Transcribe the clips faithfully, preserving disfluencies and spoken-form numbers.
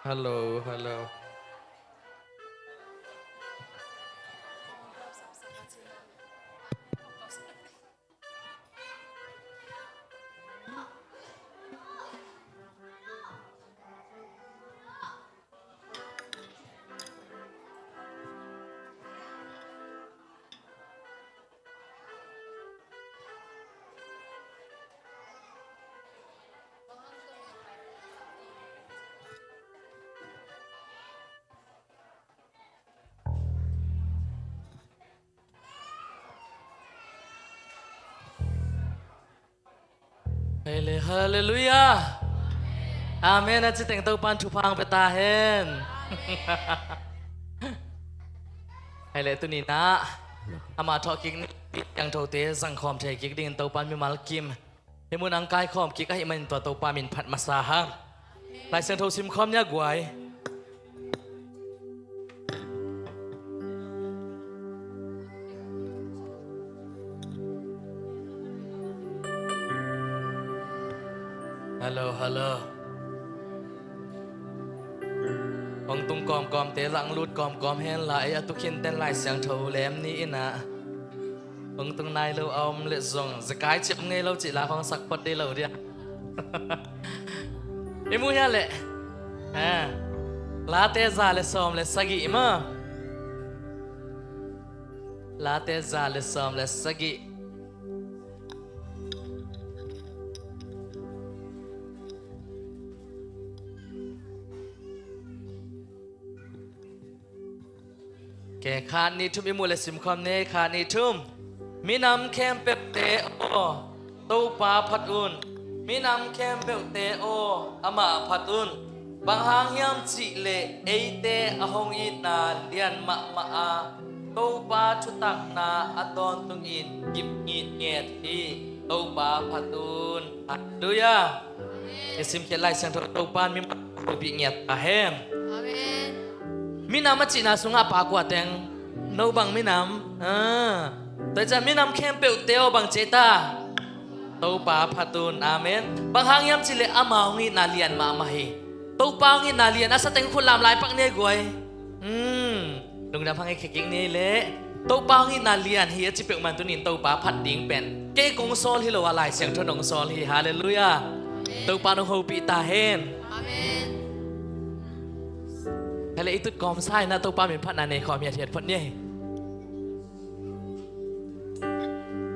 Hello, hello. Hei le, halleluiah. Amen. A citeng Topan thupha hong pia ta hen. Hei le, tuni-in ah amah thawhkik ni, siangthote zangkhawm thei kik dingin Topan mimal kim hih munah hong kaikhawm kik ahih manin tua Topa min phat masa hang. Lai Siangtho simkhawm ni a guai. Hello, hello. Hong tung kawmkawmte zah hong lut kawmkawm hen la, ei a tu khinten Lai Siangtho lem ni in ah hong tung nai lo a om leh zong zekai cip ngei lo cih la hong sak phot dih lo dia. I mu hia leh? Ha. Late za le sawm le sagih maw. Late za le sawm le sagih. Ke khat nih thum i mu le simkhawm ni, khat nih thum. Minam khempeuhte aw, Topa phat un. Minam khempeuhte aw, amah phat un. Bang hang hiam cih leh eite a hong itna lian mahmah a, Topa thutakna a tawntungin kip ngitnget hi. Topa phat un. Halleluiah. I simkhiat Lai Siangtho Topa in mimal hopih ngiat ta hen. Amen. Minam a cihna sungah a pa kua teng, no bang minam? Ah. Tua hi ciang minam khempeuhte aw, bang ci ta? Topa phat un. Amen. Bang hang hiam cih leh ama hong itna lian mahmah hi. Topa hong itna lian a sa teng khut lam lai pak ni a guai. Hmm. Lungdam hang i khekik ni leh Topa hong itna lian hi a ci peuhmah in tuni-in Topa phat ding pen kei kong sawl hi lo a, Lai Siangtho in hong sawl hi. Halleluiah. Amen. Topa in hong hopih ta hen. Amen. Hale, i tut kawmsa in ah Topa min phatna nei khawm hiathiat phot ni.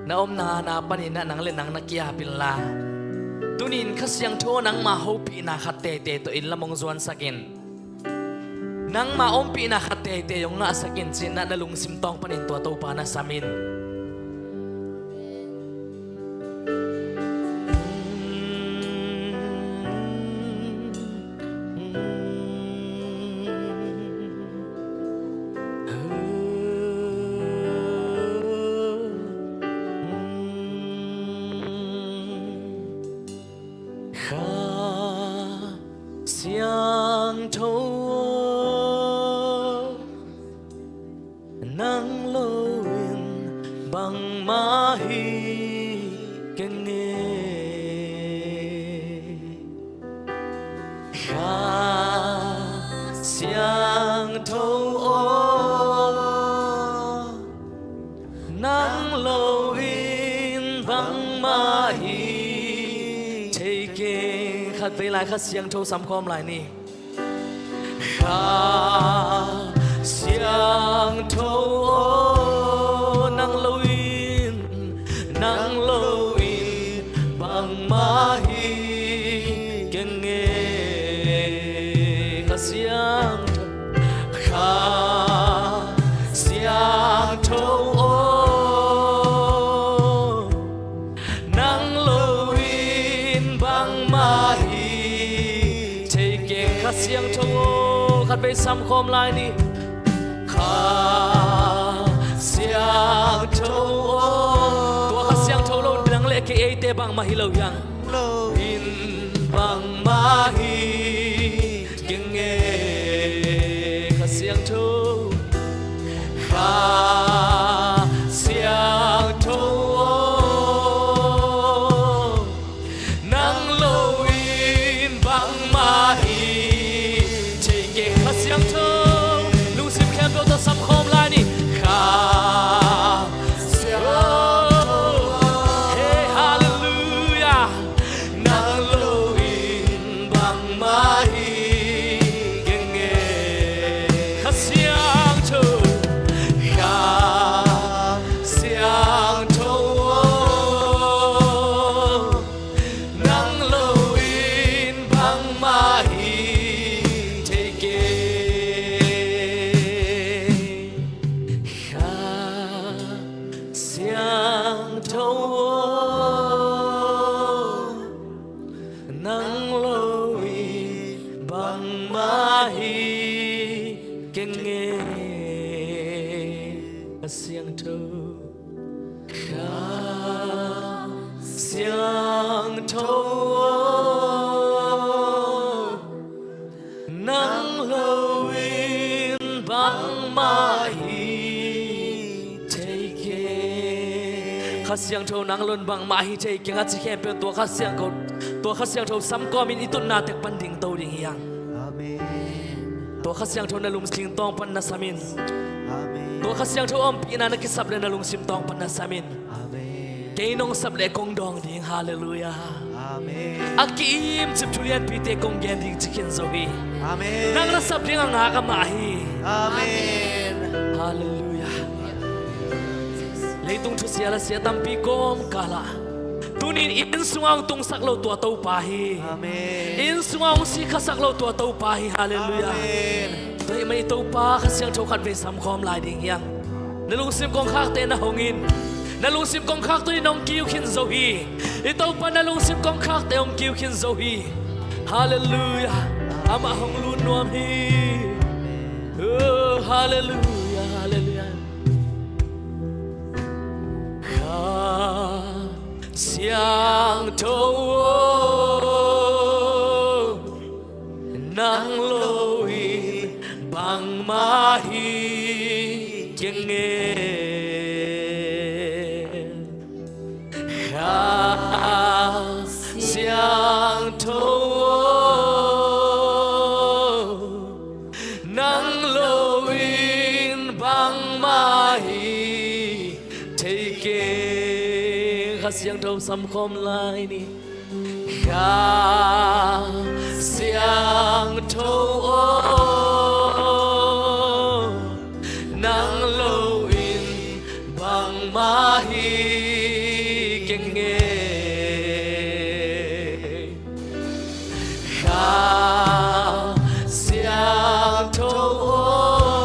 Na omna na panin ah nang le nang na ki-ap inla, tuni-in Kha Siangtho nangma hopihna khat teitei tawh inn lam hong zuansak in. Nangma ompihna khat teitei hong ngahsak in ci-in ah na lungsim tawng panin tua Topa na sam in. Kha Siangtho aw, nang lo in bangmah hi keng e. Kha Siangtho aw, nang lo in bangmah hi thei keng. Khatvei lai Kha Siangtho samkhawm lai ni. Kha Siangtho aw, nang lo in, nang lo in bangmah hi keng e. Kha Siangtho, Kha Siangtho aw, nang lo in bangmah hi thei keng. Kha Siangtho aw, khatvei samkhawm lai ni. Kha Siangtho aw, tua Kha Siangtho lo nang le kei eite bangmah hi lo hiang. Lo in bangmah hi keng e. Kha Siangtho, Kha Siangtho aw, nang lo in bangmah hi Siangtho, Kha Siangtho aw, nang lo-in bangmah hi thei kei. Kha Siangtho aw, nang lo-in bangmah hi keng e. Kha Siangtho, Kha Siangtho aw, nang lo-in bangmah hi thei keng. Kha Siangtho, nang lo-in bangmah hi thei keng a ci khempeuh tua Kha Siangtho, tua Kha Siangtho sam kawmin i tutna tek pan dingto ding hi hang. Amen. Tua Kha Siangtho na lungsim tawng pan na sam in. Amen. Tua Kha Siangtho ompihna na kisap leh na lungsim tawng pan na sam in. Amen. Kei nong sap leh kong dawng ding. Halleluiah. Amen. A ki-im cip thu lianpite kong gen ding ci khin zo hi. Amen. Nang na sap ding a ngak amah hi. Amen. Halleluiah. Leitung thusia lasia tampi kawmkal ah tuni-in inn sungah hong tungsak lo tua Topa hi. Amen. Inn sungah hong sikhasak lo tua Topa hi. Halleluiah. Amen. Tua ahih manin i Topa Kha Siangtho khatvei samkhawm lai ding hi hang. Na lungsim kongkhakte na hong in. Na lungsim kongkhakte in hong kiu khin zo hi. I Topa na lungsim kongkhakte hong kiu khin zo hi. Halleluiah. Amah hong lut nuam hi. Oh, halleluiah, halleluiah. Kha Siangtho aw, nang lo-in bangmah hi keng e. Kha Siangtho aw, nang lo-in bangmah hi thei keng. Kha Siangtho samkhawm lai ni. Kha Siangtho aw, nang lo-in bangmah hi keng e. Kha Siangtho aw,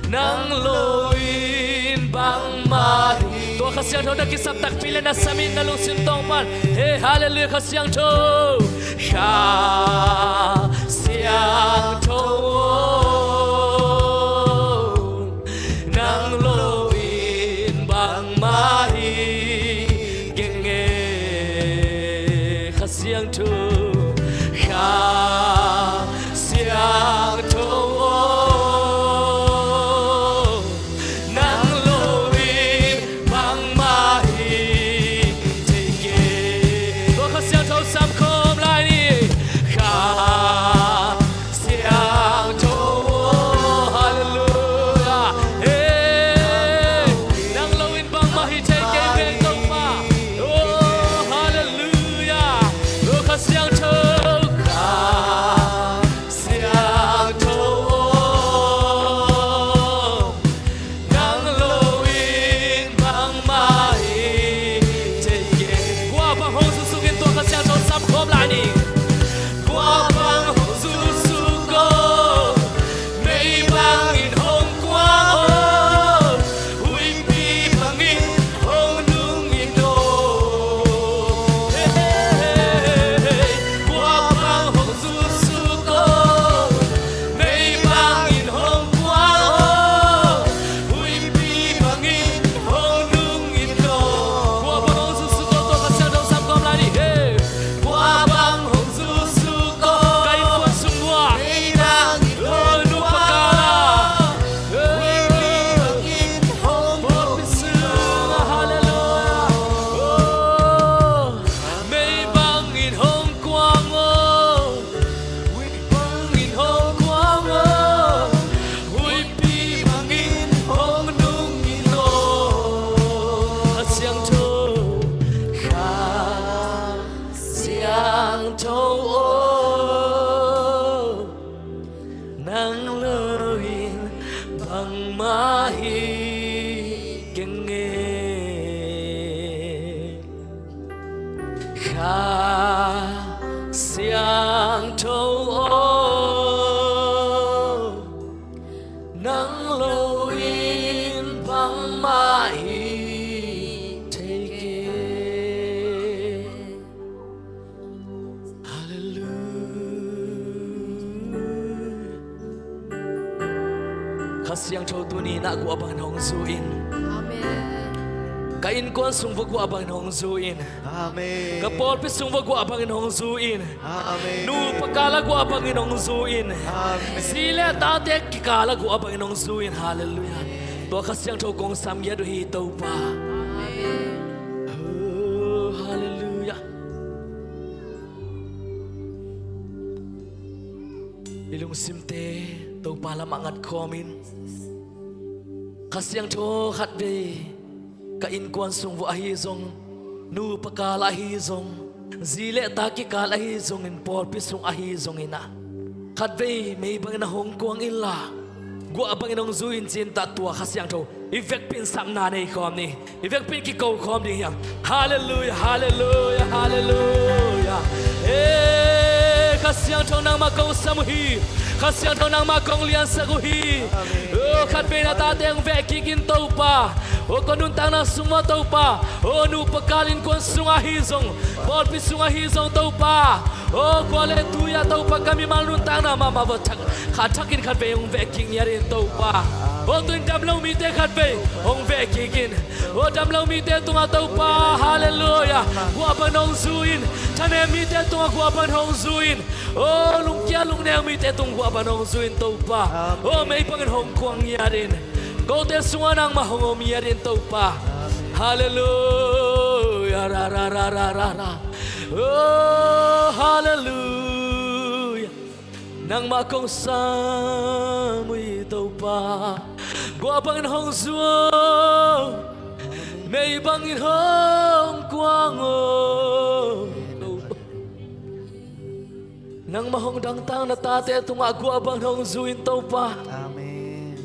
nang lo-in bangmah hi. Tua Kha Siangtho na kisap takpi leh na sam in, na lungsim tawng pan. Hey, halleluiah, Kha Siangtho. Kha Siangtho aw, nang lo-in bangmah hi keng e. Kha Siangtho, Kha Siangtho aw, nang lo-in bangmah hi thei keng. Tua Kha Siangtho samkhawm lai ni. Kha Siang Nang lo in bangmah hi keng e. Kha Siangtho aw, nang lo in bangmah hi thei kei. Halleluiah. Kha Siangtho tuni-in ah guah bangin hong zu in. Amen. Ka innkuan sung vua guah bangin hong zu in. Amen. Ka pawlpi sung vua guah bangin hong zu in. Amen. Nupa kikal ah guah bangin hong zu in. Amen. Zi le tate kikal ah guah bangin hong zu in. Halleluiah. Tua Kha Siangtho kong sam ngiat uh hi Topa. Amen. Oh, halleluiah. I lungsimte Topa lamah ngat khawm in. Kha Siangtho khatvei ka innkuan sung vua ahi zong, nupa kikal ah ahi zong, zi le ta kikal ah ahi zongin, pawlpi sung ahi zongin ah, khatvei mei bangin ah hong kuang inla, guah bangin hong zu in ci-in ah tua Kha Siangtho i vekpi-in sapna nei khawm ni. I vekpi-in kiko khawm ding hi hang. Halleluiah, halleluiah, halleluiah. Eh, Kha Siangtho nangmah kong sam uh hi. Kha Siangtho nangmah kong liansak uh hi. Amen. Oh, khatvei na tate hong veh kik in Topa. Oh, kong nuntakna sung maw Topa. Oh, nupa kikal innkuan sung ahi zong, pawlpi sung ahi zong Topa. Oh, kua le tui-ah Topa ka mimal nuntakna mahmah vua thak, kha thakin khatvei hong veh kik ngiat in Topa. Oh, tu-in damlo mite khatvei hong veh kik in. Oh, damlo mite tungah Topa, halleluiah, guah bangin hong zu in. Thanem mite tungah guah bangin hong zu in. Oh, lungkia lungneu mite tungah guah bangin hong zu in Topa. Oh, mei bangin hong kuang ngiat in. Kote sungah nangmah hong om ngiat in Topa. Halleluiah, ra, ra, ra. Oh, halleluiah. Nangmah kong sam uh hi Topa. Guah bangin hong zu aw. Mei bangin hong kuang aw. Nangmah hong dangtak na tate tungah guah bangin hong zu in Topa. Amen.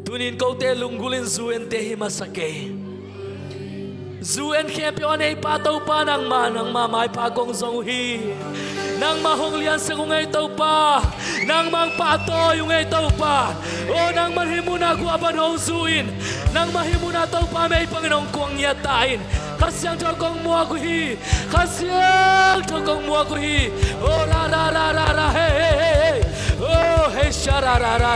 Tuni-in kote lunggulh in zu ente hi masa kei. Zu en khempeuh a neipa Topa nangmah, nangmah maipha kong zong uh hi. Nangmah hong liansak ung ei Topa. Nangmah hong pahtawi ung ei Topa. Oh, nangmah hih munah guah bangin hong zu in. Nangmah hih munah Topa mei bangin hong kuang ngiat ta in. Kha Siangtho kong muak uh hi. Kha Siangtho kong muak uh hi. Oh, ra, ra, ra, ra, ra, hey, hey, hey, hey. Oh, hey, sha, ra, ra, ra.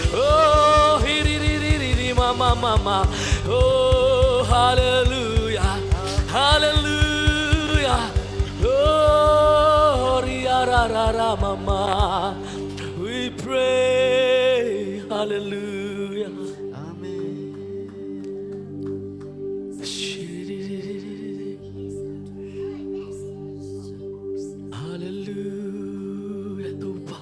Oh, hi, ri, ri, ri, ri, ri, ma, ma, ma, ma. Oh, halleluiah. Halleluiah. Oh, ri, ya, ra, ra, ra, ma, ma. We pray. Halleluiah. Amen. Halleluiah, Topa.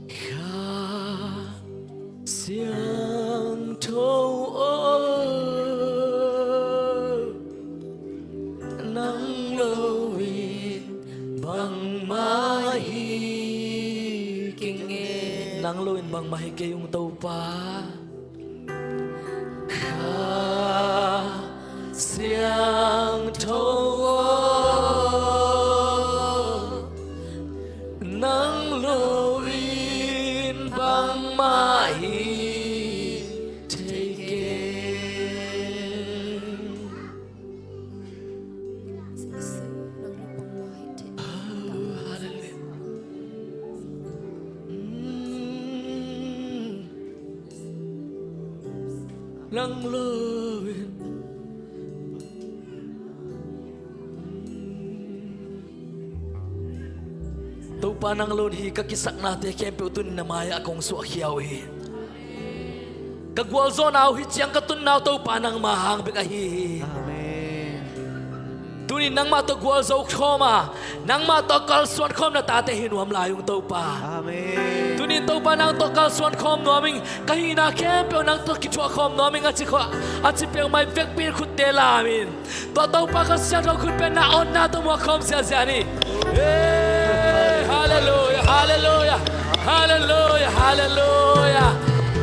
Kha Siangtho aw, nang lo in bangmah hi keng e. Nang lo in bangmah hi kei ung Topa. Kha Siangtho aw, nang lo in bangmah hi thei kei. Oh, halleluiah. Mm. Nang lo in. Topa nang lo in hi ka kisaknate khempeuh tuni-in na mai-ah kong suahkhia uh hi. Ka gualzawhna uh hi ciang ka tunna uh Topa nangma hang bek ahi hi. Amen. Tuni-in nangmah tawh gualzo khawm a, nangmah tawh kalsuan khawm na tate hi nuam lai ung Topa. Amen. Tuni Topa nang tawh kalsuan khawm nuam ing, ka hihna khempeuh nang tawh kithuah khawm nuam ing a ci khawh, a ci peuhmah vekpi in khutte lam in. Tua Topa Kha Siangtho khutpenna awtna tawh muak khawm ziahziah ni. Hey, halleluiah, halleluiah, halleluiah, halleluiah,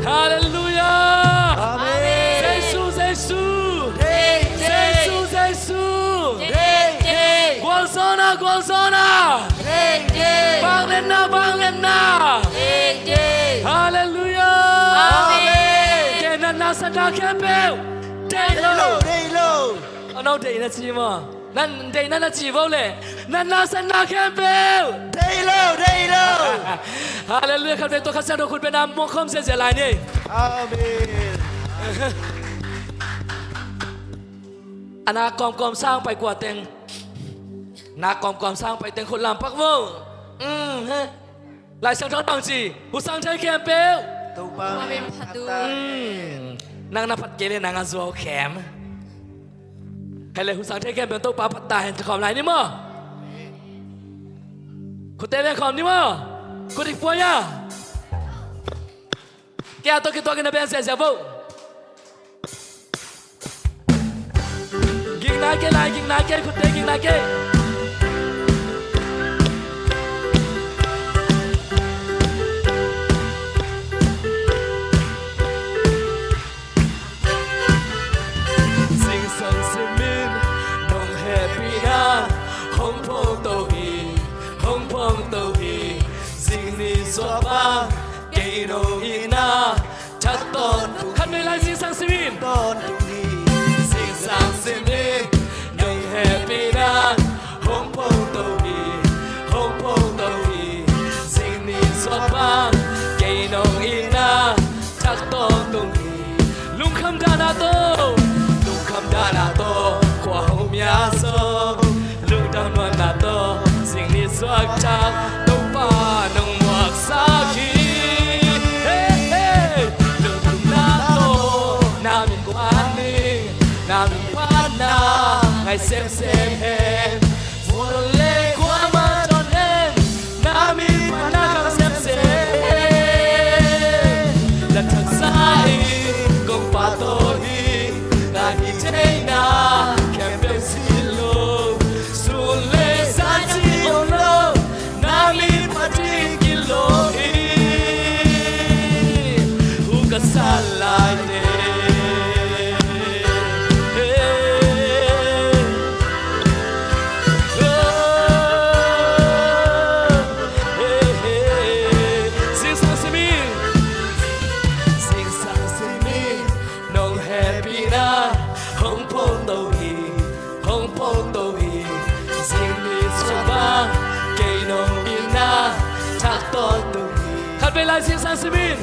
halleluiah. Amen. Jesu, Jesu. Hey, hey. Jesu, Jesu. Hey, hey. Gualzawhna, gualzawhna. Hey, hey. Vangliatna, vangliatna. Hey, hey. Halleluiah. Amen. Kei natna satna khempeuh deih lo. Deih lo, deih lo. A no deihna ci maw? Nan deihna na ci vo le. Natna satna khempeuh deih lo, deih lo. Halleluiah. Khatvei tawh Kha Siangtho khutpenna muak khawm ziahziah lai ni. Amen. A na kawmkawm sang pai kua teng, na kawmkawm sang pai teng khut lam pak vo. Mm, he. Lai Siangtho bang ci, husang thei khempeuh Topa min phat uh. Mm. Nang na phat kei le nang a zuau khem. Hei le, husang thei khempeuh Topa phat ta hen, ci khawm lai ni maw? Khutte beng khawm ni maw? Khut i puai a. Kei a tawh kituakin a beng ziahziah vo. Gik nai kei lai, gik nai kei, khutte gik nai kei. Zingsang simin nong hehpihna hong phongto hi, hong phongto hi. Zingni suak bang kei nong itna thak tawntung. Khatvei lai zingsang simin. Tawntung hi. Zingsang simin nong hehpihna hong phongto hi, hong phongto hi. Zingni suak bang kei nong itna thak tawntung hi. Lungkham dahna tawh, lungkham dahna tawh khua hong mia sawm. Lungdam nuanna tawh zingni suak thak Topa nong muaksak hi. Hey, hey. Lungdamna tawh na min phat ning, na min phatna ngai semsem hen. Mual le kuamah tawh hen, na min phatna khang semsem hen. Na thaksa in kong pahtawi hi. Ka hih theihna khempeuh si lo, sun le zan ci om lo, na min phat ding kilawm hi. Hu ka sat lai teh. Hey. Oh. Hey, hey. Zingsang simin, zingsang simin nong hehpihna hong phongto hi, hong phongto hi. Zingni suak bang kei nong itna thak tawntung hi. Khatvei lai zingsang simin.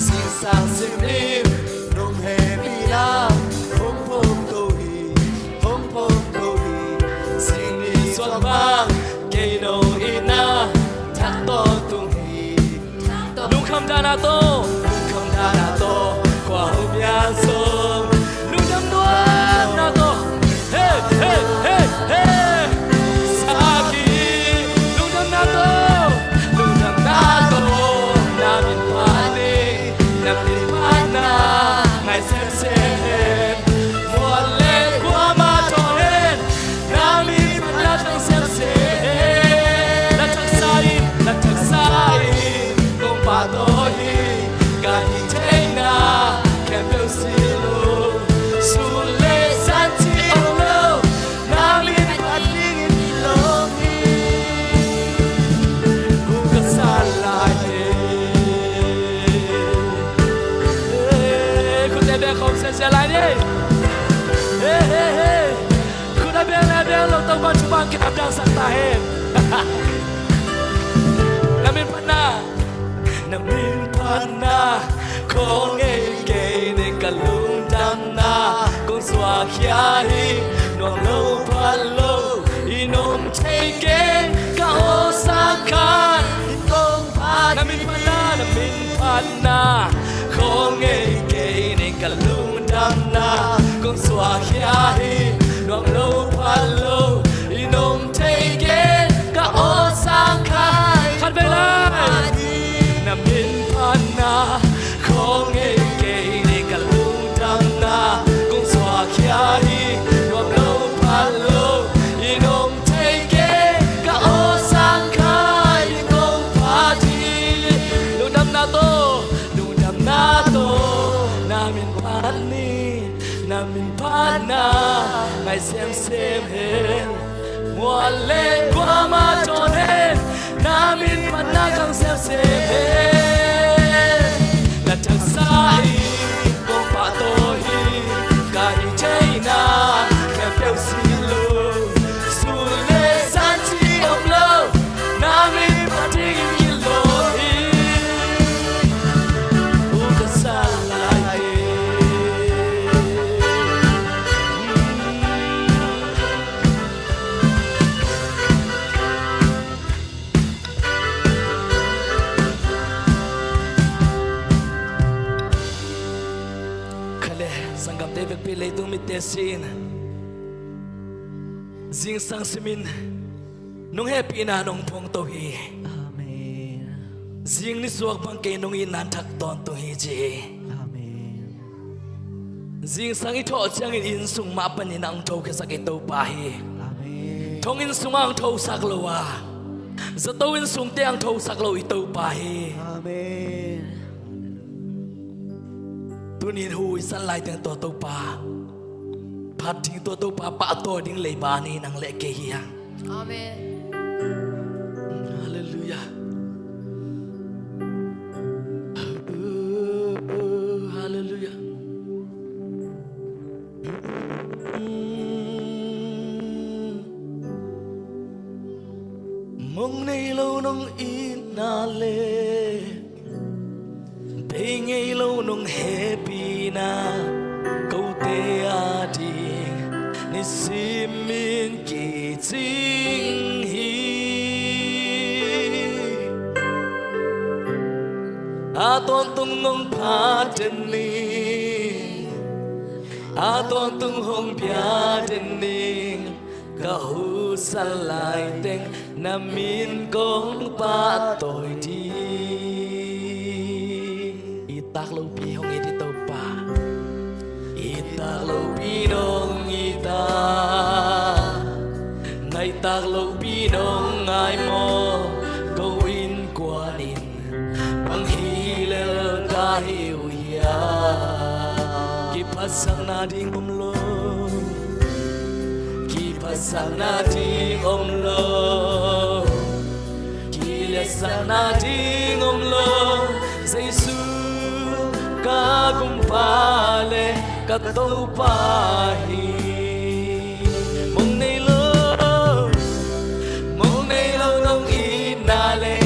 Zingsang simin nong hehpihna hong phongto hi, hong phongto hi. Zingni suak bang kei nong itna thak tawntung hi. Lungkham dahna tawh, lungkham dahna tawh khua hong mia sawm. Lungdam nuanna tawh, hey, hey, hey, hey. Sak hi. Lungdamna tawh, lungdamna tawh na min phat ning, na min phatna ngai semsem hen. Mual le kuamah tawh hen, na min phatna khang semsem hen. Na thaksa in, na thaksa in kong pahtawi hi. Ka hih theihna khempeuh si lo, sun le zan ci om lo, na min phat ding kilawm hi. Hu ka sat lai teh. Hey, khutte beng khawm ziahziah lai ni. Hey, hey, hey. Khut a beng le a beng lo, Topa thupha kidamdangsak ta hen. Na min phatna, na min phatna khawng ngei kei ning, ka lungdamna kong suakkhia hi. Nuam lo phat lo i nuam thei kei, ka awlsang khat in kong phat. Na min phatna, na min phatna khawng ngei kei ning, ka lungdamna kong suakkhia hi. Nuam lo phat lo i nuam thei kei, ka awlsang khat. Khatvei lai. Semsem hen, mual le kuamah dawn hen, na min phatna khang semsem hen. Na taksa in kong pahtawi hi, ka hih theihna khempeuh si lo. Sun le zan cih om lo, na min phat ding hi lo hi. U ka sa lai hi. Khale, sanggamte vekpi leitung mitte sin zingsang simin nong hehpihna nong phongto hi. Amen. Zing nisuak bang kei nong itna thak tawntung hi ci hi. Amen. Zingsang i thawh ciangin inn sung mah panin ang thokhiasak i Topa hi. Amen. Thong inn sungah ang thosak lo a, zato inn sungte ang thosak lo i Topa hi. Amen. Tunin hu i san lai teng tua Topa phat ding, tua Topa pahtawi ding leiba ni nang le kei hi a. Amen. Halleluiah. Halleluiah. Mong nei lo nong itna le, bei ngei lo nong hehpihna, kote a ding nisimin kicing hi. A tawntung hong phat den ni, a tawntung hong pia den ni. Ka husan lai teng na min kong pahtawi ding. I tak lopi hong it i Topa. I tak lopi nong it a, ngai tak lopi nong ngai maw? Ko innkuan in bang hi lel ka hi uh hiam? Kiphatsakna ding om lo, kiphatsakna ding om lo, kiliatsakna ding om lo. Jesu ka Kumpa le ka Topa hi. Mong nei lo, mong nei lo nong itna le,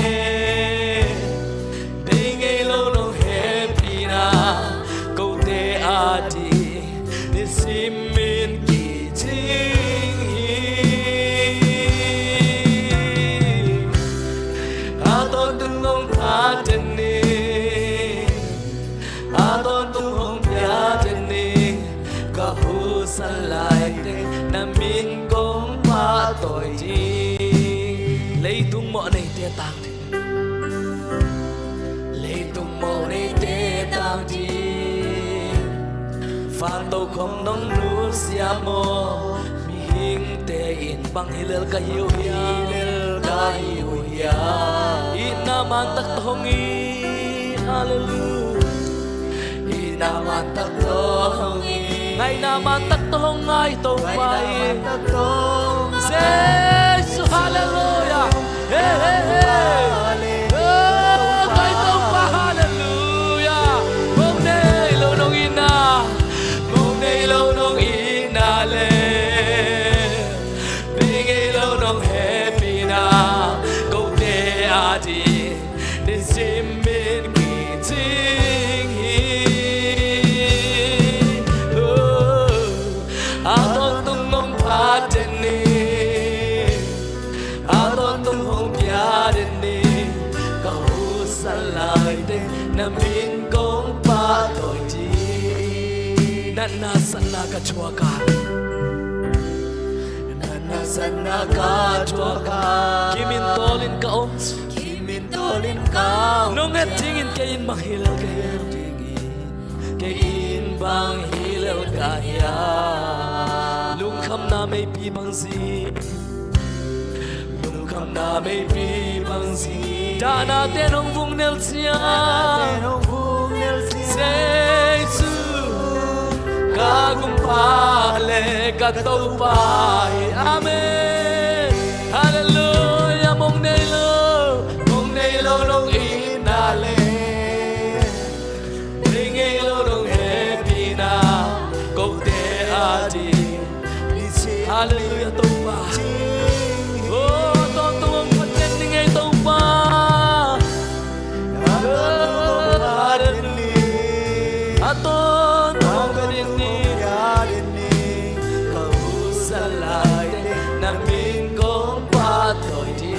bei ngei lo nong hehpihna, kote a ding nisimin kicing hi. A tawntung hong phat den ni, a tawntung hong pia den ni. Ka husan lai teng na min kong pahtawi ding. Leitung mawh neite tang ding, leitung mawh neite tang ding. Fan tokhom nong nusia maw? Mihingte in bang hi lel ka hi uh hiam? Hi lel ka hi uh hiam? Itna man tak tawh hong it. Halleluiah. Itna man tak tawh hong it. Ngaihna man tak tawh hong ngai Topa hi. Ngaihna man tak tawh hong ngai. Jesu, halleluiah. Hey, hey, hey. Halleluiah. Oh, kai Topa, halleluiah. Mong nei lo nong itna, mong nei lo nong itna le, bei ngei lo nong hehpihna, kote a ding nisimin kicing hi. Oh, a tawntung hong phat den ni, a tawntung hong pia den ni. Ka husan lai teng na min kong pahtawi ding. Natna satna ka thuak a, natna satna ka thuak a, kimin tawlin ka om. Kimin tawlin ka om. Nong et dingin kei in bang hi lel ka hiam? Kei in bang hi lel ka hiam? Lungkhamna meipi bang zi, lungkhamna meipi bang zi. Dahnate nong vung nel ciang, dahnate nong vung nel ciang, Jesu Ka Gumpa le ka Topa hi. Amen. Halleluia. Mong nei lo, mong nei lo nong itna le, nei ngei lo nong hehpihna, kote a ding. Halleluia, Topa. Oh, a tawntung hong phat den ni ngei, Topa. Halleluia. A tawntung hong phat den ni. Ka husa lai teng na min kong pahtawi ding.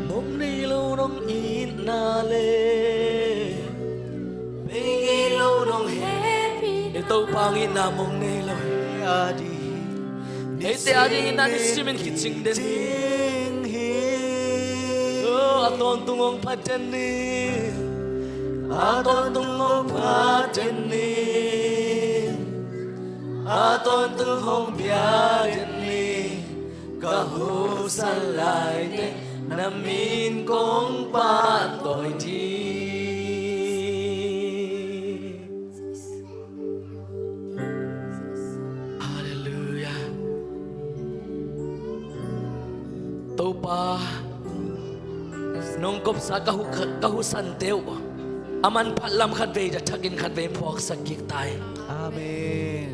Mong nei lo nong itna le, bei ngei lo nong hehpihna. Ei Topa hong itna mong nei lo. Eite a ding itna ni simin kicing den hi. Oh, a tawntung hong phat den ni. A tawntung hong phat den ni. A tawntung hong pia den ni. Ka husa lai teng na min kong pahtawi ding. Halleluia. Topa, nong kopsa ka hu-, ka husante uh a manphat lam khatvei, a thakin khatvei phuaksak kik ta in. Amen.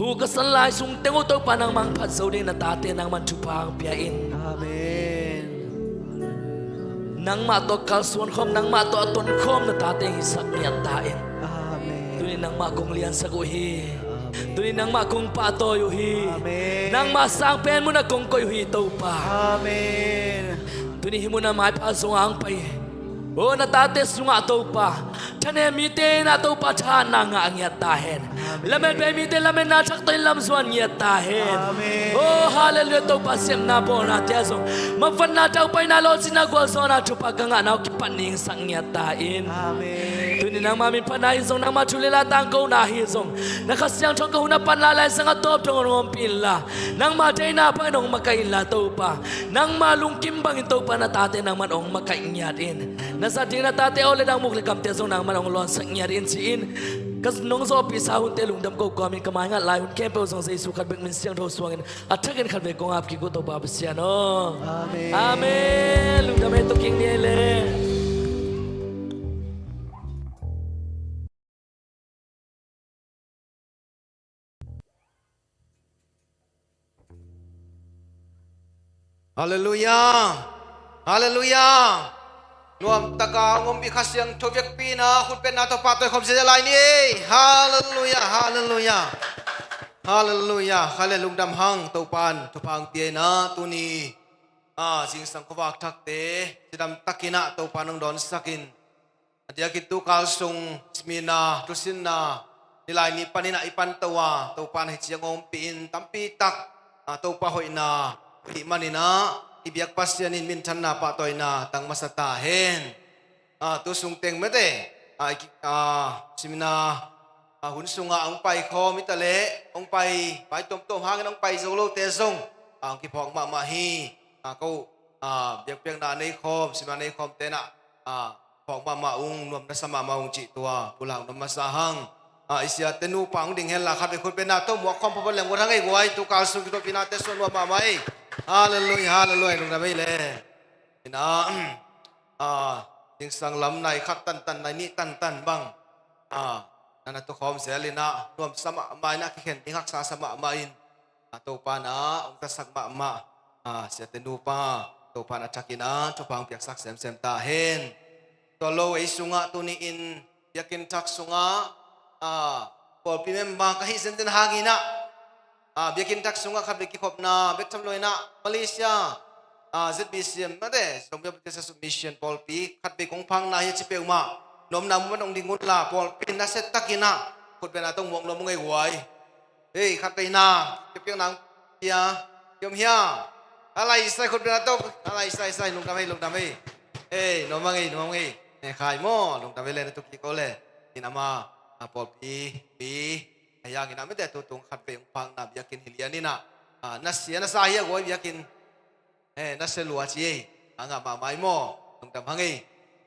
Hu ka san lai sung teng uh Topa nangmah hong phat zo ding, na tate nangmah thupha hong pia in. Amen. Nangmah tawh kalsuan khawm, nangmah tawh a ton khawm na tate hisak ngiat ta in. Amen. Tuni nangmah kong liansak uh hi. Amen. Tuni nangmah kong pahtawi uh hi. Amen. Nangmah sang pen munah kong koih uh hi Topa. Amen. Tuni hih munah maipha zong hong pai, oh, na tate sungah Topa, thanem mite in ah Topa thahatna ngah ngiat ta hen. Amen. Lamet bei mite lametna thak tawh in lam zuan ngiat ta hen. Amen. Oh, halleluia, Topa sepna bawlnate ah zong mangfatna, daupaina, lawhcinna, gualzawhna thupha ka ngahna uh kipat ningsak ngiat ta in. Amen. Tuni nangmah min phatna hi zong, nangmah thu le la tangkona hi zong, na Kha Siangtho ka hun a pan lai Lai Siangtho a tawp dong hong ompih inla, nangmah deihna bangin hong makaih inla Topa, nangmah lungkim bangin Topa na tate nangman hong makaih ngiat in. Na zat ding na tate aw le dang muk le kamte zong nangman hong lawnsak ngiat in ci-in, ka nong zawhpihsa hunte lungdam ko kawmin ka maingat lai hun khempeuh zong Jesu khat bek min siangtho suangin a thakin khatvei kong ap kik uh Topa Pasian aw. Amen. Amen. Lungdam ei, tawh kik ni ei le. Halleluia. Halleluia. Nuamtaka hong ompih Kha Siangtho biakpiakna khutbetna tawh pahtawi khawm sia lai ni ei. Halleluia. Halleluia. Halleluia. Kha le lungdam hang, Topan thupha hong pia in ah tuni, ah, zingsang khuavak thakte cidam takin ah Topan hong dawnsak in. A diakin tu kal sung Smina thusinna nilai ni panin ah i panto a, Topan hih ciang hong ompih in tampi tak, ah, Topa hoihna hih manin ah i biak Pasian in minthanna pahtawina tang masa ta hen. Ah, tu sung teng mete, ah, i ki-, ah, Smina, ah, hun sungah hong pai khawm hi ta leh, hong pai, pai tuamtuam hangin hong pai zo lote zong, ah, hong kiphawk mahmah hi. Ah, ko, ah, biakpiakna nei khawm, Smina nei khawm tenah, ah, phawk mahmah ung, nuam na sa mahmah ung cih tua pulak nuam masa hang. Ah, i siate nupa hong ding hen la, khatvei khutbetna tawh muak khawm phaphat leng guat hang ei guai, tu kal sung kithuahpihnate suak nuam mahmah ei. Halleluia, halleluia, lungdam ei le. Ina, ah, zingsang lam nai khat tantan, nai nih tantan bang, ah, na na tukhawm zel in ah, nuam sa mahmah in ah, kikhen ding haksa sa mahmah in, ah, Topa in ah hong zatsak mahmah, ah, siate nupa, Topa in a thakin ah thupha hong piaksak semsem ta hen. Tua lo ei sungah tuni-in biakinn thak sungah, ah, pawlpi member ka hih zenzen hangin ah, ah, biakinn thak sungah khatvei kikhopna bek tham lo in ah Malaysia, ah, Z B C M mate, Zomi Baptist Association pawlpi khatvei kong phakna hi a ci peuhmah, nuamna muan hong ding unla, pawlpi in nasia takin ah khutbetna tawh muak nuam ung ei guai. Hei, khat veina, kepkepna hong pia, kiom hia? A lai sai khut bena tok, a lai sai sai, lungdam hei, lungdam hei. Hei, nuam hang hei, nuam hang hei. Ne khai maw, lungdam hei le, na tuk kik o le. In ama, a pawlpi, pi, a yang in a mite tu tung khat vei hong pakna biakinn hi lian in a. A, na sia, na sa hia guai biakinn. Eh, na sia lua ci ei. A ngah mahmah ei maw. Lungdam hang ei.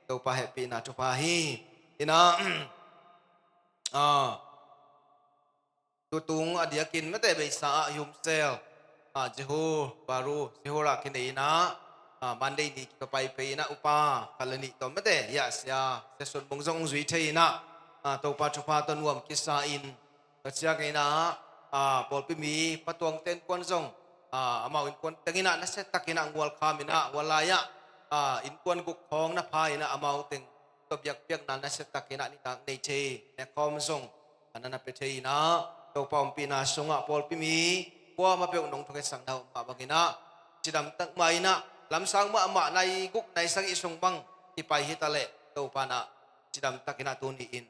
Topa hehpihna thupha hi. Ina, ah, tutung a diakin mete beisa ah Humsel, ah, Jehu, Baru, Jehu ah kinei ina, ah, Monday ni kika pai pe ina upa khat le nih tawh mete, ya sia, sia sun mong zong zui thei ina, ah, Topa thupha tawh nuam kisa in, tua ciang ina, ah, pawlpi mi patuang ten kuan zong, ah, amau innkuan teng ina nasia tak ina ngual kham ina, ngual lai ah, ah, innkuan guk khawng na pha ina amau teng tua biakpiakna nasia tak ina nitak nei thei, nekhawm zong, a na na pia thei ina, Topa ompihna sungah pawlpi mi kuama peuh nong thungetsak na om mah bang ina, cidam tak mah ina, lamsang mahmah nai guk nai sagih sung bang kipai hi ta leh, Topa na cidam tak ina tuni in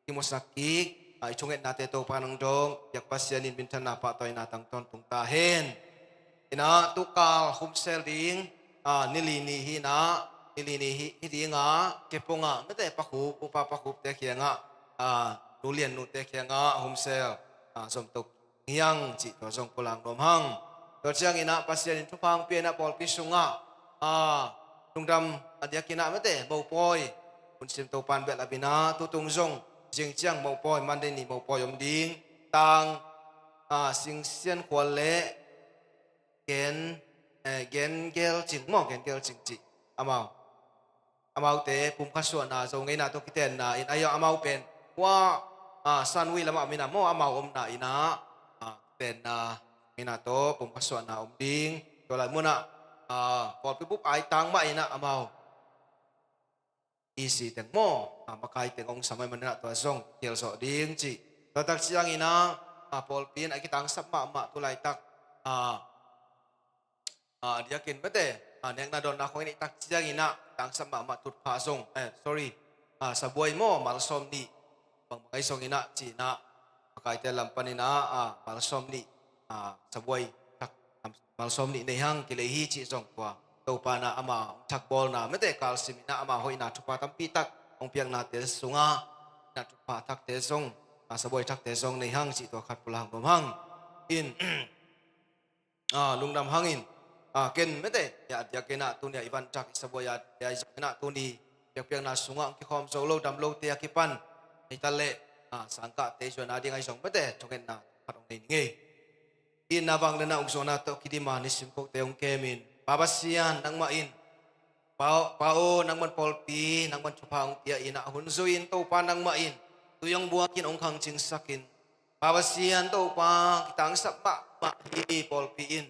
kimusak kik, ah, i thungetnate Topa nong dong, biak Pasian in minthanna pahtawina tang tawntung ta hen. Ina tukal Humsel ding, ah, nili ni hi ina, nili ni hi, hi dinga, kepunga, mete pakhup, upa pakhupte kiangah, ah, nulian nute kiangah Humsel, ah, zomtok hiang cih tua zong pulak nuam hang. Tua ciang ina Pasian in thupha hong pia ina pawlpi sungah, ah, lungdam a diakin ah mete mopawi hun sim Topan belh a bina tutung zong zing ciang mopawi Monday ni mopawi om ding tang, ah, Singsian Khual le Gen, eh, Gen Gel Cing maw, Gen Gel Cing cih amau. Amaute pumkhat suahna Zo ngeina tawh kitenna in ahi zong amau pen hua, ah, Sanwui lamah mina maw amau omna ina, ah, tenna ngeina tawh pumkhat suahna om ding. Tua lai munah, ah, pawlpi bup ai tang mah ina amau E C teng maw, ah, makai teng hong sam ahih manin ah tua zong kial zawh ding cih. Tua tak ciang ina, ah, pawlpi in a kitangsap mahmah tu laitak, ah, ah, a diakin mete, ah, nekna dawnna khong i neih tak ciang ina tangsap mahmah tutphah zong, eh, sorry, ah, sabuai maw, malsawm nih, bangbang ahi zong ina cih ina, makaite lam pan ina, ah, malsawm nih, ah, sabuai thak, malsawm nih nei hang kilei hi cih zong tua Topa na ama hong thakbawlna mete kalsim ina ama hoihna thupha tampi tak hong piaknate sunga na thupha thakte zong, ah, sabuai thakte zong nei hang cih tua khat pulak nuam hang. In, ah, lungdam hangin, ah, ken mete, ya, a diakin ah tuni a i van thak i sabuai a, ya, i zong ina tuni biakpiakna sungah hong kikhawm zo lo, dam lote a kipan hi ta leh, ah, sangkahte zuan a ding ahi zong mete thungetna khat hong nei ning ei. I na vang le na ukzawhna tawh kidima nisim kote hong kemin Pa Pasian nangmah in, Pa, Pa aw, nangman pawlpi, nangman thupha hong pia ina hun zui in Topa nangmah in tui hong buakin hong khangcingsakin, Pa Pasian Topa kitangsap mahmah hi pawlpi in.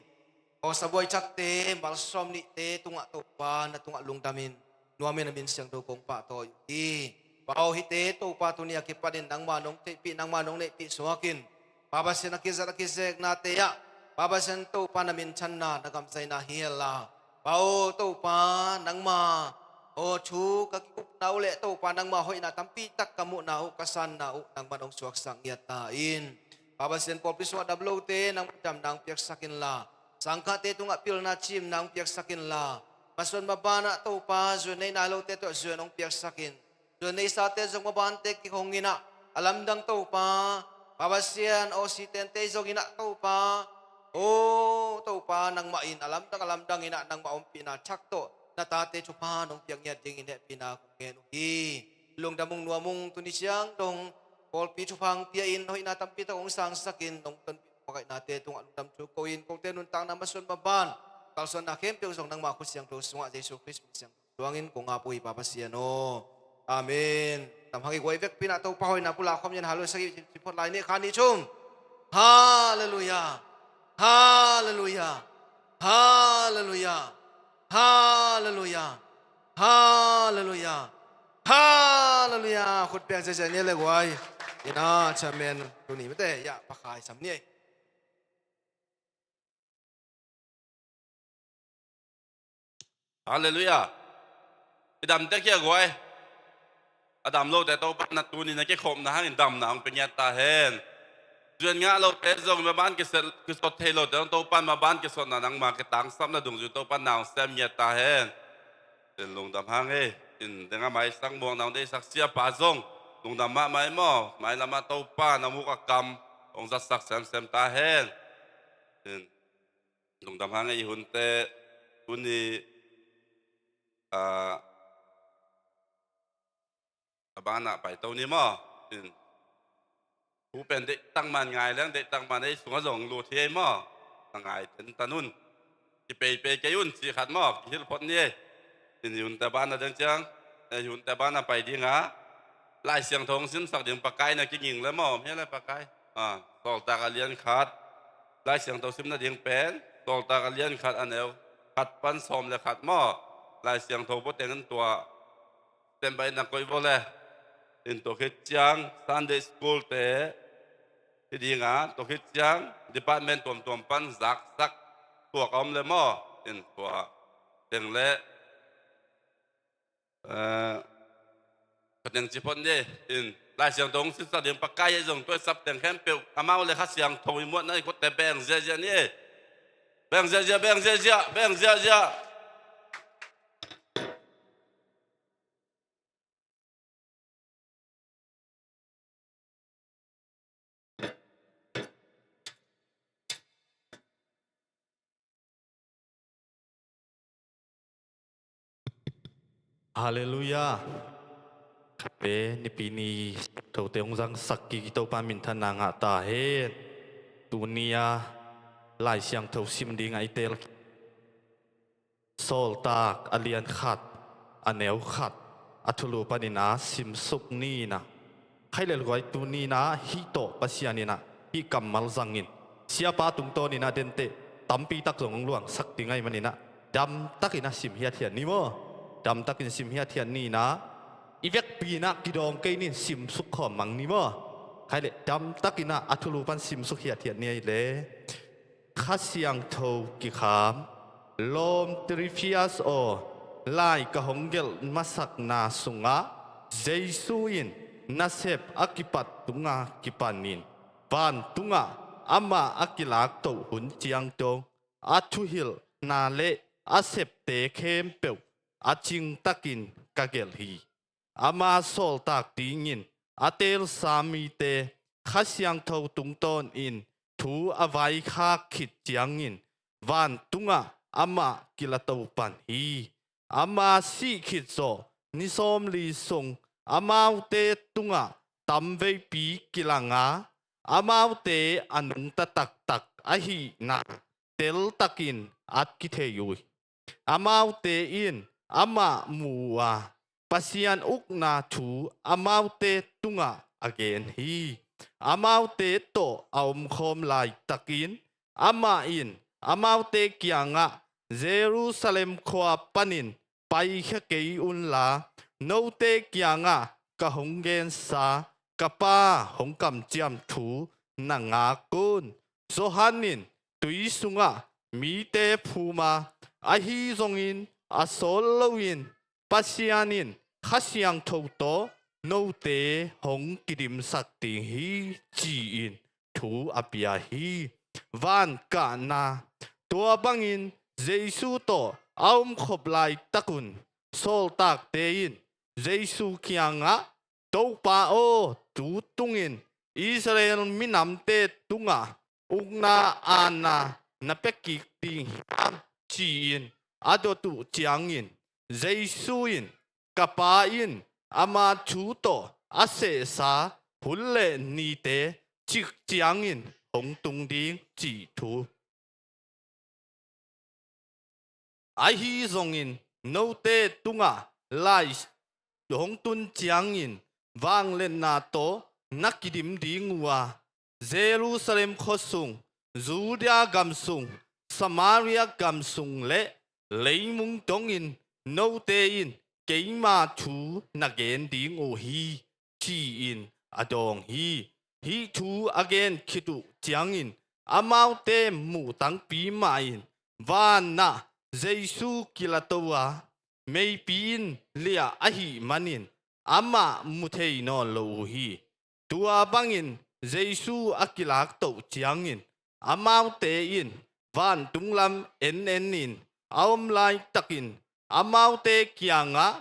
Aw sabuai thakte, malsawm nihte tungah Topa na tungah lungdamin nuamin a min siangtho kong pahtawi uh hi. Pa aw hihte Topa tuni a kipanin nangma nong theihpih, nangma nong neihpih suakin, Pa Pasian a kizat a kizeknate ah Pa Pasian Topa na minthanna na gamzaina hi hela. Pa aw Topa nangma aw thu ka kikupna uh le Topa nangma hoihna tampi tak ka muhna uh ka sanna uh nangman hong suaksak ngiat ta in. Pa Pasian pawlpi sungah dam lote nangman damna hong piaksak inla, sangkahte tungah pilna cimna hong piaksak inla, masuan mabanah Topa zuan nei nai lote tawh zuan hong piaksak in. Zuan neisate zong mabante kihong inah a lamdang Topa, Pa Pasian aw sitente zong inah Topa, aw Topa nangmah in a lamdang a lamdang inah nangmah ompihna thak tawh na tate thupha nong piak ngiat dingin hehpihna kong ngen uh hi. Lungdam ung nuam ung, tuni ciang dong pawlpi thupha hong pia in hoihna tampi tak hong sangsak in nong tonpih makainate tungah lungdam thu ko in kote nuntakna masuan maban kalsuanna khempeuh zong nangmah khut siangtho sungah Jesu Khrist min siang suangin kong ap uh hi Pa Pasian aw. Amen. Tam hang i guai vekpi inah Topa hoihna pulak khawm in hallelujah sagih cipot lai ni kha ni chung. Hallelujah. Hallelujah. Hallelujah. Hallelujah. Hallelujah. Hallelujah. Khut piang ziahziah ni le guai. Inah chairman tuni mete ya pakhai sam ni ei. Hallelujah. I dam tek hia guai. A dam lote Topa na tuni na kikhopna hangin damna hong pia ngiat ta hen. Zuan ngah lote zong maban kisel, kisot thei lote zong Topa maban kisotna nangma kitangsapna dungzui Topa na hong sem ngiat ta hen. Tin lungdam hang ei. Tin denga maisak muak na hong deisak siapa zong lungdam mahmah ei maw. Mailamah Topa na muk a kam hong zatsak semsem ta hen. Tin lungdam hang ei. I hunte tuni, ah, a banah paito ni maw? In, thu pen deihtak man ngai leng, deihtak man ei sungah zong lut hi ei maw? Na ngai tentan un. Kipeipei kei un cih khat maw, kihilh phot ni ei. In, i hunte banah deng ciang, eh, i hunte banah pai dinga Lai Siangtho hong simsak ding Pakai na kiging le maw, om hi le Pakai. Ah, Sawltak a lian khat. Lai Siangtho sim nading pen Sawltak a lian khat, a neu khat pan sawm le khat maw. Lai Siangtho boteng in tua tembaih na koih vawh le. In, tua khit ciang Sunday school te hi dinga, tua khit ciang department tuamtuam pan zaksak tuak a om le maw. In, tua teng le, eh, tua teng ci phot ni. In, Lai Siangtho hong simsak ding Pakai ei zong tua i sap teng khempeuh amau le Kha Siangtho i muatna i kotte beng ziahziah ni ei. Beng ziahziah, beng ziahziah, beng ziahziah. Halleluiah. Khatvei Nipi ni thote hong zangsak kik i Topa minthanna ngah ta hen. Tuni-a Lai Siangtho sim dingah i teel Sawltak a lian khat, a neu khat, a thulu panin a simsuk ni in ah, khaih le luai tuni in ah hih tawh Pasian in ah hih kammal zangin siapa tungtawn in ah denteh tampi tak zong hong luangsak ding ahih manin ah damtakin ah sim hiathiat ni maw? Damtakin sim hiathiat ni in ah, i vekpi in ah kidawng kei ni, simsuk khawm mang ni maw? Khaih le damtakin ah a thulu pan simsuk hiathiat ni ahih leh, Kha Siangtho kikham. Lawm Trifias aw, lai ka hong gelh masakna sungah Jesu in nasep a kipat tunga kipanin vantungah amah a kilaktoh hun ciang dong a thuhilhna le a septe khempeuh a cingtakin ka gelh hi. Ama sawltak dingin a teelsa mite Kha Siangtho tungtawn in thu a vaikhak khit ciangin vantungah amah kilato pan hi. Ama sih khit zawh ni sawmli sung amaute tungah tamveipi kilang a, amaute a nungta taktak ahihna teltakin at kithei uh hi. Amaute in amah mu uh a, Pasian ukna thu amaute tungah a gen hi. Amaute tawh a omkhawm laitakin amah in amaute kiangah, Jerusalem khua panin paikhia kei unla, note kiangah ka hong gensa ka Pa hong kamciam thu na ngak un. Johan in tui sungah mite phum a, ahi zongin a sawt loin Pasian in Kha Siangtho tawh note hong kidimsak ding hi, ci-in thu a pia hi. Van kahna. Tua bangin Jesu tawh a omkhop laitakun sawltakte in Jesu kiangah, Topa aw, tu tungin Israel minamte tungah ukna aana na pia kik ding hiam? Ci-in a dot uh ciangin Jesu in, Ka Pa in ama thu tawh a sehsa hun le nite cik ciangin hong tung ding, cih thu. Ahi zongin note tungah lai hong tun ciangin vangliatna tawh na kidim ding uh a, Jerusalem khuasung, Judea gamsung, Samaria gamsung le leimung dongin note in keima thu na gen ding uh hi, ci-in a dawng hi. Hih thu a gen khit uh ciangin amaute muhtangpi mah in vanah Jesu kilato a, meipi in liah ahih manin amah mu thei nawn lo uh hi. Tua bangin Jesu a kilaktoh ciangin amaute in vantung lam en-en in a om laitakin amaute kiangah,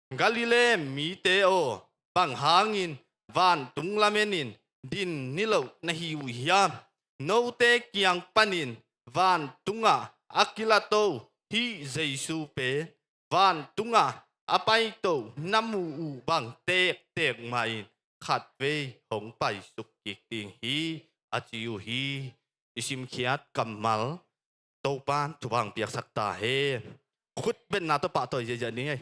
Galilee mite aw, bang hangin vantung lamen in din niloh na hi uh hiam? Note kiang panin vantungah a kilato hih Jesu pen vantungah a paito na muh uh bang tektek mahin khatvei hong paisuk kik ding hi, a ci uh hi. I simkhiat kammal Topa'n thupha hong piaksak ta hen. Khut bengna tawh pahtawi ziahziah ni ei.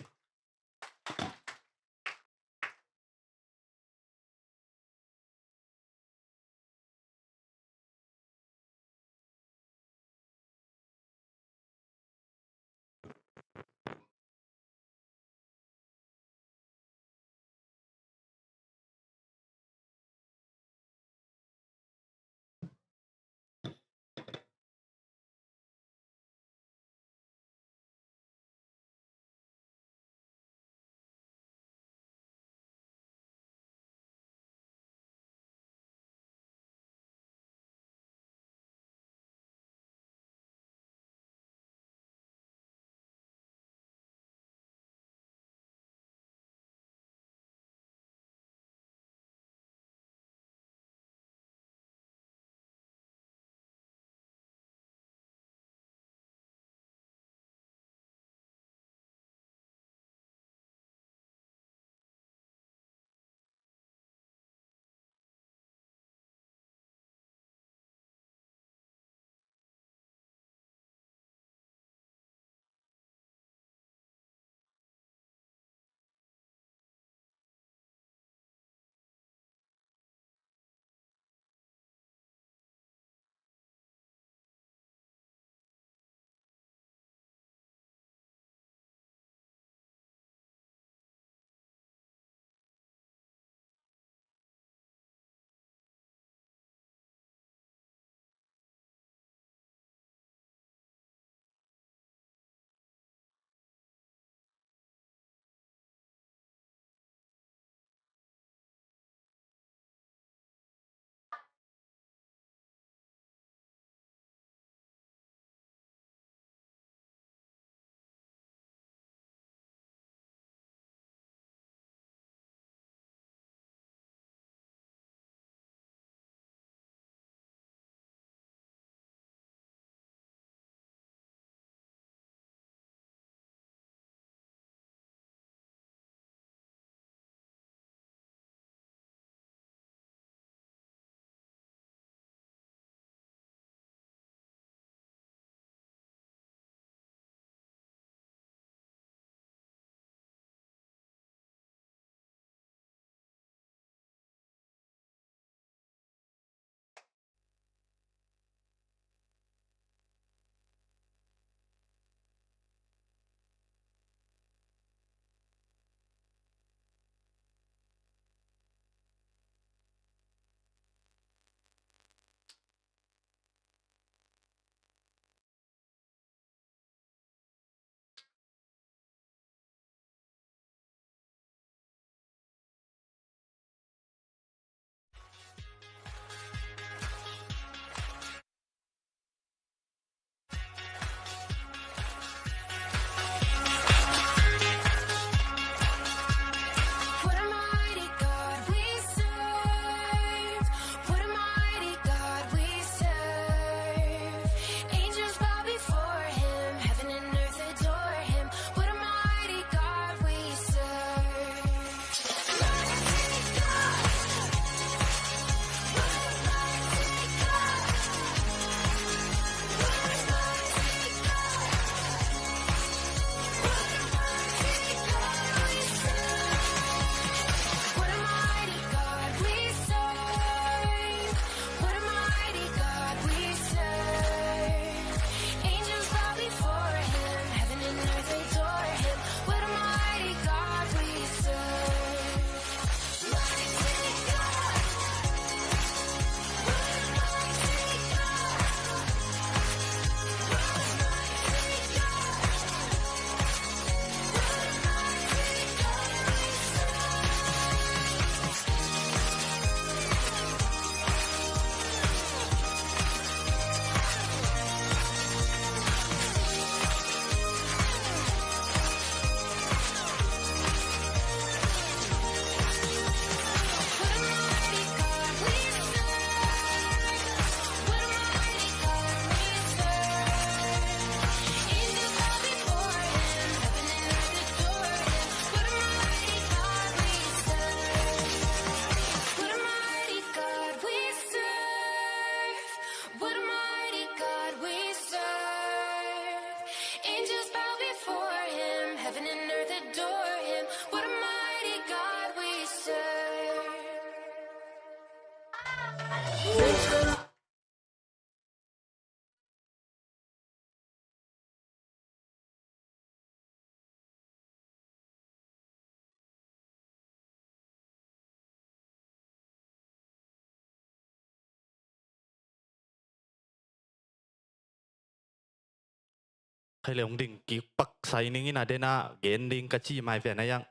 Khai le hong ding kik pak sai ning ina, dena gen ding ka ci mai ven a yang.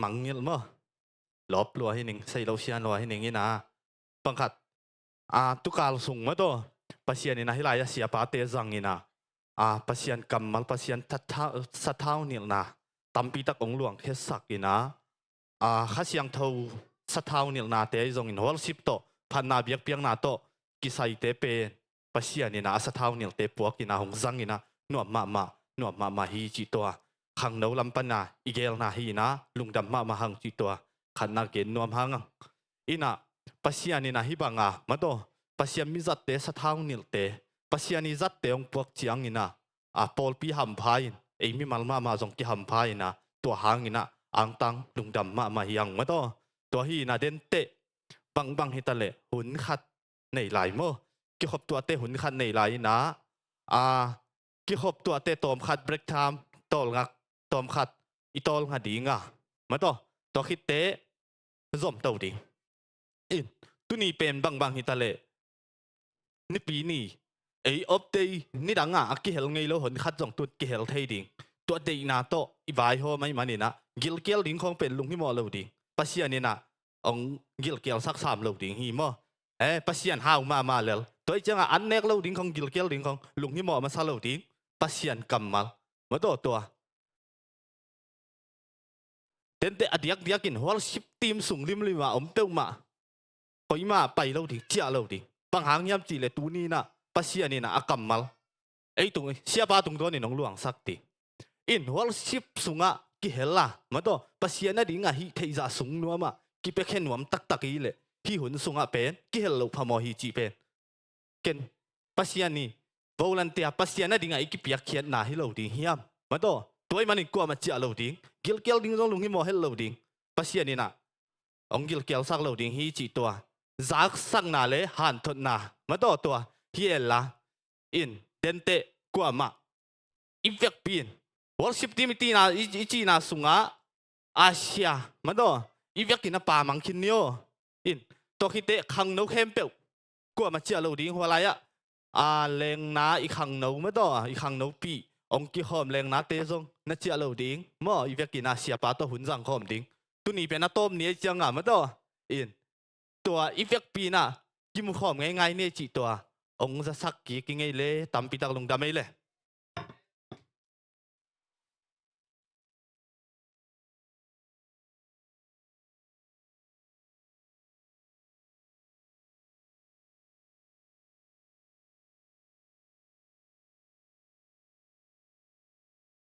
Mangngilh maw. Lawp lua hi ning, sei lo sian lua hi ning ina. Bang khat, a, tukal sung maw taw, Pasian ina hih lai a siapate zang ina, a, Pasian kammal, Pasian thatha-, sathau nilhna tampi tak hong luangkhiasak ina, a, Kha Siangtho sathau nilhnate ahi zongin worship tawh, phatna biakpiakna tawh kisaite pen Pasian ina a sathau nilhte puak ina hong zang ina nuam mahmah, nuam mahmah hi cih tua. Khangno lam pana i gelna hi ina lungdam mahmah hang cih tua. Khatna gen nuam hang ang. Ina Pasian ina hih banga maw taw, Pasian mizatte sathau nilhte, Pasian i zatte hong puak ciang ina, a, pawlpi hampha in, ei mimal mahmah zong kihampha ina, tua hang ina angtang lungdam mahmah hi ang maw taw. Tua hi ina denteh bangbang hi ta leh hun khat nei lai maw. Kikhop tuate hun khat nei lai ina, a, kikhop tuate tawm khat break time, tawlngak tawm khat i tawlnga ding a, maw taw, tua khitteh zom to ding. In, tuni pen bangbang hi ta leh, Nipi ni, ei off day nidang a, a kihel ngei lo hon khat zong tun kihel thei ding. Tua deihna tawh i vaihawm ahih man ina, gilkial ding khawng pen lunghimawh lo ding. Pasian ina hong gilkialsak sam lo ding hi maw. Eh, Pasian hau mahmah lel. Tua ih cianga an nek lo ding khawng, gilkial ding khawng lunghimawh masa lo ding. Pasian kammal maw taw tua. Tente a diakdiakin worship team sung limlim a om peuhmah, koimah pai lo ding, ciah lo ding. Bang hang hiam cih leh tuni ina Pasian ina a kammal ei tung, siapa tungtawnin hong luangsak ding. In worship sungah kihel a, maw taw, Pasian a dingah hih theihzah sung nuamah kipiakhia nuam taktak i leh, hih hun sungah pen kihel loh phamawh hi cih pen ken Pasian i volunteer, Pasian a dingah i kipiakkhiatna hi lo ding hiam? Maw taw, tua ahih manin kuamah ciah lo ding, gilkial ding zong lunghimawh het lo ding. Pasian ina hong gilkialsak lo ding hi cih tua. Zaksakna le hanthotna maw taw tua hi ella. In, denteh kuamah i vekpi in worship team i tina, i, i cihna sungah Asia maw taw, i vekin a pamang khin ni aw. In, tua khitteh khangno khempeuh kuamah ciah lo ding, hua lai-ah a lengna i khangno maw taw, i khangnopih hong kikhawm lengnate zong na ciah lo ding maw, i vekin a siapa tawh hun zang khawm ding. Tuni pen a tawp ni ei cianga maw taw. In, tua i vekpi ina kimukhawm ngeingai ni cih tua hong zasak kik i ngei le tampi tak lungdam ei le.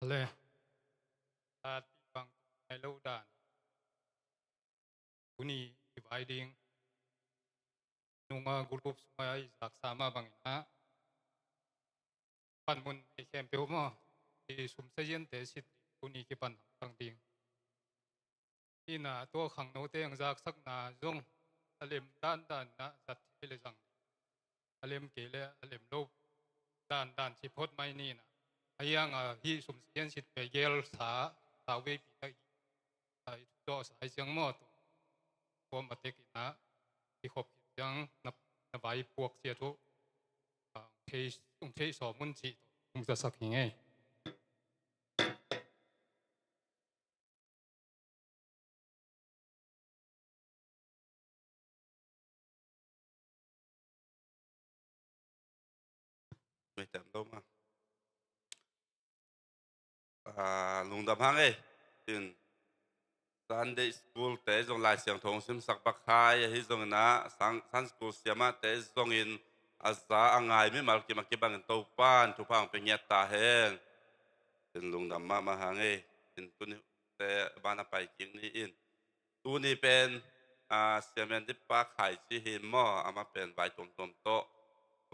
Ale, tat bang ai lo dan. Tuni i vai ding nunga group sunga i zaksa mah bangin ah, panmun ei khempeuh maw, i sum saziante sit ding, tuni kipan hangtang ding. Ina tua khangnote ang zaksakna zong a lem dandan na zat thei le zang, a lem kei le a lem lo dandan ci phot mai ni na. A hiang a hih sum sazian sit pe gel sa, sa veipi tak i, a i thudawh sa i ciang maw tu. Kuam a tek ina i khop khit ciang na, na vai puak cia thu, a, ung thei, ung thei sawm un cih tung zasak hi ngei. Mei tam lo ma. Ah, lungdam hang ei. Tin, Sunday school te zong Lai Siangtho hong simsak bak hai, ahi zongin ah, sang, Sunday school siamahte zongin a za a ngai mimal kim a kibangin Topan thupha hong pia ngiat ta hen. Tin, lungdam mahmah hang ei. Tin, tuni te ban a pai kik ni in. Tuni pen, ah, Siamen Dipa Khai ci hi maw, amah pen vai tuamtuam tawh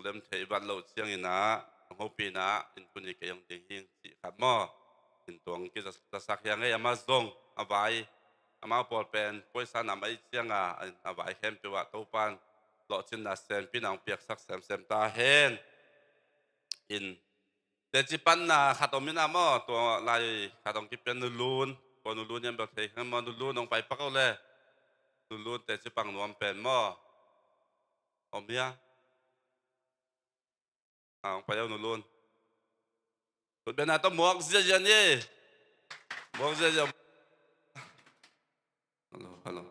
lem thei vat loh ciangin ah, hong hopih ina in tuni kei hong ding hing cih khat maw. In tuang kizasak hi a ngei, amah zong a vai, amah pawl pen poisa nam ahi cianga, a vai khempeuh ah Topan lawhcinna sempina hong piaksak semsem ta hen. In teci panna khat om ina maw, tua lai khat hong kipian Nu Lun, tua Nu Lun hiam bel thei kha maw, Nu Lun hong pai pak o le. Nu Lun teci pang nuam pen maw. Om hia? Ah, hong pai o Nu Lun. Khut beng na tawh muak ziazia ni. Muak ziazia. Hello, hello.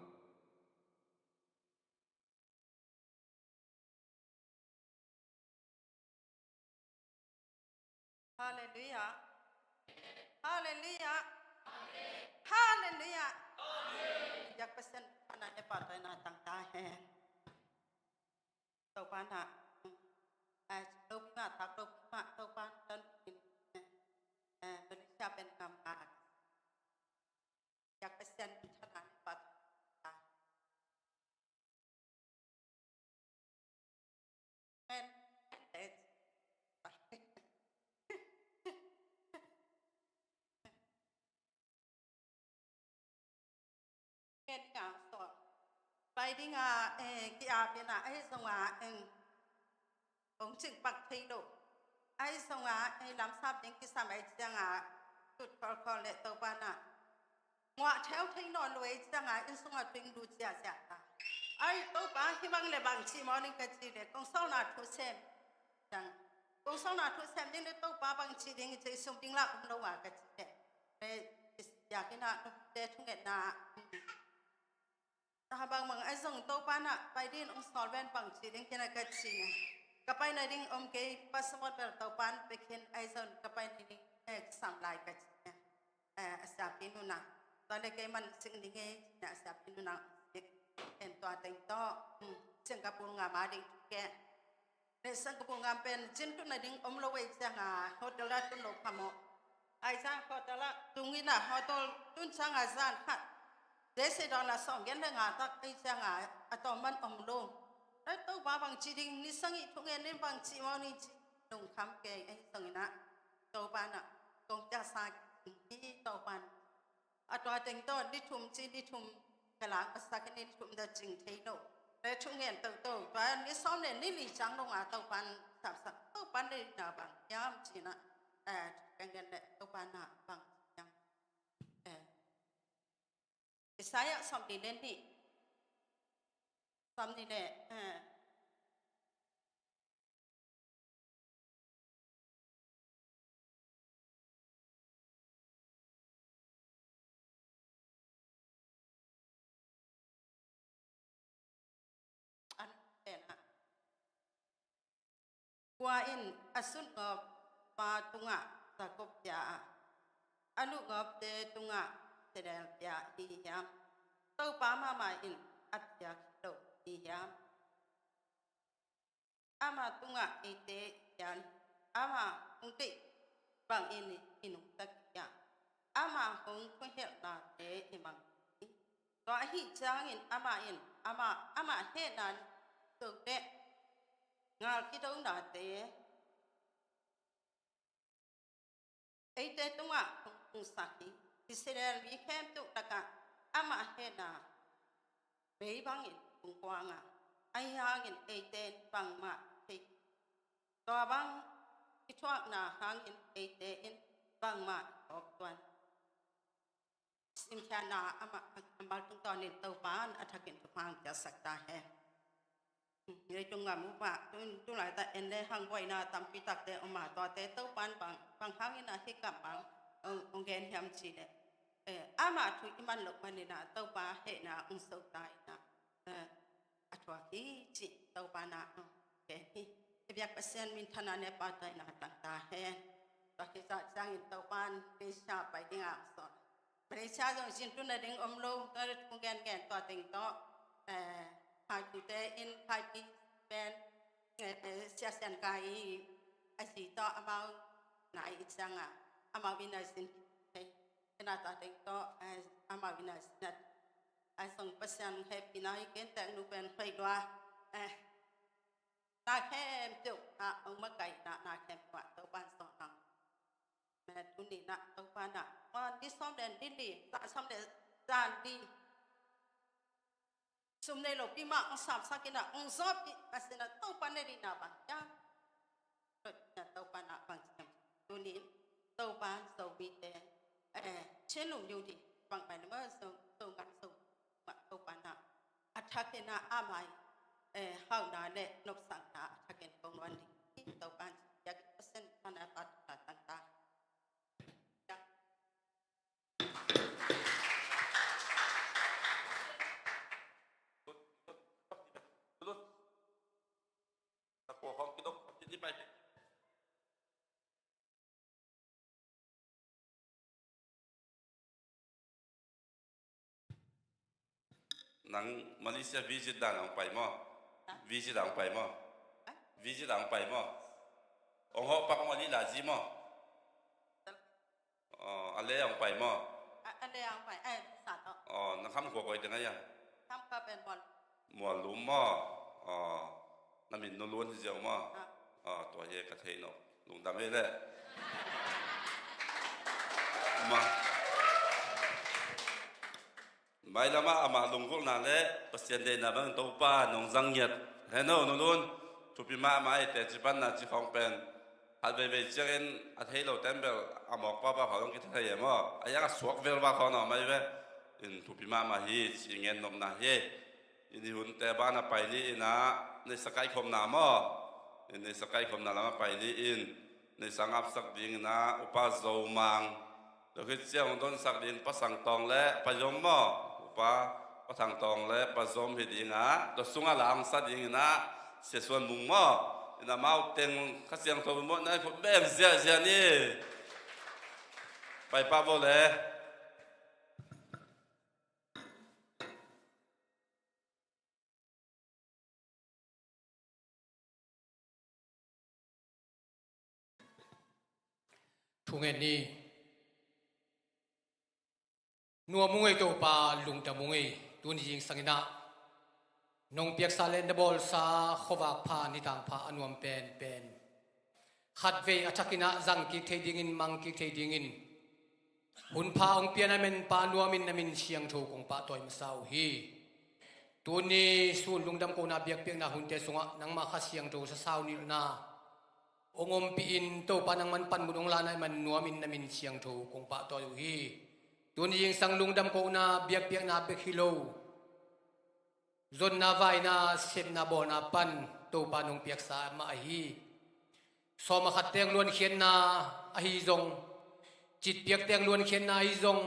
Halleluiah. Halleluiah. Halleluiah. Biak Pasian, a na ne pa tai na tang ta hen. Topa na, eh, Topa na, tak Topa, Topa dan in, eh, eh, Malaysia pen ngam ngak. Biak Pasian, a na ne pa tai. Men, men, men nga so. Pai ding a, eh, ki-ap in a, ahi zong a, eh, hong cing pak thei lo. Ahi zong a, eh, lamsap ding kisam ahi ciang a, tut khol khol le Topa na. Nguah theu thei nawn lo ei ciang a, inn sungah tuing lut ziahziah ta. Ai, Topa, hih bang le bang ci maw ning ka ci le, kong sawlna thu sem. Ciang, kong sawlna thu sem ding le Topa bang ci ding i ci sum ding la om lo a ka ci le. Le, biak in a, nute thungetna. Ta bang bang ai zong Topa na, pai ding ong sawl ven bang ci ding kina ka ci ne. Ka pai na ding om kei, pasamot bel Topa na pekin ai zong ka pai na ding, eh, kisam lai ka ci ne. Eh, a siapi nuna. Tua le kei man sing ding e, na a siapi nuna sing. En tua teng to, hmm, Singapore ngam a ding thuke. Ne Singapore ngam pen, cin tun na ding om lo ei ciang a, hotel a tun lo phamawh. Ai ciang hotel a, tung in a hotel tun ciang a zan khat. Desi dollar sawm gen le nga tak ei ciang a, a tawm man om lo. Ai Topa bang ci ding, ni sang i thungen ning bang ci maw ni ci. Lungkham kei ei zong in a. Topa na, kong tia sa hi Topa na. A tua teng tawh ni thum ci ni thum ka lak a sak ni thum da cing thei lo. Le thungen toto, tua ni sawm le ni li ciang lo nga Topa na sapsak, Topa na na bang hiam ci na. Eh, ka ngen le Topa na bang hiam. Eh. Isaiah sawm li le ni. Sawm li le, eh. An pen ah. Kua in a sutngawp pa tungah Jakob pia a, a luhngawpte tungah Israel pia hi hiam? Topa mahmah in a piak hi lo hi hiam? Ama tungah eite i pian, ama hong deih bangin i nungta kei a, ama hong thuhilhnate i mang hi. Tua ahih ciangin amah in, ama, ama hehna ni zo teh, ngal kidonate eite tungah hong, hong sak hi. Israel mi khempeuh lakah amah hehna bei bangin hong kuang a, ahi hangin eite in bangmah thei, tua bang i thuakna hangin eite in bangmah i phawk tuan. Simkhiatna amah, amah tungtawnin Topa in a thakin thupha hong piaksak ta hen. Leitung gam uh pah, tu, tu laitak en le hang buaina tampi takte om a, tuate Topa in bang, bang hangin a hih gam bang hong, hong gen hiam cih leh, eh, ama thu i man loh manin a Topa hehna hong so ta in a, eh, a thuak hi cih Topa in a hong gen hi. I biak Pasian minthanna le pahtawina tang ta hen. Tua khit ciangin Topa in Malaysia pai ding a hong sawl. Malaysia zong sin tun na ding om lo, tua thu gengen tua teng tawh, eh, Phaipite in, Phaipi pen, eh, eh, Sia Sian Kai i a zi tawh amau nai i ciang a, amau in a sin thei. Ina tua teng tawh, eh, amau in a sin a, a zong Pasian hehpihna i gen tek nu pen hoih lua, eh, na khempeuh ah hong makaihna, na khempeuh ah Topa in sawh nang. Meh tuni in a Topa in a, ni sawm le ni li, za sawm le za li, sum nei lopi mah hong sapsak in a, hong zawhpih mah sin a, Topa in a dihna bang hiam? Topa in a bang hiam? Tuni in Topa in Zomite, eh, Chin Lung Youth dih bang pai na mah, Zo, Zo ngat Zo mah Topa in a, a thakin a amah i, eh, hauhna le nopsakna a thakin kong luan ding hi. Topa in a, biak Pasian in a, a pat na tang ta. Hong kidok, kidip pai. Nang Malaysia visit dan hong pai maw? Ha? Visit hong pai maw? Ha? Visit hong pai maw? Hong hawh pak maw, lila zi maw? Aw, a le hong pai maw? A, a le hong pai, eh, sa tawh. Aw, na kham khua koi teng a hia? Kham khua pen Mual. Mual Lum maw? Aw, na min Nu Lun hi ziau maw? Ah. Aw, tua hi ka thei no. Lungdam hi le. Ma. Mailam ah amah lunggulhna le Pasian deihna bangin Topa nong zang ngiat hen aw, Nu Lun. Thupi mahmah hi. Teci panna ci khawng pen khat veivei ciangin a thei lo ten bel a mawk pahpah khawng zong kithei e maw? A hiang a suak vel pah khawng a om ahi ve. In thupi mahmah hi ci ngen nopna hi. In i hunte ban a pai ni in ah, neihsa kaikhawmna maw? In neihsa kaikhawmna lam a pai ni in, neihsa ngapsak dingin ah Upa Zo Mang, tua khit ciang hong donsak ding Pa Sang Tawng le Pa Zom maw? Upa Pa Thang Tawng le Pa Zom hi ding a, tua sungah la hong sa dingin ah Sia Suan Mung maw? In amau teng Kha Siangtho in maw, na khut beng ziahziah ni. Pai pah vo le. Thu ngen ni. Nuam ung ei Topa, lungdam ung ei. Tuni zingsang in ah nong piaksa le na bawlsa khuavak pha, nidang pha a nuam penpen, khatvei a thakin ah zang kik thei dingin, mang kik thei dingin hun pha hong pia na menpa nuamin na min siangtho kong pahtawi masa uh hi. Tuni sun lungdam kohna biakpiakna hunte sungah nangma Kha Siangtho sasau nilhna hong ompih in, Topa nangman panmun hong la na hih man nuamin na min siangtho kong pahtawi uh hi. Tuni zingsang lungdam kohna biakpiakna bek hi lo, zonna, vaina, sepna, bawlna pan Topa nong piaksa mah ahi. Sawm a khat teng luankhiatna ahi zong, citpiak teng luankhiatna ahi zong,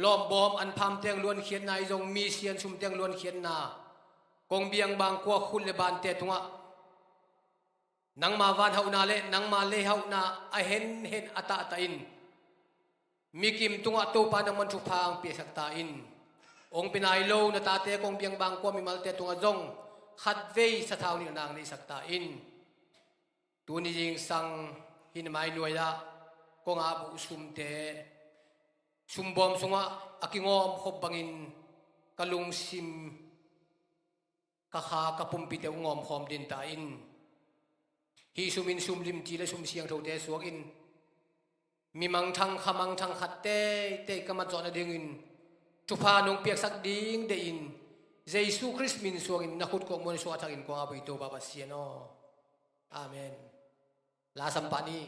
lawmbawm anpham teng luankhiatna ahi zong, mi siansum teng luankhiatna, kong biang bangkua khut le bante tungah nangma vanhauhna le nangma leihauhna a henhen a tahtah in, mikim tungah Topa nangman thupha hong piasak ta in. Hong pia nai lo na tate kong biang bangkua mimalte tungah zong khatvei sathau nilhna hong neihsak ta in. Tuni zingsang hih na mai nuai-ah kong ap uh sumte, sumbawm sungah a kingawm khop bangin ka lungsim, ka kha, ka pumpite uh ngawmkhawm den ta in. Hih sum in sum limci le sum siangthote suak in, mi mangthang, kha mangthang khat teitei ka mat zawh nadingin thupha nong piaksak ding deihin, Jesu Khrist min suangin na khut kong muan suah thakin kong ap uh hi Topa Pasian aw. Amen. La sam pah ni.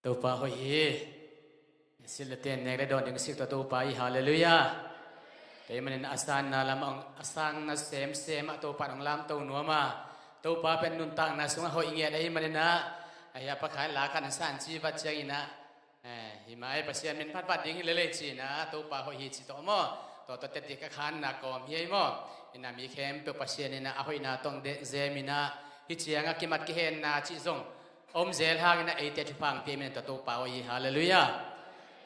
Topa hoih hi. Silh le ten nek le dawn ding sik tawh Topa hi. Halleluiah. Tua ahih manin a sanna lamah a sang na semsem ah Topa in hong lamto nuam a, Topa pen nuntakna sungah hoih ngiat ahih manin ah, a hia pakhat la kan san ci vat ciangin ah, Eh, hih mah ei Pasian min phatphat ding hi lel ei ci-in ah, Topa hoih hi ci tawh maw? Tua tawh teti ka khanna kawm hi ei maw? Ina mi khempeuh Pasian ina a hoihna tawh de zem ina, hih ciangah kimat kihenna cih zong om zel hangin ah eite thupha hong pia min tua Topa hoih hi. Halleluiah.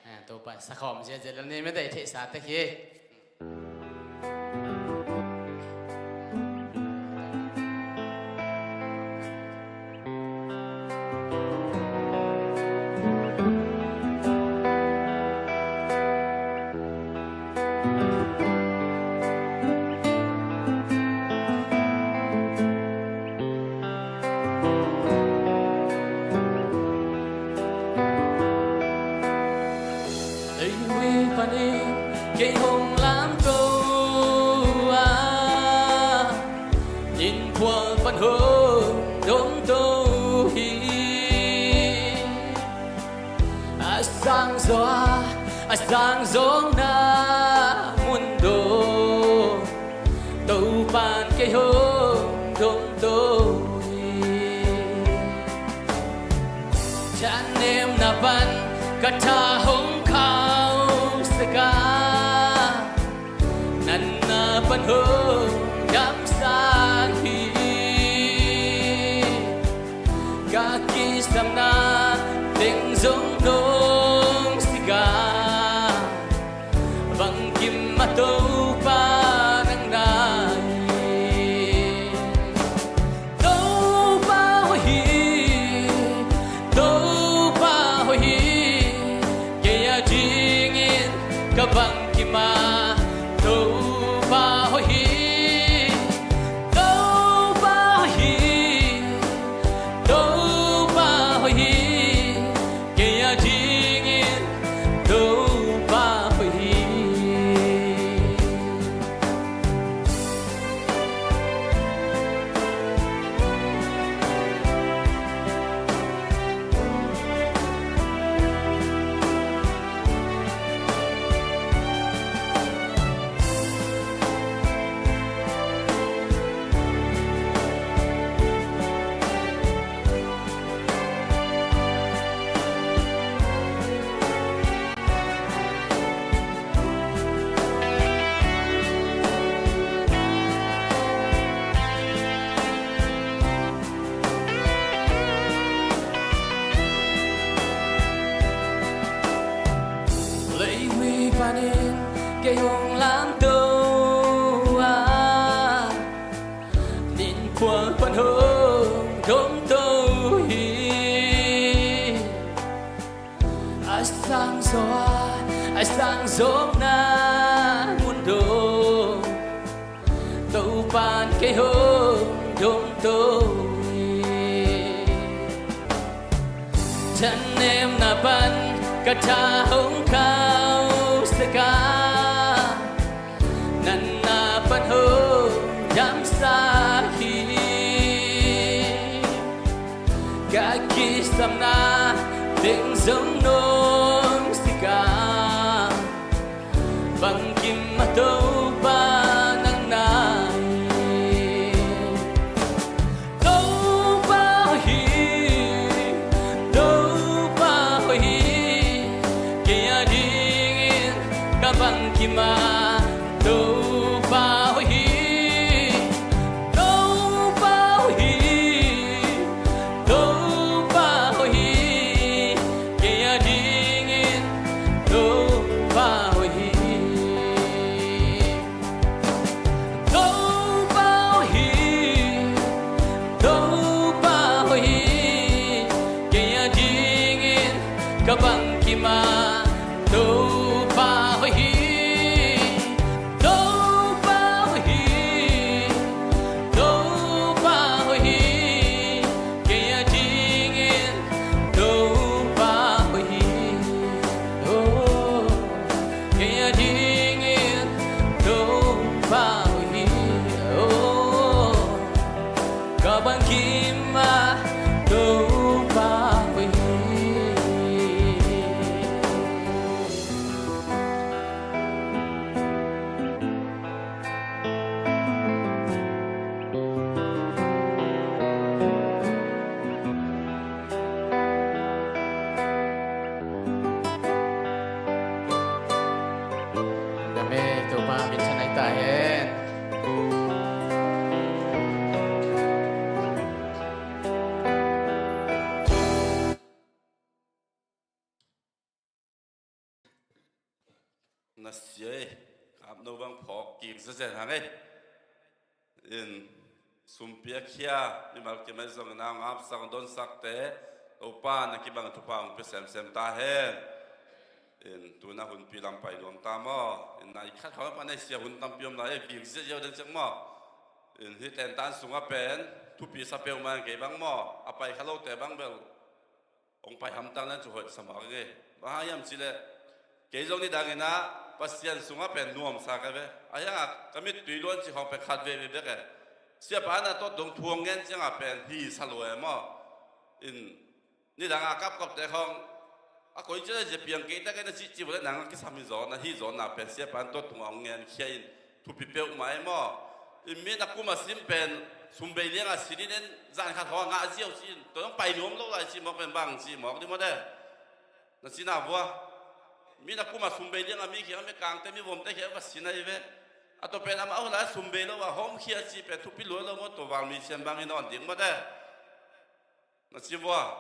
Eh, Topa in sakhawm ziahziah lel ni mete i theihsa tek hi. Ei ui panin kei hong lamto a, inn phual pan hong dongto hi. A sang zaw a, a sang zawngna mun dong, Topa'n kei hong dongto hi. Ka tha hong khauhsak a, natna pan hong damsak hi. Ka kisapna teng zong nong sik a, bangkim a Topa nang na hi. Topa hoih hi, Topa hoih hi, kei a dingin ka bangkim a. Topa hoih hi, Topa hoih hi, Topa hoih hi, kei a dingin Topa hoih hi. Leivui panin kei hong lamto a, nin khual pan hong domto hi. A sang zaw a, a sang zawkna mun dong, Topa'n kei hong domto hi. Thanemna pan ka tha hong khauhsak a, natna pan hong damsak hi. Ka kisapna teng zong nong sik a, bangkim a Topa nang na hi. Topa hoih hi, Topa hoih hi, kei a dingin ka bangkim a. Topa hoih hi, Topa hoih hi, Topa hoih hi, kei a dingin Topa hoih hi. Topa hoih hi, Topa hoih hi, kei a dingin ka bangkim a. Topa hoih hi, Topa hoih hi, Topa hoih hi, kei a dingin Topa hoih hi. Oh, kei a dingin Topa hoih hi. Oh, ka bangkim a Topa hoih hi. Amen. Topa min thang ahi ta hen. Na sia ei, kap no bang phawk kik zezen hang ei. In sumpi a khia, mimal kim ahi zongin a ngapsak, donsakte, Topa na kibang thupha hong pia semsem ta hen. In tuna hunpi lam pai nuam ta maw. In nai khat khawng pan ei sia hun tampi om lai, ei kik zezen den ciang maw. In hih tentan sungah pen, thupi sa peuhmah kei bang maw, a pai kha lote bang bel hong pai hamtang nan cu hoih sa mawk ing ei. Bang hang hiam cih leh, kei zong nidangin ah Pasian sungah pen nuamsa ka ve. Ahi hangah ka mittui luan cih khawng pen khat veivei bek e. Siapa in ah tuat dong thu hong ngen ciangah pen hi sa lua e maw. In nidang a kapkapte khawng a koi ciang a zia piang kei tak e na cihcih uh leh nang a kisam hi zaw, na hi zaw na pen siapa in tuat dong hong ngen khia in thupi peuhmah e maw. In mi na kum a sim pen sumbei liang a sin in en zan khat hawh a ngah ziau ci in, tua dong pai nuam lo lai ci mawk pen bang ci mawk ding maw de. Na cina vua. Mi na kuma sumbei liang a mi kiang a mi kangte mi vomte kiang a va sin ahi ve. A to pen ama ahu lai sumbei lo a hom khia ci pen thupi lua lo maw, to vang mi sian bang in on ding maw de. Na ci vua.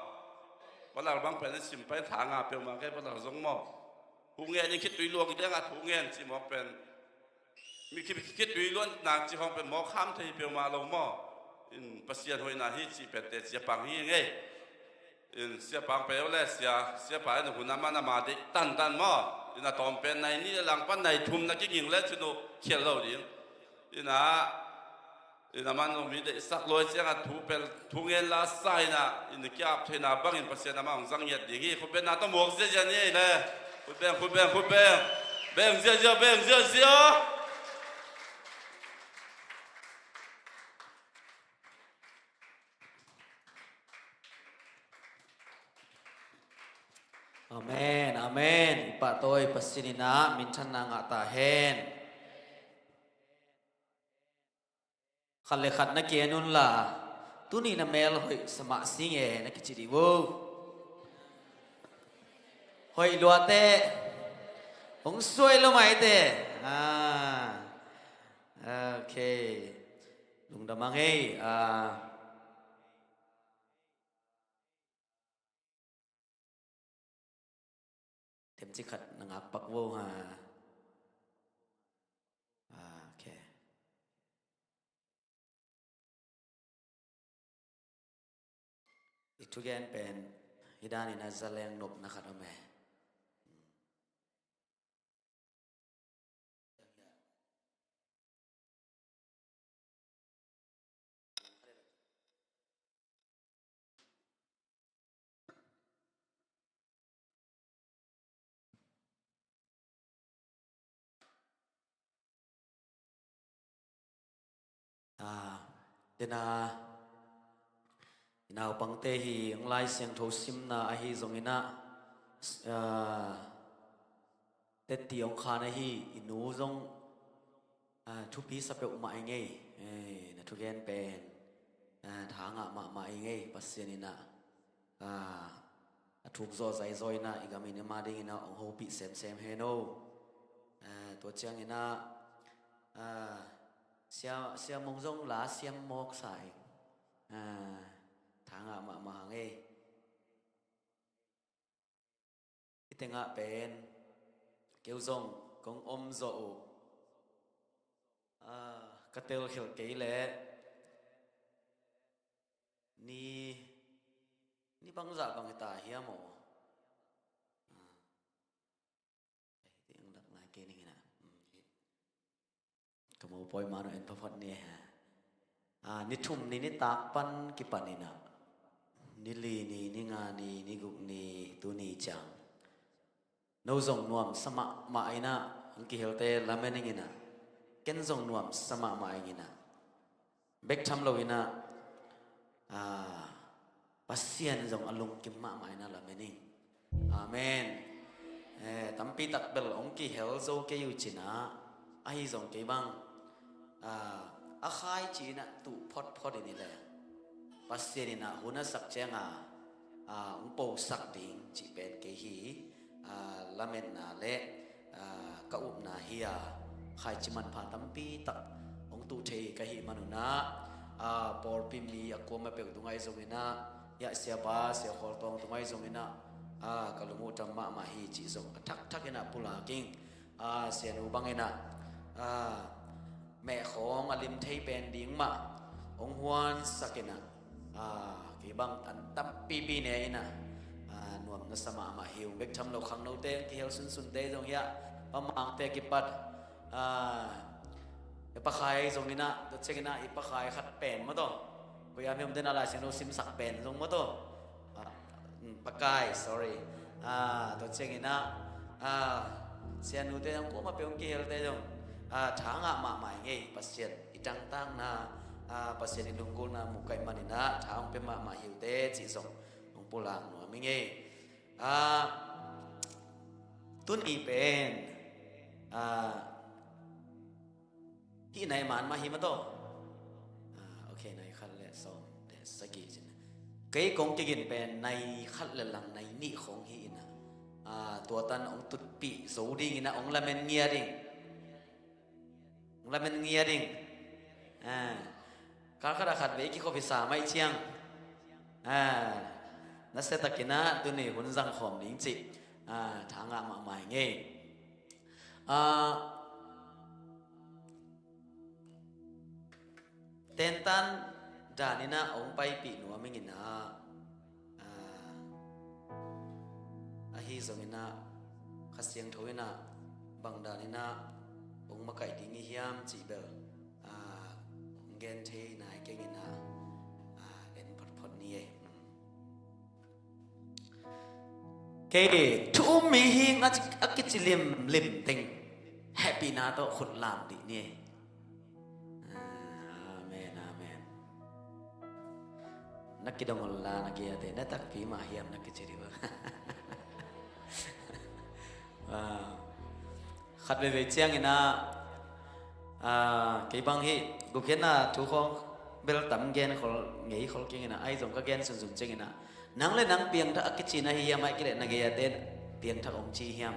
Palal bang pen a sim pai tha nga peuhmah kei palal zong maw. Hu ngen in khitui luang liang a thu ngen ci mawk pen. Mi khi, khitui luan nak ci hong pen mawk kham thei peuhmah lo maw. In Pasian hoihna hi ci pen te cia pang hi ngei. In sia pang pe le sia, sia pa in hun a man a ma deih tantan maw. In a tawm pen nai nih le lang pan nai thum na kiging le cinu khial lo ding. In a, in a man lo mi deihsak luai ciang a thu pel, thu ngen la sa in a, in a kiap theihna bangin Pasian a ma hong zang ngiat ding hi. Khut beng na tawh muak ziazia ni ei le. Khut beng, khut beng, khut beng. Beng ziazia, beng ziazia. Amen, amen. I pahtawi Pasian in a minthanna ngah ta hen. Khat le khat na ki-en unla, tuni na mel hoih sa mah sing e na kici dih vo. Hoih lua teh, hong suai lo mai teh. Ah, ok. Lungdam a ngei. Ah. Temci khat na ngak pak vo ha. Ah, ok. I thugen pen hi dan in a zaleng nopna khat om e. Ah, tena i naupangte hi ang Lai Siangtho simna ahi zongin ah, ah, teti hong khan ahi i nu zong, ah, thupi sa peuhmah i ngei. Eh, na thugen pen, ah, tha ngah mahmah i ngei. Pasian in ah, ah, a thuk zaw zaizaw in ah i gam in i ma dingin ah hong hopih semsem hen o. Ah, tua ciangin ah, ah, sia, sia mong zong la siam mawk sa ing. Ah, tha ngah mahmah hang ei. Hih tengah pen keu zong kong om zawh uh. Ah, ka telkhelh kei leh ni, ni bangzah bang hi ta hiam aw? Ah, hih teng dak nai kei ning in ah. Hmm, hih. Ka mopawi mah no en phaphot ni ha. Ah, ni thum ni nitak pan kipan in ah, ni li ni, ni nga ni, ni guk ni, tuni ciang no zong nuamsa mahmah in ah, ang kihelte lamen ing in ah, ken zong nuamsa mahmah ing in ah. Bek tham lo in ah, ah, Pasian zong a lungkim mahmah in ah lamen ing. Amen. Eh, tampi tak bel hong kihel zo kei uh cin ah, ahi zong kei bang, ah, a khaici in ah tuh photphot in i leng Pasian in ah hun a sak ciang a, ah, hong posak ding cih pen kei hi. Ah, lametna le, ah, ka upna hi a, khaici manpha tampi tak hong tuh thei ka hih man un ah, ah, pawlpi mi a kuama peuh tungah i zongin ah, hiah siapa, sia Khawl Tawng tungah i zongin ah, ah, ka lung uh tam mahmah hi cih zong a thakthak in ah pulak ing. Ah, sianu bang in ah, ah, mehkhawng a lim thei pen ding mah hong huansak in ah, ah, kei bang tan tampipi ne in ah, ah, nuam na sa mahmah hi ung. Bek tham lo khangnote, kihel sunsunte zong hiah Pa Mangte kipat, ah, i Pa Khai zong in ah, tua ciang in ah i Pa Khai khat pen maw taw, koi a mi om den a Lai Siangtho simsak pen zong maw taw. Ah, mm, Pa Kai, sorry. Ah, tua ciangin ah, ah, sianute zong kuamah peuh hong kihelte zong, ah, tha ngah mahmah i ngei. Pasian i tangtakna, ah, Pasian i lunggulna muh ka hih manin ah tha hong pia mahmah hi uh teh cih zong hong pulak nuam i ngei. Ah, tuni pen, ah, hih nai man mah hi maw taw. Ah, ok, nai khat le sawm le sagih cin. Kei kong kigin pen nai khat le lang nai nih khong hi in ah, Ah, tua tan hong tutpih zo dingin ah hong lamen ngiat ding. Hong lamen ngiat ding. Ah, kal khat a khat vei kikhop hi sa mai ciang. Ah, nasiatakin ah tuni hun zang khawm ding cih. Ah, tha ngah mahmah ing ei. Ah, tentan danin ah hong paipih nuam ing in ah, ah, ahi zongin ah Kha Siangtho in ah bang danin ah hong makaih ding i hiam cih bel, ah, hong gen thei nai keng in ah, ah, en photphot ni ei. Kei thu um mihing a ci, a kici limlim teng hehpihna tawh khut lam dih ni. Amen, amen. Na kidong ol la na gei-ate na takpi mah hiam na kici dih bang. Ah, khat veivei ciangin ah, ah, kei bang hih gukhiatna thu khawng bel tam gen khol ngei khol keng in ah, ahi zong ka gen sunsun ciangin ah, nang le nang piangthak a kici na hi hiam, ahih kei leh na gei-ate piangthak hong ci hiam?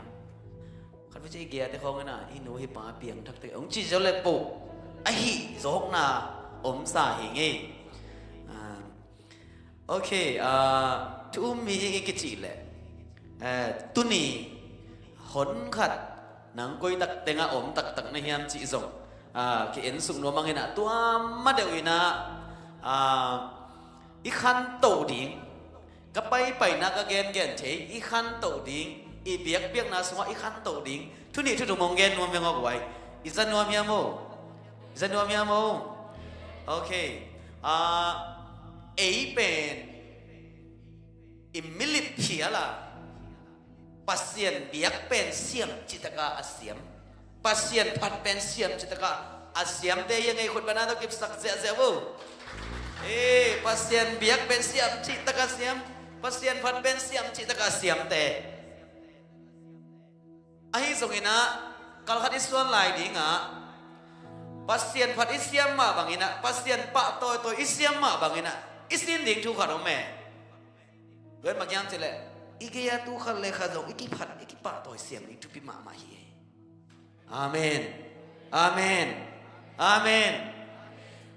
Khat vei ciang i gei-ate khawng in ah, hih nu hih pa piangthak te hong ci zo le poh, ahi zawkna om sa hi ngei. Ah, Ok, ah, thu um mihing i kicih leh, eh, tuni hon khat nang koi tak tengah om taktak na hiam cih zong, ah, ki-en suk nuam ing in ah, tua ma deuh in ah, ah, i khantoh ding, ka paipaina ka gengen thei, i khantoh ding, i biakpiakna sungah i khantoh ding thu nih thu thum hong gen nuam veng aw guai. I za nuam hiam aw? I za nuam hiam aw? Ok. Ah, ei pen i milip phial a, Pasian biak pen siam citaka a siam, Pasian phat pen siam citaka a siamte hi a ngei, khut bana tawh kipsak ziahziah vo. Eh, Pasian biak pen siam citaka siam, Pasian phat pen siam citaka siamte. Ahi zongin ah, kal khat i suan lai ding ah, Pasian phat i siam mah bangin ah, Pasian pahtawi tawi i siam mah bangin ah, i sin ding thu khat om e. Tua in bang hiam cih leh, i gei-a tu khat le khat zong i kiphat, i kipahtawi siam ding thupi mahmah hi e. Amen. Amen. Amen.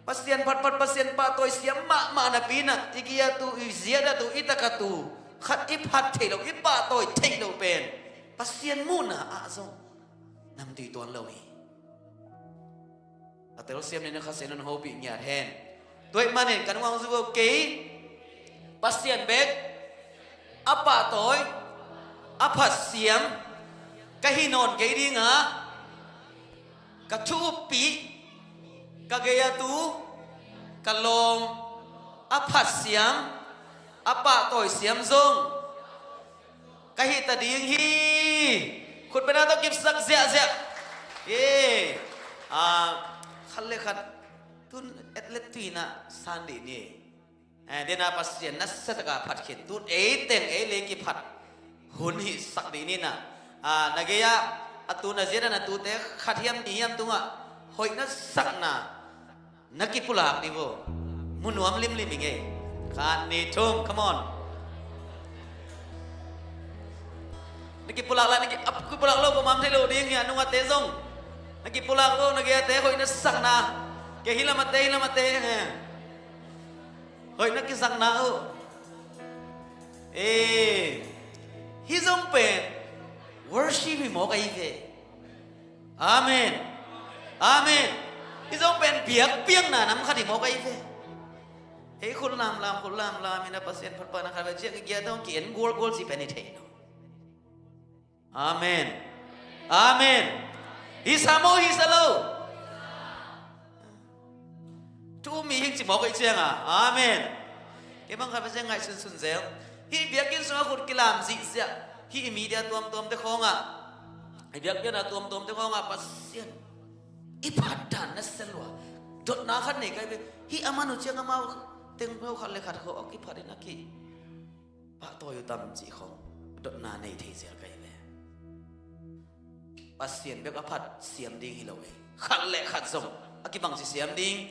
Pasian phatphat, Pasian pahtawi siam mahmah napi in ah, i gei-a tu, i ziat a tu, i tak a tu khat i phat theih loh, i pahtawi theih loh pen Pasian muhna ah zong namtui tuan lo hi. A telsiam ni na Kha Siangtho in hong hopih ngiat hen. Tua ahih manin kan hong zui uh kei, Pasian bek a pahtawi, a phat siam ka hi nawn kei ding a, ka thu uppih, ka gei-a tu, ka lawm a phat siam, a pahtawi siam zong ka hita ding hi. Khut bena tawh kipsak ziahziah. Eh, ah, khat le khat tun et le tui in ah san dih ni. Eh, dena Pasian nasiataka phat khin, tun ei teng ei le kiphat hun hihsak dih ni in ah. Ah, na gei-ah a tu, na ziat a na tute khat hiam nih hiam tungah hoih na sakna na kipulak dih vo. Mu nuam limlim ing ei. Khat, nih, thum, come on. Na kipulak lah, na ki, a kipulak lo pamam thei lo ding hi a, nungate zong. Na kipulak vo, na gei-ate hoih na sakna. Kei hi lamate, hi lamate. Hoih na kisakna uh. Eh, hih zong pen worship hi mawk ahi ve. Amen. Amen. Hih zong pen biakpiakna nam khat hi mawk ahi ve. Hei, khut lamlam, khut lamlam in a Pasian phatphatna khat ve ciang i giat hong ki-en gualgual cih pen hi thei lo. Amen. Amen. Hisa maw, hisa lo? Thu um mihing ci mawk ahih cianga. Amen. Kei bang khat ve ciang ngaihsunsun zel. Hih biakinn sungah khut kilam zihziah, hih i media tuamtuamte khawngah, i biakpiakna tuamtuamte khawngah Pasian i phat dan na sia lua. Dotna khat nei kai ve. Hih a man uh ciang amau teng peuh khat le khat khawng a kiphat in a ki pahtawi uh tam cih khawng dotna nei thei zel kai ve. Pasian bek a phat siam ding hi lo e. Khat le khat zong a kibangci siam ding,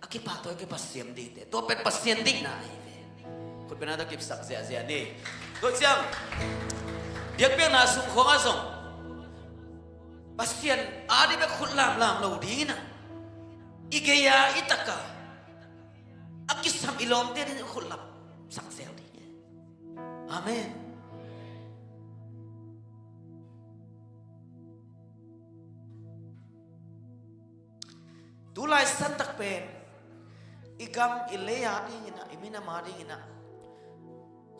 a kipahtawi, kiphat siam dingte, tua pen Pasian deihna ahi ve. Khut bena tawh kipsak ziahziah ni. Tua ciang Biakpiakna sung khawngah zong Pasian ading bek khut lamlam lo dingin ah, i gei-a i tak-a a kisam i lawmte ading khut lamsak zel ding hi. Amen. Tulai santak pen i gam i lei adingin ah, i minam adingin ah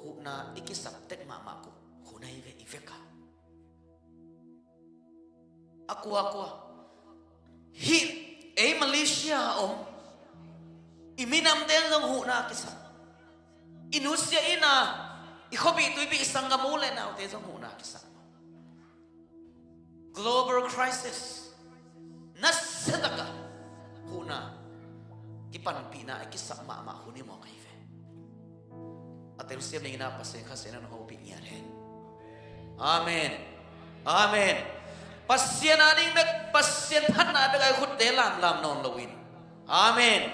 huhna i kisap tek mahmah ko hun ahi ve, i vek a. A kuakua hih ei Malaysia a om i minamte zong huhna kisam. I nusia in a, i khuapih tuipih sanggam u le naute zong huhna kisam. Global crisis nasia tak a huhna kipanpihna a kisap mahmah hun hi mawk ahi ve. A telsiam dingin ah Pasian Kha Siangtho in hong hopih ngiat hen. Amen. Amen. Pasian ading bek, Pasian phatna bek a i khutte lamlam nawn loin. Amen.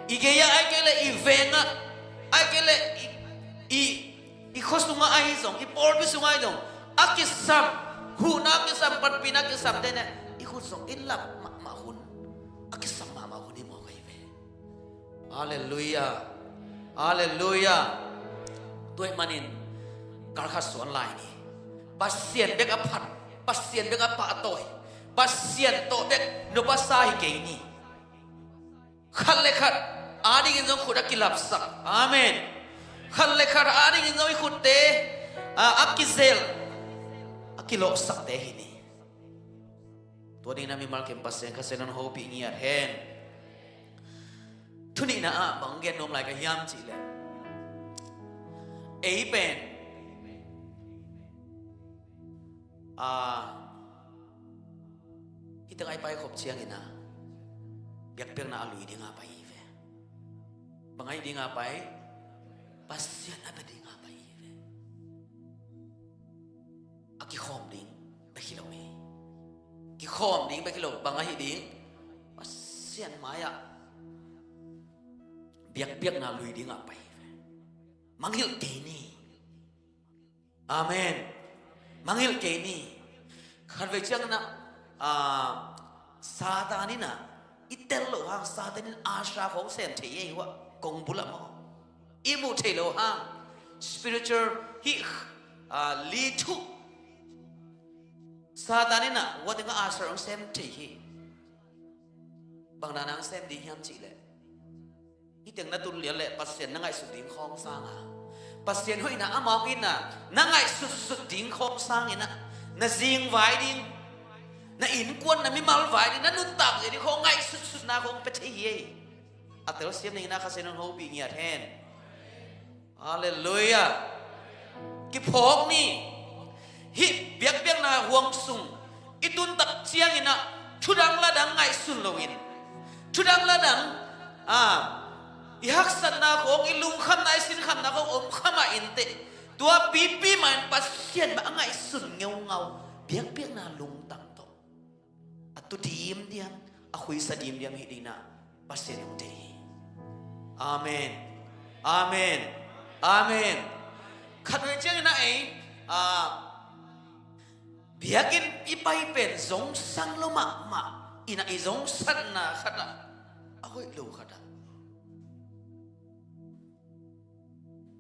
I gei-ah ahih kei leh i veng ah, ahih kei leh i, i, i khua sungah ahi zong, i pawlpi sungah ahi zong, a kisam, huhna a kisam, panpihna a kisamte in ah i khut zong i lap mahmah hun, a kisam mahmah hun hi mawk ahi ve. Halleluiah. Halleluiah. Tua ahih manin kal khat suan lai ni. Pasian bek a phat, Pasian bek a pahtawi, Pasian tawh bek nop a sa hi kei ni. Khat le khat adingin zong khut a kilapsak. Amen. Khat le khat adingin zong i khutte a, a kizel, a kilawhsakte hi ni. Tua dingin ah mimal kim Pasian Kha Siangtho in hong hopih ngiat hen. Thu nihna ah bang gen nuam lai ka hiam cih leh, ei pen, a, hih teng a i paikhop ciangin ah biakpiakna a lui ding a pai hi ve. Bang a hih ding a pai? Pasian a bia ding a pai hi ve. A kikhawm ding bek hi lo hi. Kikhawm ding bek hi lo, bang a hih ding? Pasian mai-ah biakpiakna lui ding a pai hi ve. Mangngilh kei ni. Amen. Mangngilh kei ni. Khatvei ciangin ah, ah, Satan in ah i tel loh hang, Satan in usher khawng sem thei hi, hua kong bul ah maw, i muh theih loh hang, spiritual hih, ah, li thuh, Satan in ah hua tengah usher hong sem thei hi. Bang na nang sem ding hiam cih leh, hih teng na tun lian leh Pasian na ngaihsut ding khawng sang a, Pasian hoihna amau in ah na ngaihsutsut ding khawng sangin ah, na zing vai ding, na innkuan, na mimal vai ding, na nuntak zia ding khawng ngaihsutsutna khawng pia thei hi. A telsiam dingin ah Kha Siangtho in hong hopih ngiat hen. Halleluiah. Kiphawk ni. Hih biakpiakna huang sung i tun tak ciangin ah thudang ladang ngaihsun loin, thudang ladang, ah, i haksatna khawng, i lungkhamna, i sinkhamna khawng om kha mah inteh, tua pipi mah in Pasian mah a ngaihsun ngeungau, biakpiakna lungtang tawh a tu dimdiam, a khuisa dimdiam hih dingin ah Pasian hong deih hi. Amen. Amen. Amen. Khatvei ciangin ah ei, ah, biakinn i pai pen zongsang lo mahmah in ah, i zongsatna khat ah, a hoih lo khat ah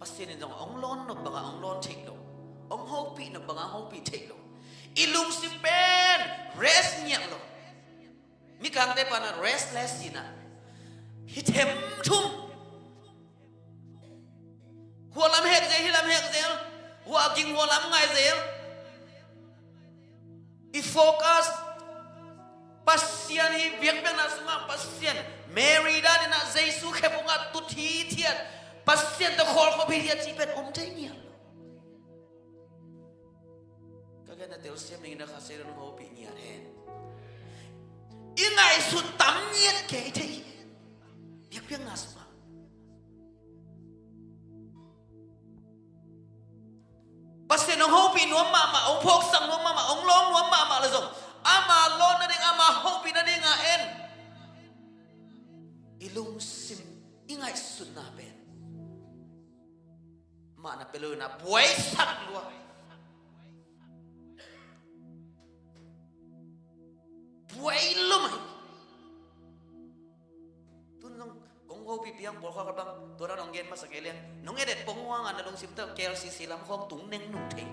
Pasian in zong hong lawn nop bangah hong lawn theih lo, hong hopih nop bangah hopih theih lo. I lungsim pen rest ngiat lo. Mikangte panah restless hi-in ah, hi themthum, hua lam hek zel, hih lam hek zel, hua ging, hua lam ngai zel. I focus Pasian hi, biakpiakna sungah Pasian, Mary danin ah Jesu khe bungah tut hithiat, Pasian tawh khawlkhop hithiat cih pen om thei ngiat lo. Ka gen a telsiam dingin ah Kha Siangtho in hong hopih ngiat hen. I ngaihsut tam ngiat kei thei hi, biakpiakna sungah. Pasian hong hopih nuam mahmah, hong phawksak nuam mahmah, hong lawng nuam mahmah le zong, ama lawn nading, ama hopih nading a en, i lungsim, i ngaihsutna pen mah na pia lo-in ah buaisak lua. Buai lo mai. Tun zong kong hopih piang pawlkhat bang tua dan hong gen masa kei leng, nong edet pong huang a na lungsim tawh K L C C lam khawng tung neng nung thei.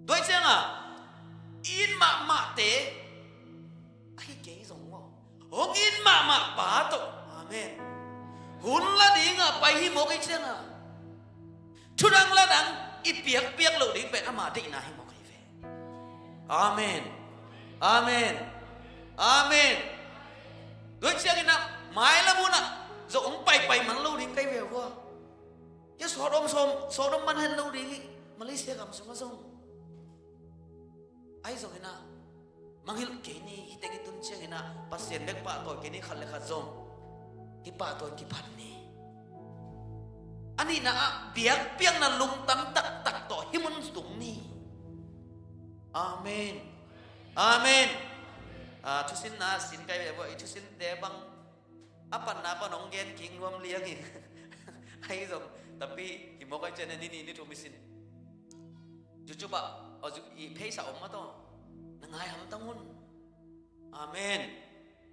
Tua ciangah in mahmahte ahi kei zong maw, hong in mahmah pa tawh. Amen. Hun la dingah pai hi mawk i ciangah thudang ladang i piakpiak loh ding pen ama deihna hi mawk hi ve. Amen. Amen. Amen. Tua ciangin ah mailam hunah zong hong paipai man lo ding kai ve hua. Hia sawt om sawm, sawt om man hen lo ding hi. Malaysia gam sungah zong ahi zongin ah mangngilh kei ni. Hih teng i tun ciangin ah Pasian bek pahtawi kei ni, khat le khat zong hih pahtawi kiphat ni. A nihna ah biakpiakna lungtang taktak tawh hih mun tung ni. Amen. Amen. Ah, thusinna sin kai ve bua, i thusinte bang a panna pan hong gen kik nuam liangin ahi zong tampi hi mawk ahi cian a ni nih ni thum i sin. YouTube ah, aw, zu-, i page ah om mah tawh na ngai hamtang un. Amen.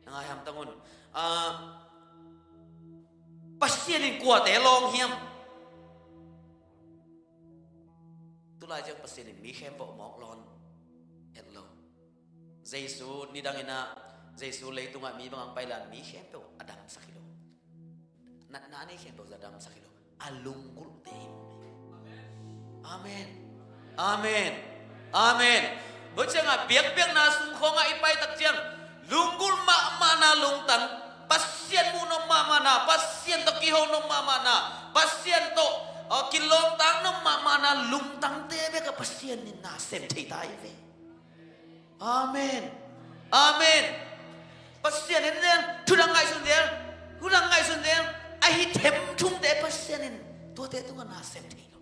Na ngai hamtang un. Ah, Pasian in kuate lawng hiam? Tulai ciang Pasian in mi khempeuh mawk lawn et lo. Jesu nidangin ah, Jesu leitungah mi bangah pai lan mi khempeuh a damsak hi lo. Natna a nei khempeuh zong a damsak hi lo. A lunggulhte hi. Amen. Amen. Amen. Tua ciangah biakpiakna sung khawngah i pai tak ciang lunggulh mahmahna lungtang, Pasian muh nop mahmahna, Pasian tawh kiho nop mahmahna, Pasian tawh, uh, kilawmtang nop mahmahna lungtangte bekah Pasian in na sem thei ta hi ve. Amen. Amen. Pasian in zel, thudang ngaihsun zel, thudang ngaihsun zel, ahi themthumte Pasian in tuate tungah na sem thei lo.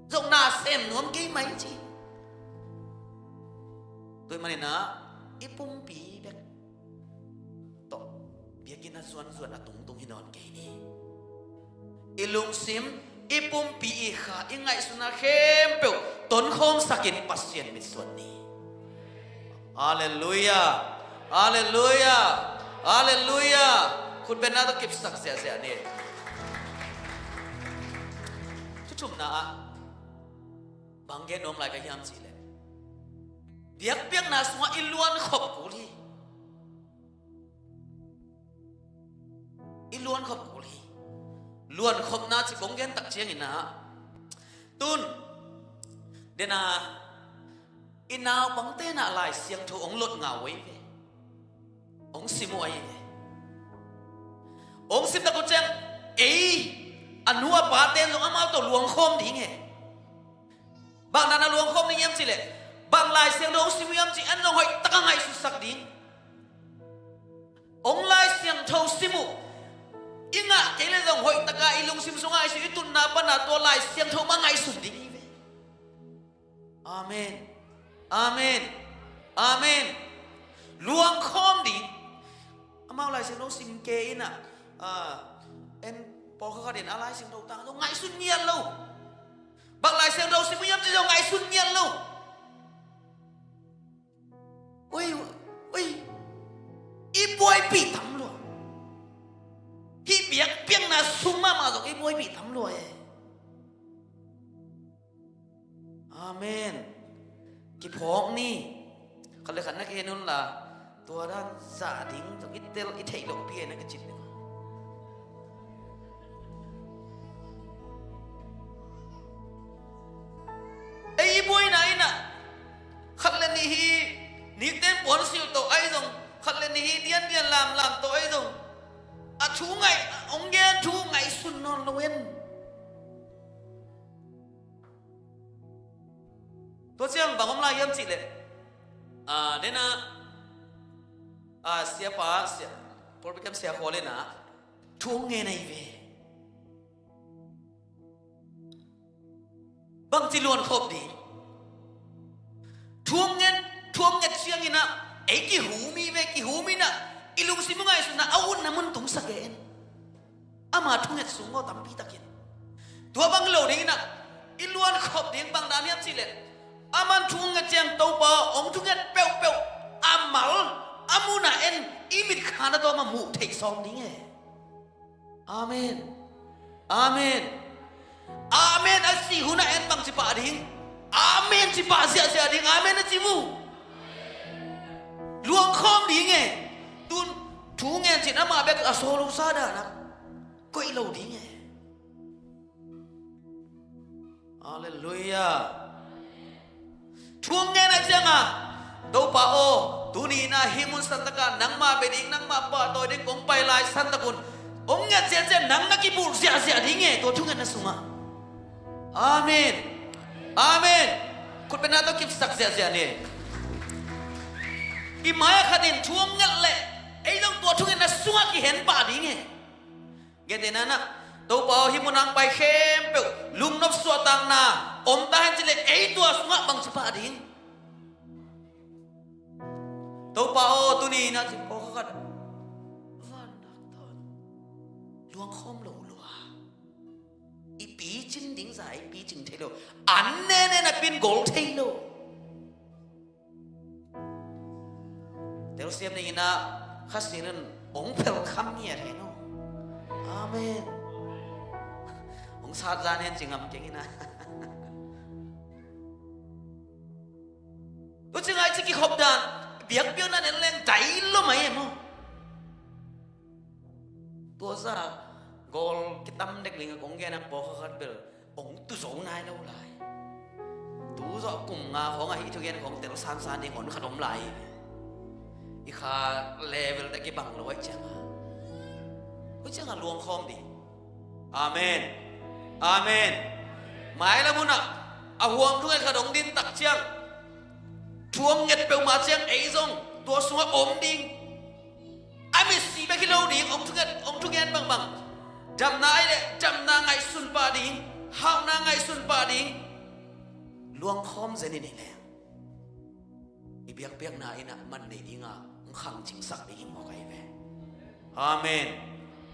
Zong na sem nuam kei mai ci. Tua ahih manin ah i pumpi bek tawh biakinn a zuanzuan a tungtung hi nawn kei ni. I lungsim, i pumpi, i kha, i ngaihsutna khempeuh tonkhawmsakin Pasian mitsuan ni. Halleluiah. Halleluiah. Halleluiah. Khutbetna tawh kipsak ziahziah ni. Thu thumna ah bang gen nuam lai ka hiam cihleh, biakpiakna sungah i luankhop kul hi. I luankhop kul hi. Luankhopna ci kong gen tak ciangin ah, tun dena i naupangte na Lai Siangtho hong lot ngau uh hi ve. Hong sim uh hi ve. Hong sim tak uh ciang ei a nu a pate zong amau tawh luangkhawm ding hi. Bang na na luangkhawm ding hiam cihleh, bang Lai Siangtho hong sim uh hiam cih an zong hoih taka ngaihsutsak ding. Hong Lai Siangtho sim uh i ngah kei le zong hoih taka i lungsim sungah i si i tunna pana tua Lai Siangtho mah ngaihsun ding hi ve. Amen. Amen. Amen. Luangkhawm ding. Amau Lai Siangtho sim kei in ah, ah, en pawlkhat khat in a Lai Siangtho tang zong ngaihsun ngiat lo. Bang Lai Siangtho sim uh hiam cih zong ngaihsun ngiat lo. Ui, ui. I buaipih tam lua. Hih biakpiakna sung mahmah zong i buaipih tam lua e. Amen. Kiphawk ni. Khat le khat na kihen un la, tua dan zah ding zong i tel i theih lohpi e na kicin ding. Ei i buaina in ah khat le nih hi nikten puansilh tawh ahi zong, khat le nih hi diandian lamlam tawh ahi zong, a thu ngaih, hong gen thu ngaihsun nawn lo in. Tua ciang bang om lai hiam cihleh, ah, dena, ah, siapa, sia, Paul Bikem sia khua le na thu hong ngen ahi ve. Bangci luankhop ding. Thu hong ngen, thu hong nget ciangin ah ei kihum hi ve, kihum in ah i lungsim uh ngaihsutna a utna mun tungsak e en. Ama thunget sung aw tampi takin. Tua bang lo dingin ah I luan khop ding bang dan hiam cih leh, a man thu nget ciang Topa aw, hong thunget peuhpeuh a mal, a mun a en, i mitkha na tawm a muh theih sawm ding e. Amen. Amen. Amen a cih hun a en bang ci pah ding? Amen ci pah ziahziah ding. Amen a ci mu. Luang khawm ding e. Tun thu ngen cin amah bek a sawl uh sa dan a koih lo ding e. Halleluiah. Thu ngen a ciang a, Topa aw, tuni in a hih mun santak a nangmah bia ding, nangmah pahtawi ding kong pai lai santak un, hong nget ciangciang nang na kibulh ziahziah ding e, tua thungetna sungah. Amen. Amen. Khutbetna tawh kipsak ziahziah ni. I mai-ah khat in thu hong nget leh ei zong tua thungetna sungah kihen pah ding e. Gentehna-in ah, Topa aw, hih mun ah hong pai khempeuh lungnop suahtakna om ta hen cih leh ei tua sungah bang ci pah ding? Topa aw, tuni in ah ci pawlkhat, van nak tawn, luang khawm lo lua. I picin ding zah i picin thei lo. An nene na pin gol thei lo. Telsiam dingin ah Kha Siangtho in hong phelkham ngiat hen aw. Amen. Hong sat zan hen ci ngam keng in ah. Tu ci ngai ci kikhop dan, biakpiakna en leng dai lo mai em aw. Tua zah gol kitam dek ding a kong gen a pawlkhat bel hong tu zo nai lo lai. Tu zawh kum nga khawng a hih thugen khawng tel sansan ding hon khat om lai. I kha level te kibang lo ahih ciangin, ahih ciangin luang khawm ding. Amen. Amen. Mailam hun ah a huam thunget khat hong din tak ciang, thu hong nget peuhmah ciang ei zong tua sungah om ding. A mitsi bek hi lo ding, hong thugen, hong thugen bangbang. Damna ahih leh damna ngaihsun pah ding, hauhna ngaihsun pah ding. Luang khawm zen in hi leng, i biakpiakna in ah man nei ding a, hong khangcingsak ding hi mawk ahi ve. Amen.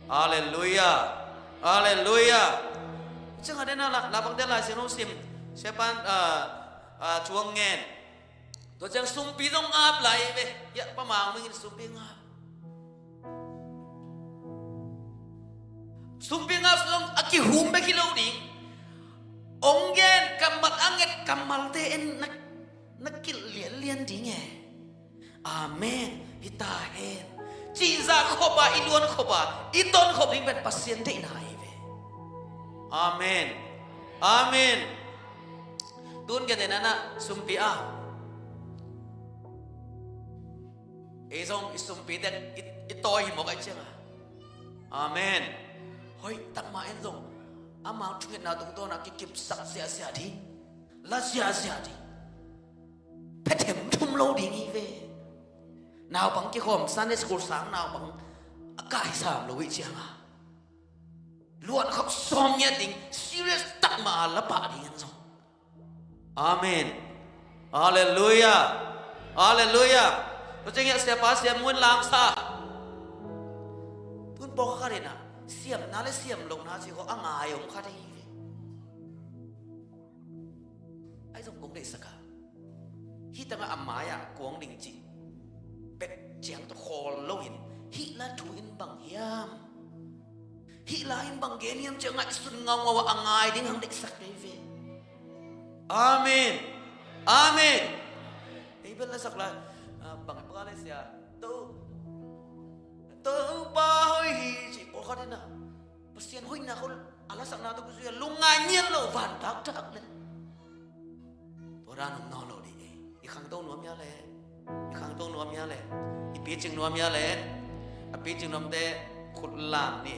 Halleluiah. Halleluiah. Ciang a den a la, la bang den Lai Siangtho sim, Siapan, ah, ah, thu hong ngen. Tua ciang sumpi zong ap lai ve. Hiah Pa Mang Ming in sumpi ngap. Sumpi ngap zong a kihum bek hi lo ding. Hong gen kammal a nget kammalte en na, na kilh lianlian ding e. Amen. Hi ta hen. Cihzah khop a, i luan khop a, i ton khop ding pen Pasian deihna ahi ve. Amen. Amen. Tun gentehna-in ah sumpi a, ei zong i sumpi tek i, i tawi hi mawk ahih ciangin. Amen. Hoih tak mah en zong ama thungetna tungtawn a kikipsak ziahziah ding, la ziahziah ding. Phethem thum lo ding hi ve. Naupang kikhawm, Sunday school sang naupang a kaisam lo ahih ciangin, luan khop sawm ngiat ding, serious tak mah a la pah ding en zong. Amen. Halleluiah. Halleluiah. Tua ciang hiah Siapa Siam Mun Lang sa, tun pawlkhat in ah siamna le siam lohna cih khawng a ngai om kha thei hi ve. Ahi zong kong deihsak a, hih tangah a mai-ah kuang ding cih bek ciang tawh khawl loin, hih la thu in bang hiam, hih la in bang gen hiam ci a ngaihsun ngaungau a, a ngai ding hong deihsak kei ve. Amen. Amen. Ei bel la sak lai, ah, bang i paka le sia, To, Topa hoih hi ci pawlkhat in ah Pasian hoihna khawng a lasakna tawh kizui a lungngai ngiat lo, van taktak le. Tua dan om nawn lo ding hi. I khangto nuam hia le, i khangto nuam hia le, i picing nuam hia le, a picing nuamte khut lam ni.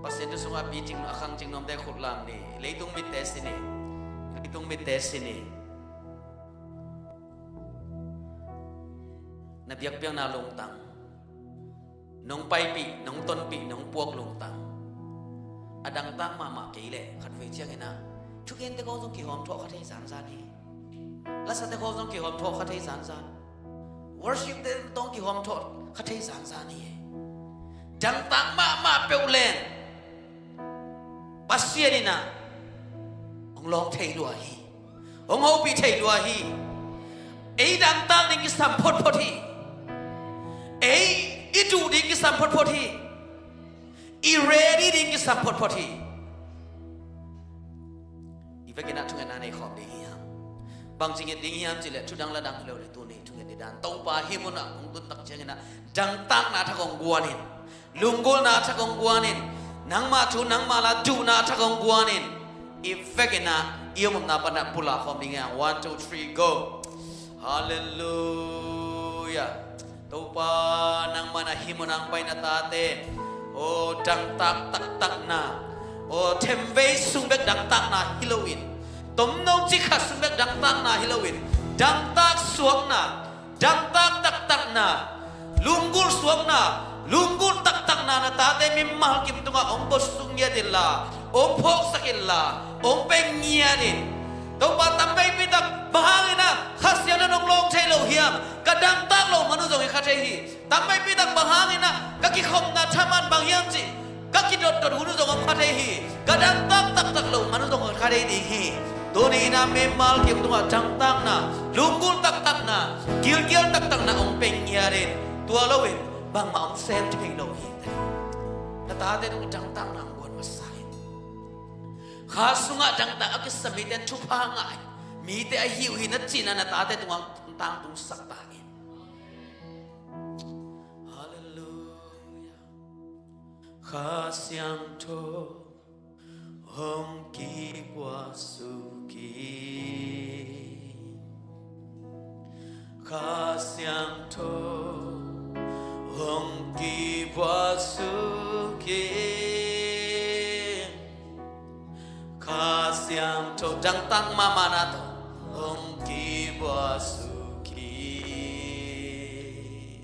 Pasian thu sungah a picing, a khangcing nuamte khut lam ni. Leitung mitte si ni. Leitung mitte si ni. Na biakpiakna lungtang, nong paipih, nong tonpih, nong puak lungtang a dangtak mahmah kei leh, khatvei ciangin ah thugente khawng zong kihawmthawh kha thei zanzan hi. Lasate khawng zong kihawmthawh kha thei zanzan. Worshipte tawh kihawmthawh kha thei zanzan hi. Dangtak mahmah peuh leng Pasian in ah lawng thei lua hi. Hong hopih thei lua hi. Ei dangtak ding kisam photphot hi. Ei i duh ding kisam photphot hi. I ready ding kisam photphot hi. I vekin ah thungetna nei khawm ding hiam? Bangci nget ding hiam cih leh thudang ladang hi lo le tuni thunget ding dan Topa hih munah hong tun tak ciangin ah dangtakna thak hong guan in, lunggulhna thak hong guan in, nangmah thu nangmah la duhna thak hong guan in. I vekin ah i omna panah pulak khawm ding hiam? One, two, three, go. Halleluia. Topa, nangmah na hih munah hong pai na tate aw dangtak taktakna, aw themvei sung bek dangtakna hi loin, tomno cikhat sung bek dangtakna hi loin, dangtak suakna, dangtak taktakna, lunggulh suakna, lunggulh taktakna na tate mimal kim tungah hong bosuk ngiat inla, hong phawksak inla, hong pia ngiat in. Topa, tamveipi tak bang hangin ah Kha Siangtho in hong lawng thei lo hiam? Ka dangtak loh man uh zong hi kha thei hi. Tamveipi tak bang hangin ah ka kikhopna thaman bang hiam cih ka kidotdot hun uh zong om kha thei hi. Ka dangtak taktak loh man uh zong om kha thei ding hi. Tuni in ah mimal kim tungah dangtakna, lunggulh taktakna, gilkial taktakna hong pia ngiat in. Tua loin bangmah hong sem thei lo hi. Na tate tungah dangtakna hong guan masa in. Kha sungah dangtak a kisam mite in thupha ngah hi. Mite ahi uh hi na cihna na tate tungah hong tangtungsak ta in. Halleluia. Kha Siangtho hong kiguahsuk in. Kha Siangtho hong kiguahsuk in. Kha Siangtho dangtak mahmahna tawh hong kiguahsuk in.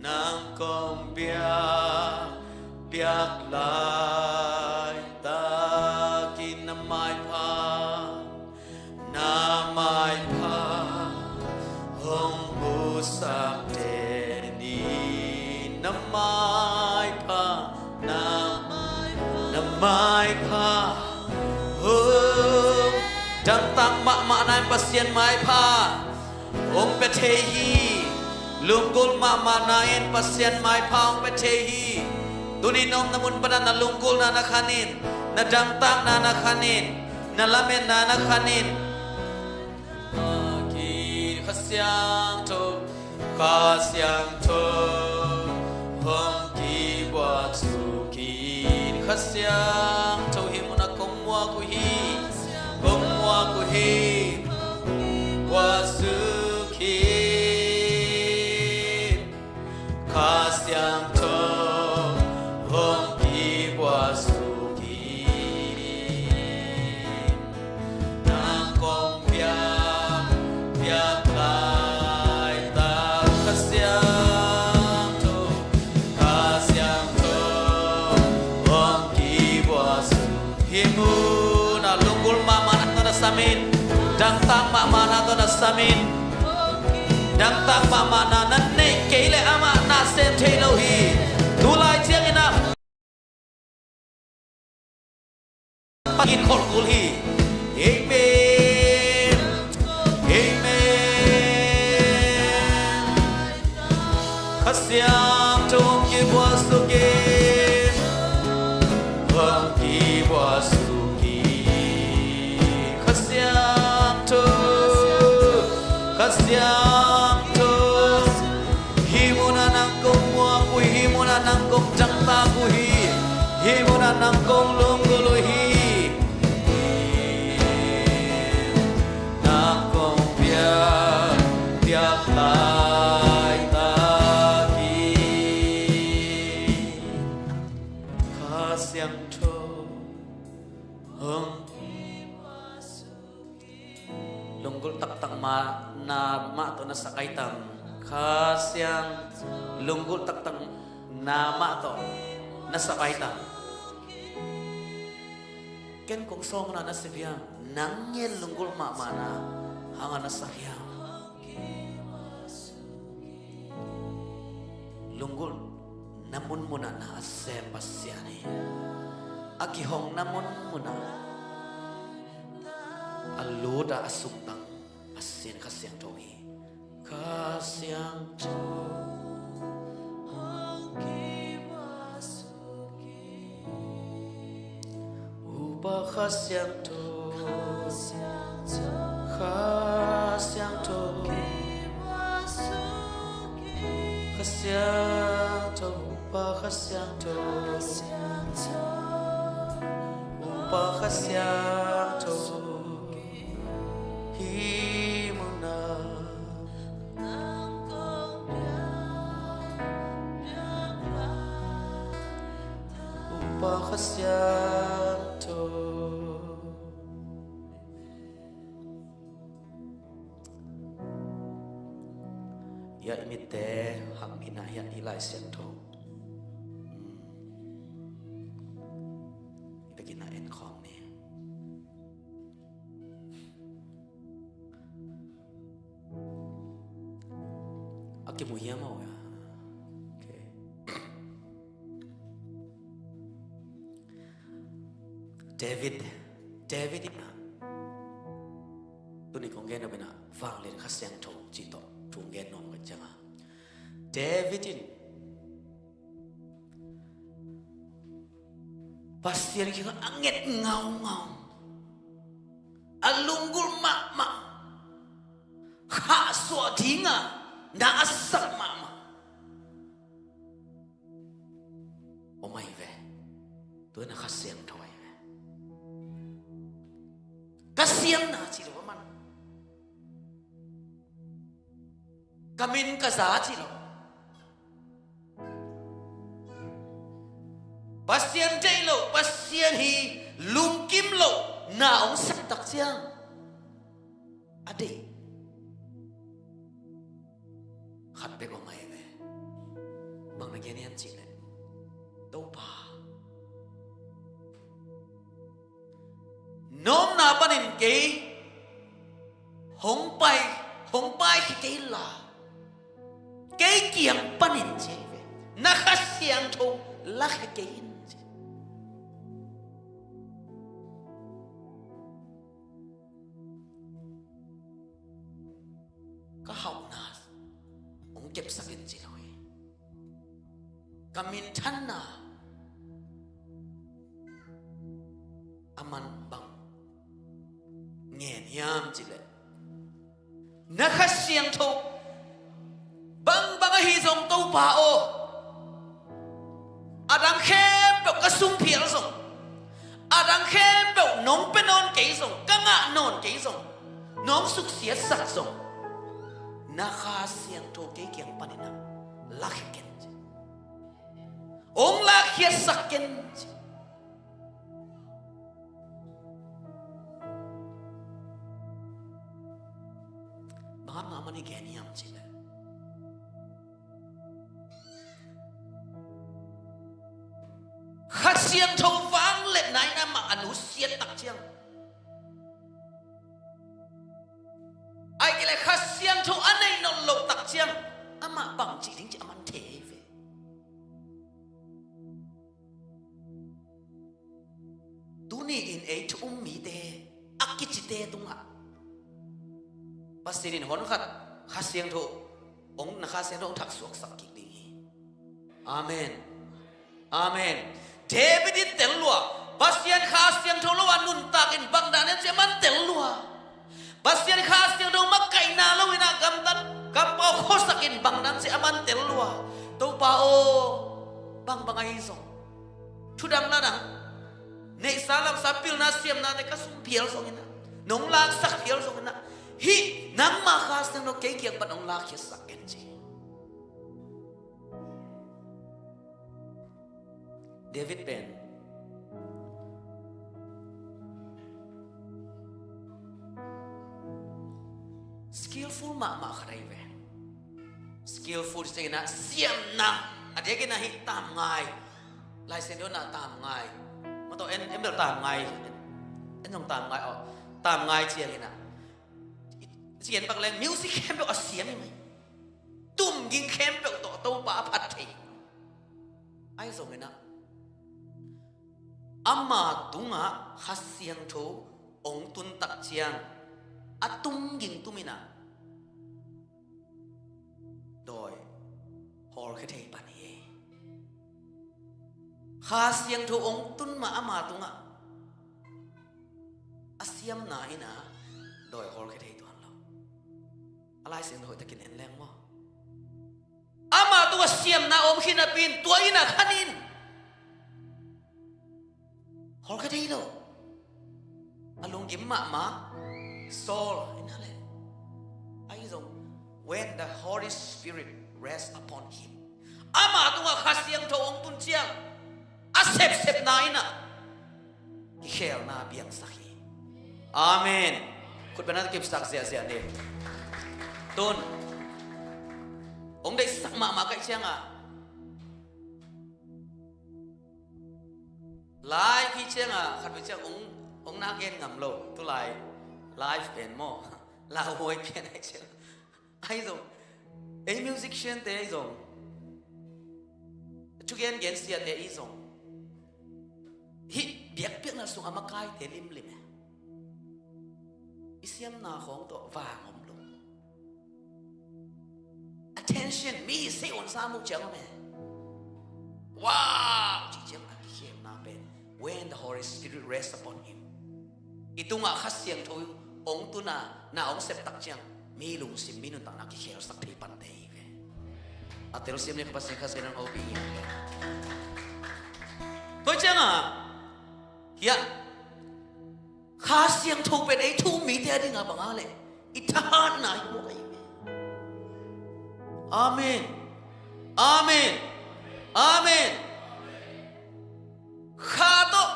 Nang kong biak, biak laitak in na maipha, na maipha hong pusak den in, na maipha, na, na maipha. Oh, dangtak mahmahna in Pasian maipha hong pia thei hi. Lunggulh mahmahna in Pasian maipha hong pia thei hi. Tuni na omna mun panah na lunggulhna na khan in, na dangtakna na khan in, na lametna na khan in. Kha Siangtho, Kha Siangtho hong kiguahsuk in. Kha Siangtho hih munah kong muak uh hi, kong muak uh hi. Guahsuk in. Kha Siangtho hong kiguahsuk in. Nang kong biak, biak laitak Kha Siangtho, Kha Siangtho hong kiguahsuk. Hih munah lunggulh mahmahna tawh na sam in. Dangtak mahmahna tawh na sam in. Dangtak mahmahna na neih kei leh amah na sem thei lo hi. Tulai ciangin ah pangin kholh kul hi. Amen. Amen. Kha Siangtho hong kiguahsuk in, hong kiguahsuk in. Kha Siangtho, Kha Siangtho, hih munah nang kong muak uh hi, hih munah nang kong dangtak uh hi, hih munah nang kong lunggulh uh hi. Nang kong biak, biak laitak in. Kha Siangtho hong lunggulh taktak mah na mah tawh na sak ai tam? Kha Siang lunggulh taktak na mah tawh na sak ai tam? Ken kong sawm na na si hiam? Nang ngen lunggulh mahmahna hang a na sak hiam? Lunggulh na munmunah na a sem Pasian hi. A kihong na munmunah A lut a, a sungtang Pasian Kha Siangtho hi. Kha Siangtho, hong kim a suk hi. Upa Kha Siangtho, Kha Siangtho, Kha Siangtho, Upa Kha Siangtho, Upa Kha Siangtho, hih munah nang kong piak, piak lai, Upa Kha Siangtho. Hiah i mitte hang in ah, hiah i Lai Siangtho, um, i bekin ah en khawm ni. A kimu hiam aw? Okay. David, David in ah, tuni kong gen nop in ah, vanglian Kha Siangtho cih tawh thu gen nuam ka ciang a, David in Pasian kiangah a nget ngaungau, a lunggulh mahmah, khahsuah ding a na a sak mahmah om ahi ve. Tua na Kha Siangtho ahi ve. Ka siamna ci lo a man, ka min ka za ci lo. Pasian deih lo, Pasian hi lungkim lo na hong sak tak ciang, a deih khat bek om ahi ve. Bang na gen hiam cih leh, Topa, na omna panin kei hong pai, hong paikhia kei in la, kei kiang panin ci ahi ve, na Kha Siangtho lakhia kei in ci. Ka hauhna hong kepsak in ci lo hi. Ka minthanna a man bang ngen hiam cih leh, na Kha Siangtho bangbang ahi zong, Topa aw, a dang khempeuh ka sum phial zong, a dang khempeuh nong pia nawn kei zong, ka ngah nawn kei zong, nong suksiatsak zong, na Kha Siangtho kei kiang panin ah lakhia ken ci. Hong lakhiatsak ken ci. Bang hang a man i gen hiam cih leh, Kha Siangtho vangliatna in amah a nusiat tak ciang, ahih kei leh Kha Siangtho a neih nawn loh tak ciang, amah bangci ding cih a man thei ahi ve. Tuni in ei thu um mite, a kicite tungah Pasian in hon khat Kha Siangtho, hong, na Kha Siangtho hong thaksuaksak kik ding hi. Amen. Amen. David in tel lua, Pasian Kha Siangtho lo a nuntak in bang dan hiam cih a man tel lua. Pasian Kha Siangtho makaihna lo in ah gamtat, kampau khuasak in bang dan cih a man tel lua. Topa aw, bangbang ahi zong, thudang nadang, neihsa lamsa, pilna siamnate ka sum phial zongin ah, nong laksak phial zongin ah, hih nangmah Kha Siangtho kei kiang pan nong lakkhiatsak ken ci. David pen skillful mahmah khat ahi ve. Skillful ci ciangin ah siamna, a diakin ah hih tamngai, Lai Siangtho in ah tamngai, ma tawh en, en bel tamngai, en zong tamngai aw, tamngai ciangin ah, ci gen bang leng music khempeuh a siam hi mai. Tumging khempeuh tawh Topa a phat thei. Ahi zongin ah, ama tungah Kha Siangtho ong tun tak ciang a tum ging tum in ah dawi hawlkhia thei pan hi. Kha Siangtho ong tun mah ama tungah a siamna in ah dawi hawlkhia thei tuan lo. A Lai Siangtho hoih takin en leng maw. Ama tungah siamna om khin napi in tua in ah khan in hawlkhia thei lo. A lunggim mahmah Saul in ah le. Ahi zong, when the Holy Spirit rest upon him, ama tungah Kha Siangtho ong tun ciang a sepsepna in ah kikhelna piangsak hi. Amen. Khut beng na kipsak ziahziah ni. Tun ong deihsak mahmah kaih ciang ah, live hi ciang ah, khat vei ciang ong, ong na gen ngam lo. Tulai live pen maw, lauhuai pian ahi ciang, ahi zong, ei musician te ahi zong, thugen gensia te ahi zong, hih biakpiakna sung a makaite limlim e. I siamna khawng tawh vang om lo. Attention, mi sei on sa mu ciang om e. Wow, ci ciang a kikhemna pen, when the Holy Spirit rest upon him, i tungah Kha Siangtho ong tun a na ong sep tak ciang, mi lungsim, mi nuntakna kikhelsak thei pan te hi ve. A telsiam ni ka Pasian Kha Siangtho ong pi hi ve. Tua ciang a, hiah Kha Siangtho pen ei thu-um mite a ding a bang a le i thahatna hi mawk ahi ve. Amen. Amen. Amen. Kha tawh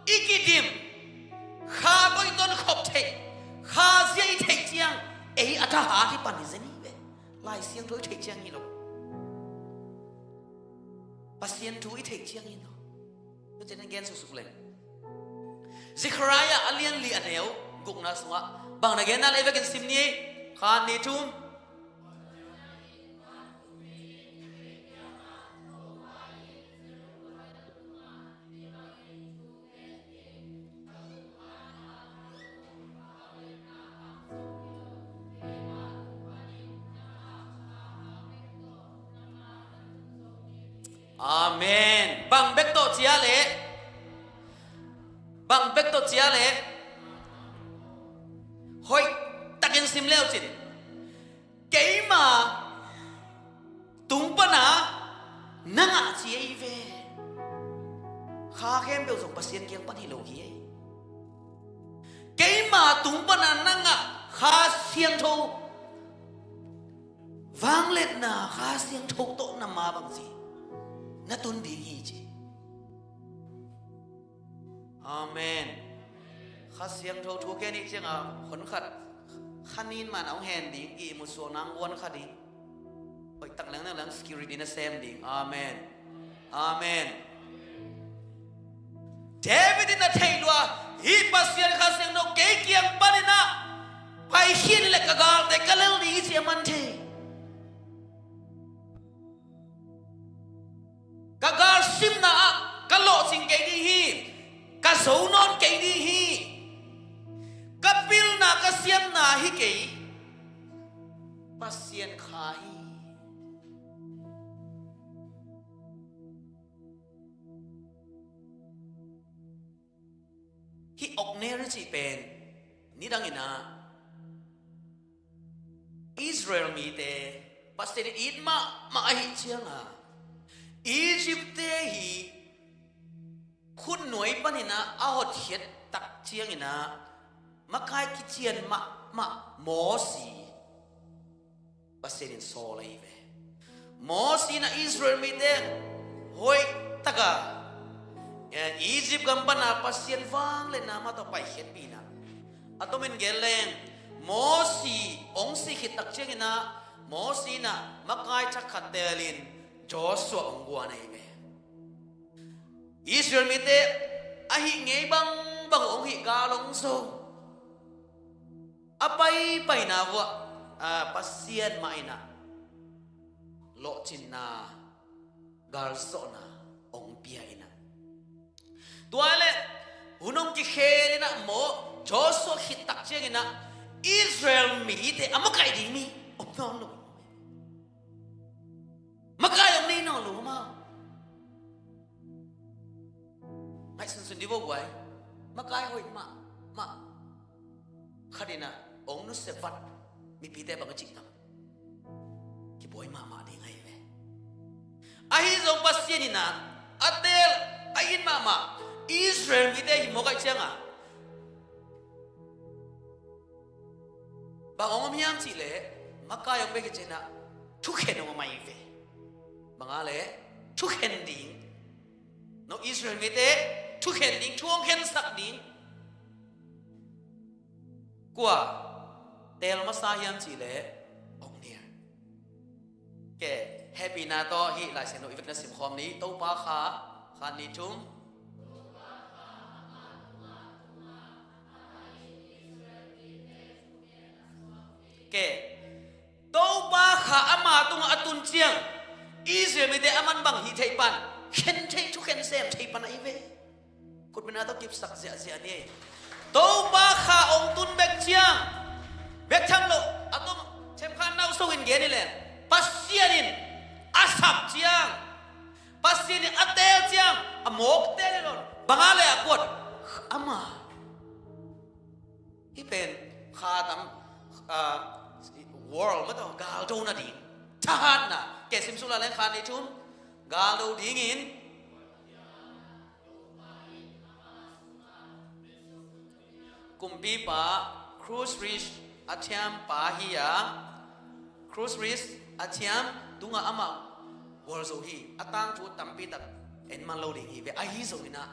i kidim, Kha tawh i tonkhop theih, Kha zia i theih ciang ei a thahat hi pan hi zen hi ve. Lai Siangtho i theih ciang hi lo. Pasian thu i theih ciang hi lo. Tua ciang gen suksuk leng, Zechariah a lian li a neu gukna sungah bang na genna le ei vekin sim ni. Khat, nih, thum. Amen. Bang bek tawh cia le, bang bek tawh cia le, hoih takin sim leu cin, keima tung pana na ngah ci ei ve. Kha khempeuh zong Pasian kiang pan hi lo hi ei. Keima tung pana na ngah Kha Siangtho, vangliatna Kha Siangtho tawh na ma bang ci, na tun ding hi ci. Amen. Kha Siangtho thu ken i cianga hon khat khanin man a hong hen ding i musuak nang guan kha ding. Hoih tak leng leng security na sem ding. Amen. Amen. David in a theih lua, hih Pasian Kha Siangtho kei kiang panin ah paikhia ni le ka galte ka lel ding hi ci a man thei. Ka galsimna ah ka lawhcing kei ding hi. Ka zo nawn kei ding hi. Ka pilna, ka siamna hi kei. Pasian Kha hi. Hih Otniel i cih pen nidangin ah Israel mite Pasian in it mahmah ahih cianga Egypt-te hih khutnuai panin ah a hotkhiat tak ciangin ah makai kician mahmah Mosi Pasian in sawl ahi ve. Mosi in ah Israel mite hoih taka, eh, Egypt gam pana Pasian vangliatna mah tawh paikhiatpih in ah, a tomin gen leng Mosi hong sih khit tak ciangin ah Mosi in ah makai thak khat telin Joshua hong guan ahi ve. Israel mite a hih ngei bangbang hong hih gal hong zo. A paipaina vuah, a, Pasian mah in ah lawhcinna, galzawhna hong pia in ah. Tua leh hun hong kikhel in ah maw, Joshua khit tak ciangin ah Israel mite a makaih ding mi om nawn lo. Makai om nei nawn lo maw? Ngaihsunsun dih vo guai. Makai hoih mahmah khat in ah hong nusia vat mipite bang a cih tam? Kibuai mahmah ding ahi ve. Ahi zong Pasian in ah a teel a it mahmah Israel mite hi mawk ahih ciangin bang hong om hiam cih leh makai hong bek hi cih in ah thukhen hong om ahi ve. Bang a leh thukhen ding. No Israel mite thukhen ding, thu hong khensak ding. Kua teel masa hiam cih leh Othniel. Ke, hehpihna tawh hih Lai Siangtho i vekpi-in ah simkhawm ni. Topa Kha, khat, nih, thum. Ke, Topa Kha ama tungah a tun ciang Israel mite a man bang hih theih pan, khen theih, thukhen sem theih pan ahi ve. Khutbetna tawh kipsak ziahziah ni. Topa Kha hong tun bek ciang, bek tham lo, a tom themkhat nauso in gen hi leh, Pasian in a sap ciang, Pasian in a teel ciang, a mawk teel hi lo. Bang a leh a kuat? Ama. Hih pen kha tam, ah, world mah tawh galdo nading thahatna. Ke, sim suk lai leng, khat, nih, thum. Galdo dingin Kumpipa, Cruz Ridge a thiampa hi a, Cruz Ridge a thiam tungah amah gualzo hi. A tangthu tampi tak en man lo ding hi ve. Ahi zongin ah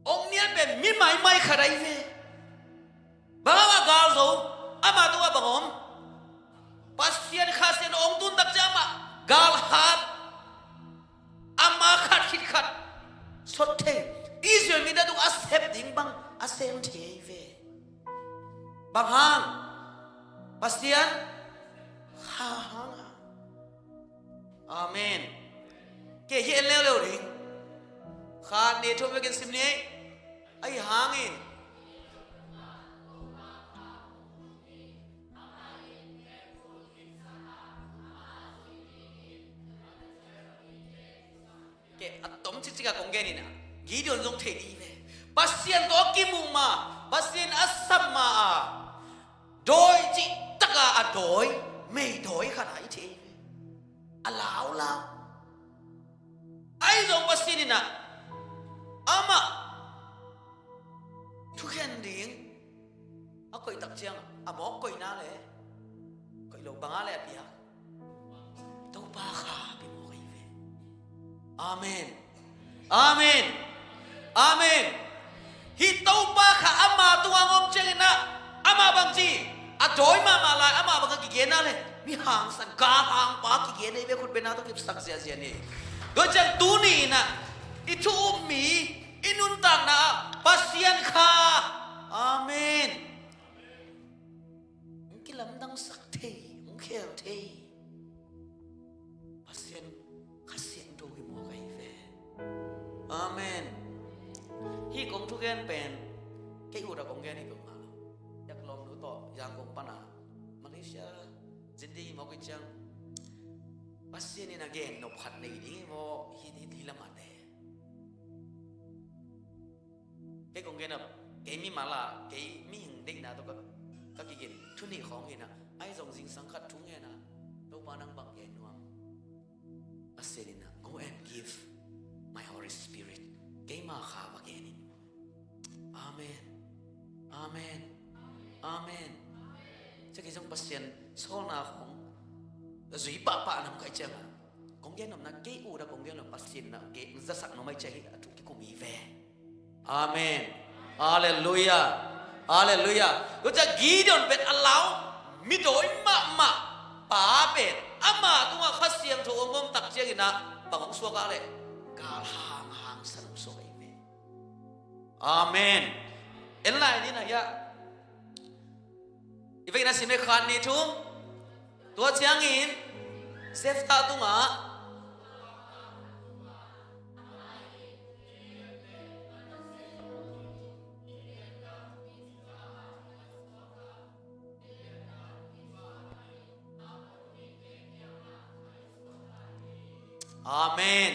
Othniel pen mi maimai khat ahi ve. Bang hang a galzo, ama tungah bang om? Pasian Kha Siangtho hong tun tak ciang amah galhat, ama khat khit khat sot thei, Israel mite tung a sep ding bang a sem thei ahi ve. Bang hang? Pasian Kha hang a. Amen. Ke, hih en leuleu ding. Khat, nih, thum, vekin sim ni. Ahi hangin Ke, a tom cikcik a kong gen in ah, Gideon zong thei dih hi ve. Pasian tawh a kimuh ma, Pasian a sap ma a, dawi cih tak a a dawi, mei dawi khat a i thei hi ve. A laulau. Ahi zong Pasian in ah amah thukhen ding a koih tak ciang a, a mawk koihna le koih lo, bang a le a piak? Topa Kha pia mawk ahi ve. Amen. Amen. Amen. Hih Topa Kha ama tungah hong om ciangin ah, amah bang ci, a dawi mahmah lai, amah bang a kigen a le mi hangsan, galhangpa kigen ahi ve. Khutbetna tawh kipsak ziahziah ni. Tua ciang tuni in ah i thu um mi, i nuntakna ah Pasian Kha. Amen. Hong kilamdangsak thei, hong khel thei Pasian Kha Siangtho hi mawk ahi ve. Amen. Hih kong thugen pen kei ut a kong gen hi peuhmah lo. Yak lawmnu tawh Yangon pana Malaysia zin ding hi mawk hi ciang, Pasian in a gen nop khat nei ding hi mawk hi, hi, hi lamah te. Kei kong gen a, kei mimal a, kei mihing deihna tawh ka, ka kigin thu nih khawng hi in ah, ahi zong zingsang khat thu ngen a, Topa nang bang gen nuam? Pasian in ah, "Go and give my Holy Spirit." Keima Kha va gen in. Amen. Amen. Amen. Cia kei zong Pasian sawlna khawng zui pahpah nam kai ciang a, kong gen nuamna, kei ut a kong gen nuam, Pasian in ah gen zasak nuam ahih ciang hi a thu kikum hi ve. Amen. Halleluiah. Halleluiah. Tua ciang Gideon pen a lau, midawi mahmah pa pen ama tungah Kha Siangtho hong om tak ciangin ah bang hong suak ah leh, galhang hangsan hong suak ahi ve. Amen. En lai ni na hiah. I vekin a sim leh, khat, nih, thum. Tua ciangin Jephthah tungah, Amen.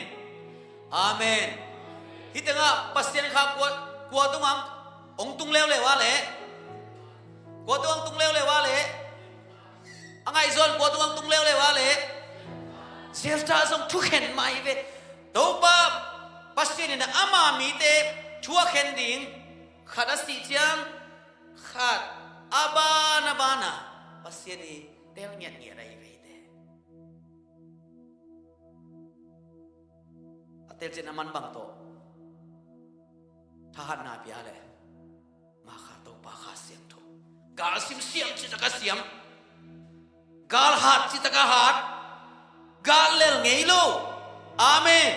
Amen. Hih tengah Pasian kha kua, kua tungah hong tung leuleu a leh, kua tungah hong tung leuleu a leh, a ngaihzawh kua tungah hong tung leuleu a leh, Jephthah zong thukhen mah hi ve. Topa Pasian in ama mite thu a khen ding, khat a sih ciang khat a ban a ban a Pasian i tel ngiatngiat ahi ve hi te. A telcian a man bang tawh thahatna pia leh, ma kha Topa Kha Siangtho. Gal simsiam cih tak a siam, gal hat cih tak a hat, gal lel ngei lo. Amen.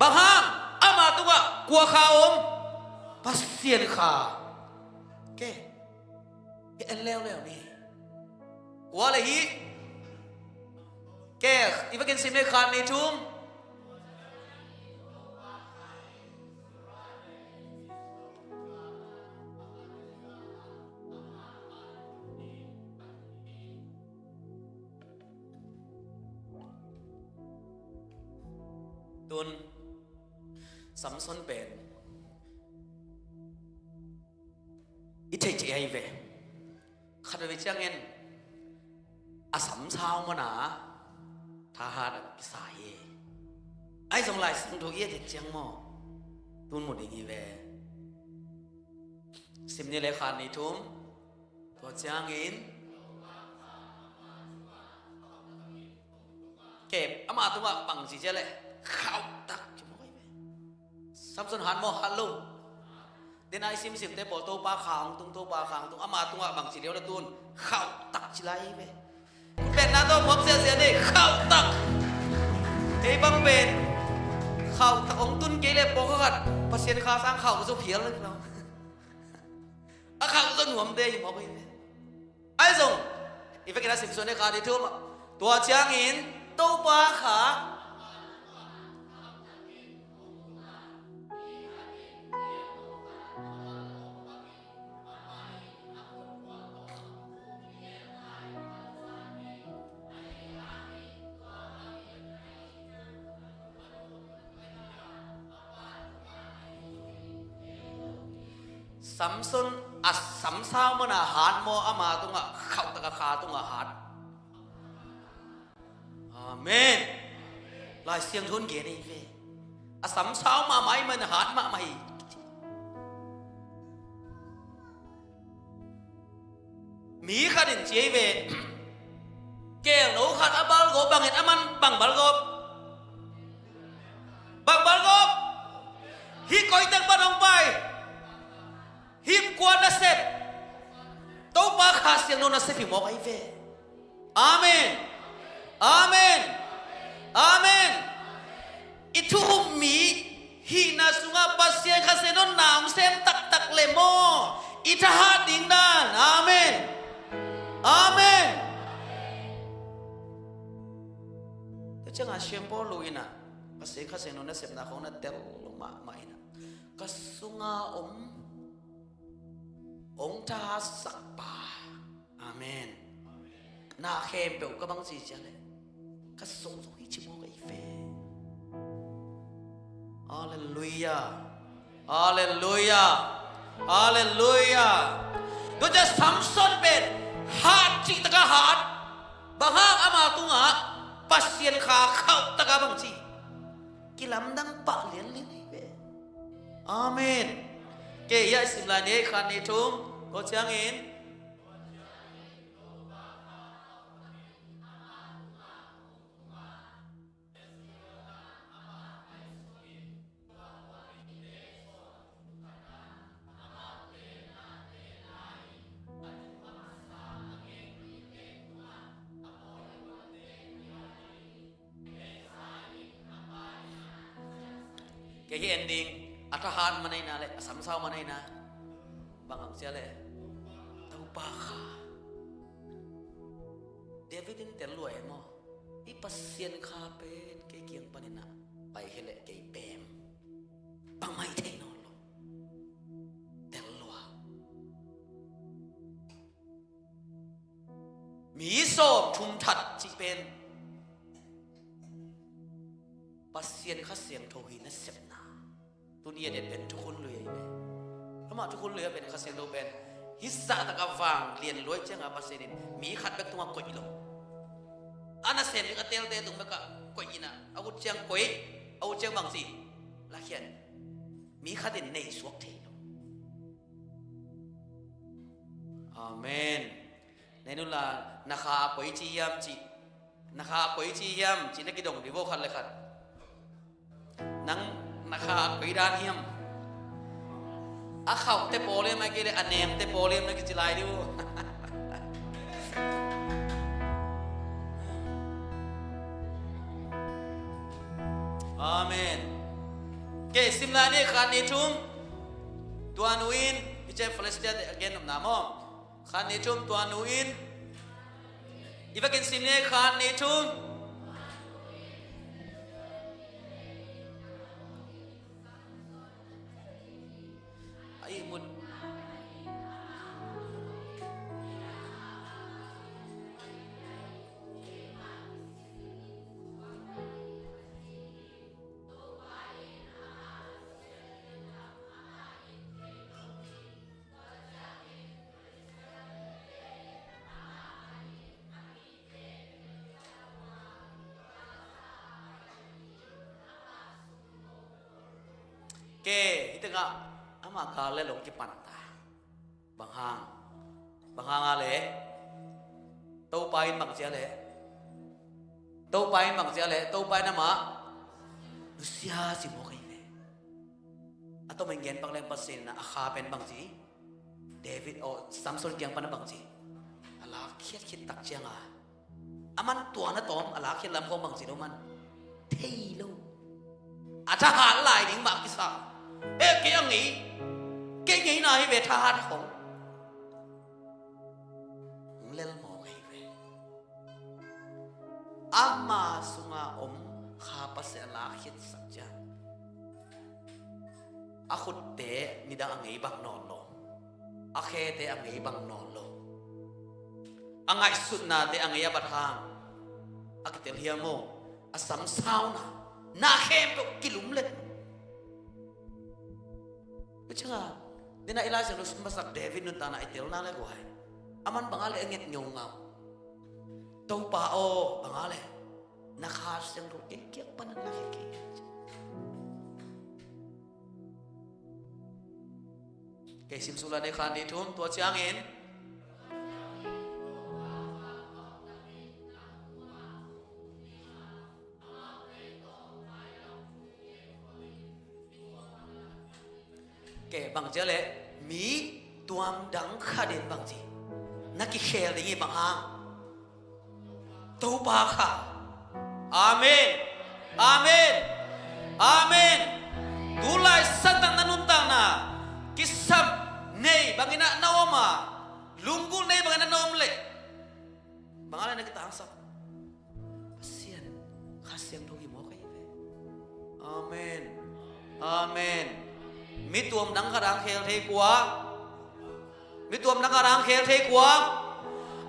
Bang hang? Ama tungah kua kha om? Pasian kha. Ke, ke en leuleu ni. Kua le hi. Ke, i vekin sim le khat nih thum. Tun Samson pen i theih theih ahi ve. Khat veve ciangin a samsau mana thahat a kisa hi. Ahi zong Lai Siangtho i et ciang maw, tun mu ding hi ve. Sim ni le khat nih thum. Tua ciangin kep ama tungah bang ci cia leh, khauh tak ci mawk ahi ve. Samson hat maw, hat lo? Dena i simsimte pawl Topa kha hong tung, Topa kha hong tung, ama tungah bang ci liau le tun khauh tak ci lai ahi ve. Khutbetna tawh phawk ziahziah ni, khauh tak. Ei bang pen khauh tak hong tun kei le pawlkhat Pasian kha sang khauh zo phial lo. A khauh zo nuamte hi mawk ahi ve. Ahi zong i vekin a simsuan e kha di thum. Tua ciangin Topa kha Samson a samsau mana hat maw, ama tungah khauh tak a kha tungah hat? Amen. Lai Siangtho in gen ahi ve. A samsau mahmah ahih manin hat mahmah hi. Mi khat in ci ahi ve. Kelno khat a balgawp bangin a man bang balgawp? Bang balgawp? Hih koi teng pan hong pai? Hih kua nasep? Topa Kha Siangtho nasep hi mawk ahi ve. Amen. Amen. Amen. I thu um mi hihna sungah Pasian Kha Siangtho in na hong sem taktak le maw, i thahat ding dan. Amen. Amen. Tua ciangah Siam Paul in ah Pasian Kha Siangtho nasepna khawng na tel mahmah in ah, ka sunga om hong thahatsak pa. Amen. Na khempeuh ka bang ci cia leh ka sung zo hi ci mawk ahi ve. Halleluiah. Halleluiah. Halleluiah. Tua ciang Samson pen hat cih tak a hat. Bang hang? Ama tungah Pasian Kha khauh tak a bang ci. Kilamdang pah lianlian ahi ve. Amen. Kei hiah i sim lai ni, khat nih thum. Tua ciangin kei hi en ding, a thahat man ahihna le a samsau man ahihna, bang hang cia le Topa Kha. David in tel lua e maw? I Pasian Kha pen kei kiang panin ah pai hi leh kei pem, bangmah i thei nawn lo. Tel lua. Mi sawm thum that cih pen Pasian Kha Siangtho hi nasepna. Tuni a den pen thukhun lui ahi ve. Amah thukhun lui a pen Kha Siangtho pen hih zahtak a vanglian luai cianga Pasian in mi khat bek tungah koih lo. A nasem ding a telte tung bekah koih inah a ut ciang koih, a ut ciang bangci lakhian. Mi khat in nei suak thei lo. Amen. Nei nula, na kha a koi ci hiam ci. Na kha a koi ci hiam ci na kidong dih vo khat le khat. Nang na kha a koi dan hiam. A khauhte pawliam a kei le a nengte pawliam na kici lai dih vo. Amen. Kei sim lai ni khat ni thum. Tua nu in i cem Philistia te a gen nopna maw. Khat ni thum tua nu in. I vakin sim ni khat ni thum. A ihmut. Ke, hih tengah ama gal le long kipan ta. Bang hang? Bang hang a le? Topa in bang cia le? Topa in bang cia le? Topa in amah nusia si mawk ahi ve. A tomin gen pak leng Pasian in a kha pen bang ci? David aw Samson kiang pan a bang ci? A lakkhiat khit tak cianga a man tuan a tawm a lakkhiat lam khawng bang ci lo man? Thei lo. A thahat lai ding mah kisa. E kei a ngei. Kei ngeina hi ve thahat khawng. Lel mawk ahi ve. Ama sunga om kha Pasian a lakkhiatsak ciang a khutte midang a ngei bang nawn lo. A khete a ngei bang nawn lo. A ngaihsutnate a ngei a bat hang a kitel hiam maw? A samsauna na khempeuh kilum let. Tua cianga dena i Lai Siangtho sim masak David nuntakna i telna le guai. A man banga le a nget ngeungau. Topa aw banga le na kha siangtho kei kiang panin na khe kei. Kei sim sula ne khan ni thum tua ciangin. Ke bang cia le mi tuam dang khat in bang ci na kikhel ding i bang hang. Topa kha. Amen. Amen. Amen. Tulai Satan na nuntakna kisam nei bangin a na om a lunggulh nei bangin a na om leh bang a le na kitangsak. Pasian Kha Siangtho hi mawk ahi ve. Amen. Amen. Mi tuam dang khat ang khel thei kua. Mi tuam dang khat ang khel thei kua.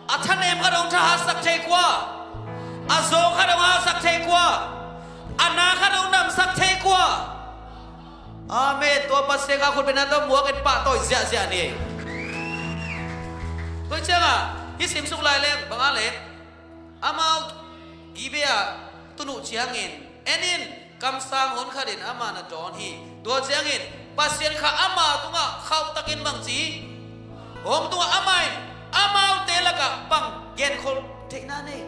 A thanem khat ang thahatsak thei kua. A zawng khat ang hatsak thei kua. A na khat ang damsak thei kua. Amen. Tua Pasian kha khut bena tua muak et pahtawi ziahziah ni. Tua cianga hih simsuk lai leng banga le amau Gibea tun uh ciangin en in kamsang hon khatin ama na dawn hi. Tua ciangin Pasian kha ama tungah khauhtakin bangci hong tungah ama in amaute lakah bang genkhol theihna nei.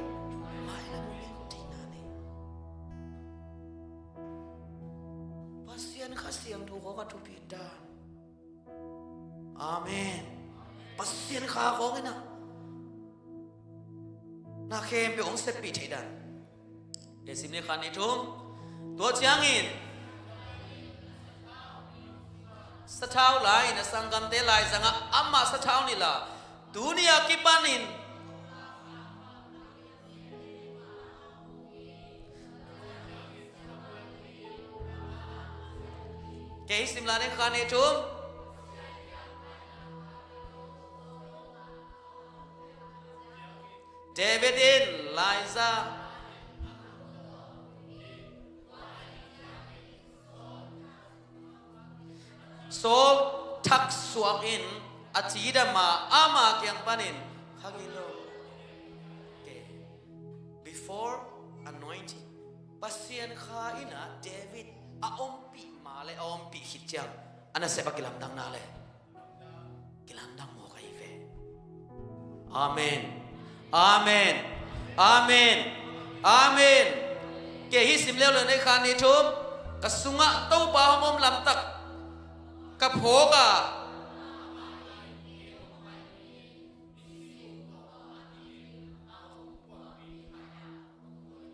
Mailam hong genkhol theihna nei. Pasian Kha Siangtho khawng a thupi dan. Amen. Pasian kha khawng inah na khempeuh hong seppih theih dan. Kei sim ni khan ni thum. Tua ciangin sathau lai na sanggamte lai zangah amah sathau nila tuni a kipanin kei sim lai ni khan ni thum. David in Laisa. Saul thak suak in a cidam a, ama kiang panin, kha ngei lo. Before anointing, Pasian Kha in a David a ompih ma le a ompih khit ciang a nasep a kilamdang na le kilamdang mawk ahi ve. Amen. Amen. Amen. Amen. Kei hih sim leuleu nei kha ni thum, ka sungah Topa hong om lamtak ka phawk a.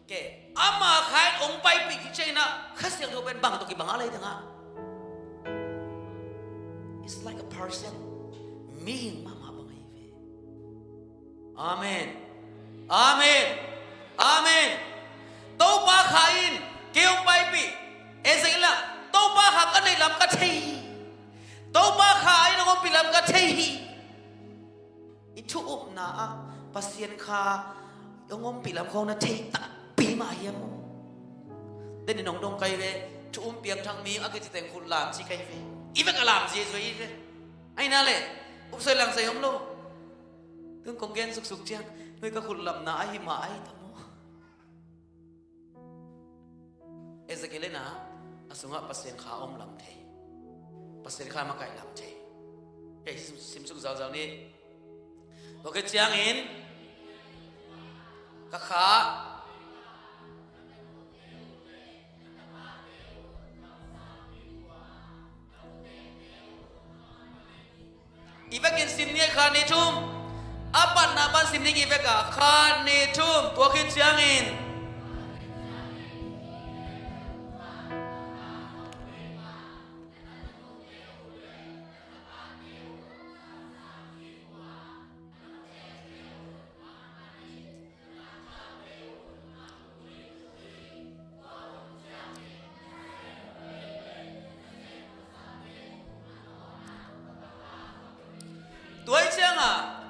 Ke, ama Kha in hong paipih khit ciangin ah Kha Siangtho pen bang tawh kibang a lei ding ah. It's like a person. Mihing mahmah bang ahi ve. Amen. Amen. Amen. Topa Kha in kei hong paipih. Ezek in ah Topa Kha ka neih lam ka thei hi. Topa Kha in hong ompih lam ka thei hi. I thu upna ah Pasian Kha hong ompih lam khawng na thei takpi mah hiam maw? Tuni in hong dong ka hi ve, thu um piangthak mi a kici teng khut lam ci ka hi ve. I vek a lam zia zua hi ve. Ahi na le, upsoi langsai om lo. Tun kong gen suksuk ciang, nui ka khut lamna ahi mah ahi ta maw? Ezekiel in ah a sungah Pasian Kha om lam thei, Pasian Kha makaih lam thei. Kei sim, simsuk zauzau ni. Tua khit ciangin ka kha i vekin sim ni, kha ni thum. A patna pan sim ni, i vek a kha ni thum. Tua khit ciangin Tua hi ciangah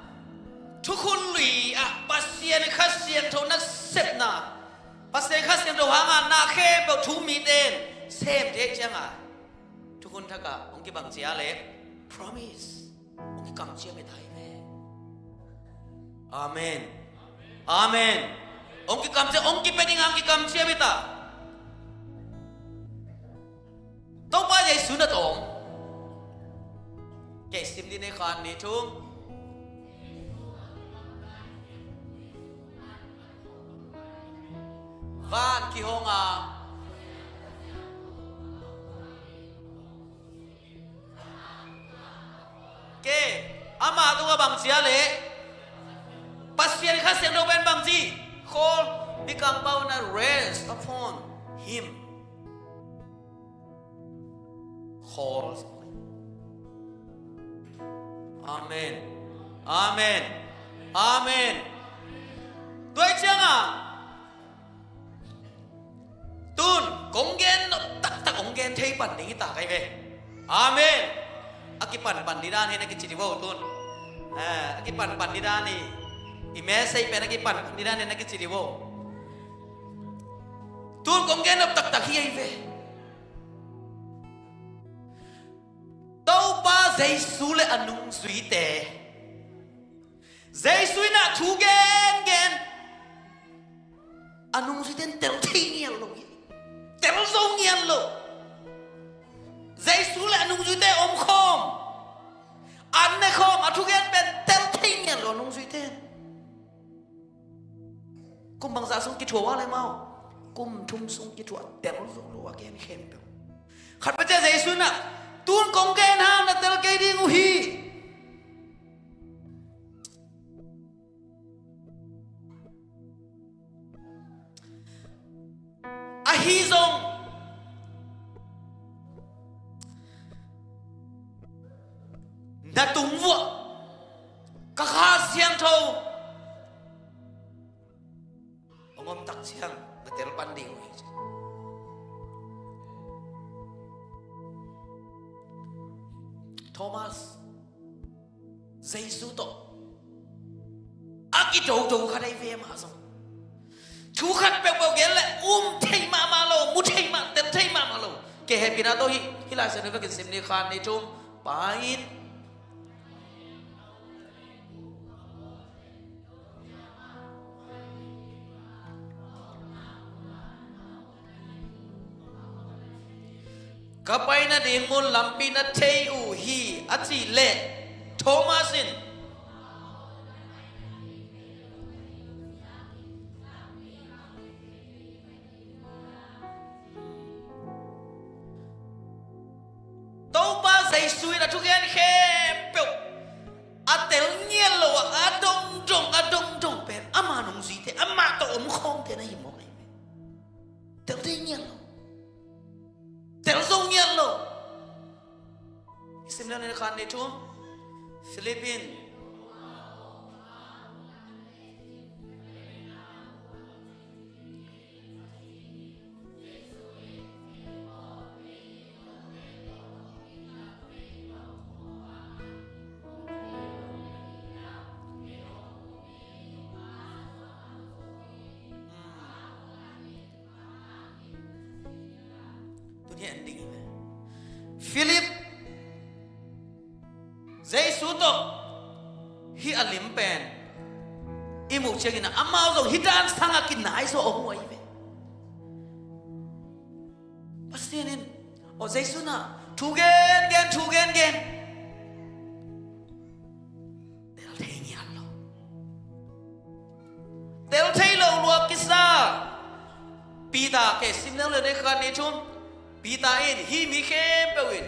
thukhun lui ah Pasian Kha Siangtho nasepna, Pasian Kha Siangtho hangah na khempeuh thu mite in sem thei ciangah thukhun thakah hong kibang cia le promise hong kikamciam hi ta hi ve. Amen. Amen. Hong kikamciam, hong kipia ding hong kikamciam hi ta. Topa Jesu na tawm. Kei sim ni, nei khan ni thum. Van kihong a. Ke, ama tungah bang cia le? Pasian Kha Siangtho pen bang ci? Khawl, mikang pau na rest upon him. Khawl. Amen. Amen. Amen. Tua hi ciangah tun kong gen nop taktak kong gen thei pan ding hi ta kai ve. Amen. A kipanpan didan hi na kici di vo tun. Eh, a kipanpan didan hi. I message pen a kipanpan didan hi na kici di vo. Tun kong gen nop taktak hi ahi ve. Topa Jesu le a nungzuite, Jesu in a thu gengen a nungzuite in tel thei ngian lo hi. Tel zo ngian lo. Jesu le a nungzuite omkhawm, an ne khawm, a thugen pen tel thei ngian lo a nungzuite in. Kum bangzah sung kithuah uh a le mau? Kum thum sung kithuah, tel zo lo a gen khempeuh. Khat peuh ciah Jesu in a, tun kong gen hang na tel kei ding uh hi. Ahi zong na tung vuah ka Kha Siangtho hong om tak ciang na tel pan ding uh hi. Thomas, Jesu tawh a kidodo khat ahi ve, amah zong thu khat peuhpeuh gen le um thei mahmah lo, mu thei mah, tel thei mahmah lo. Kei hehpihna tawh hih, hih Lai Siangtho vekin sim ni, khat, nih, thum. Pa in ka paina ding mun lampi na thei uh hi, a cih leh Thomas in Topa Jesu in a thugen khempeuh a tel ngiat lo a, a dongdong, a dongdong pen ama nungzuite, amah tawh om khawmte na hi mawk ahi ve. Tel thei ngiat lo. Tel zo ngiat lo. Sim leu ni, khat, nih, thum. Philip in Tuni a en ding hi ve. Philip Jesu tawh hih a lim pen i muh ciangin amau zong hih dan sangah kinai zaw a hong uh ahi ve. Pasian in, aw, Jesu na thu gen gen, thu gen gen. Tel thei ngiat lo. Tel thei lo lua kisa. Peter, kei sim leu le nei khan ni thum. Peter in, hih mi khempeuh in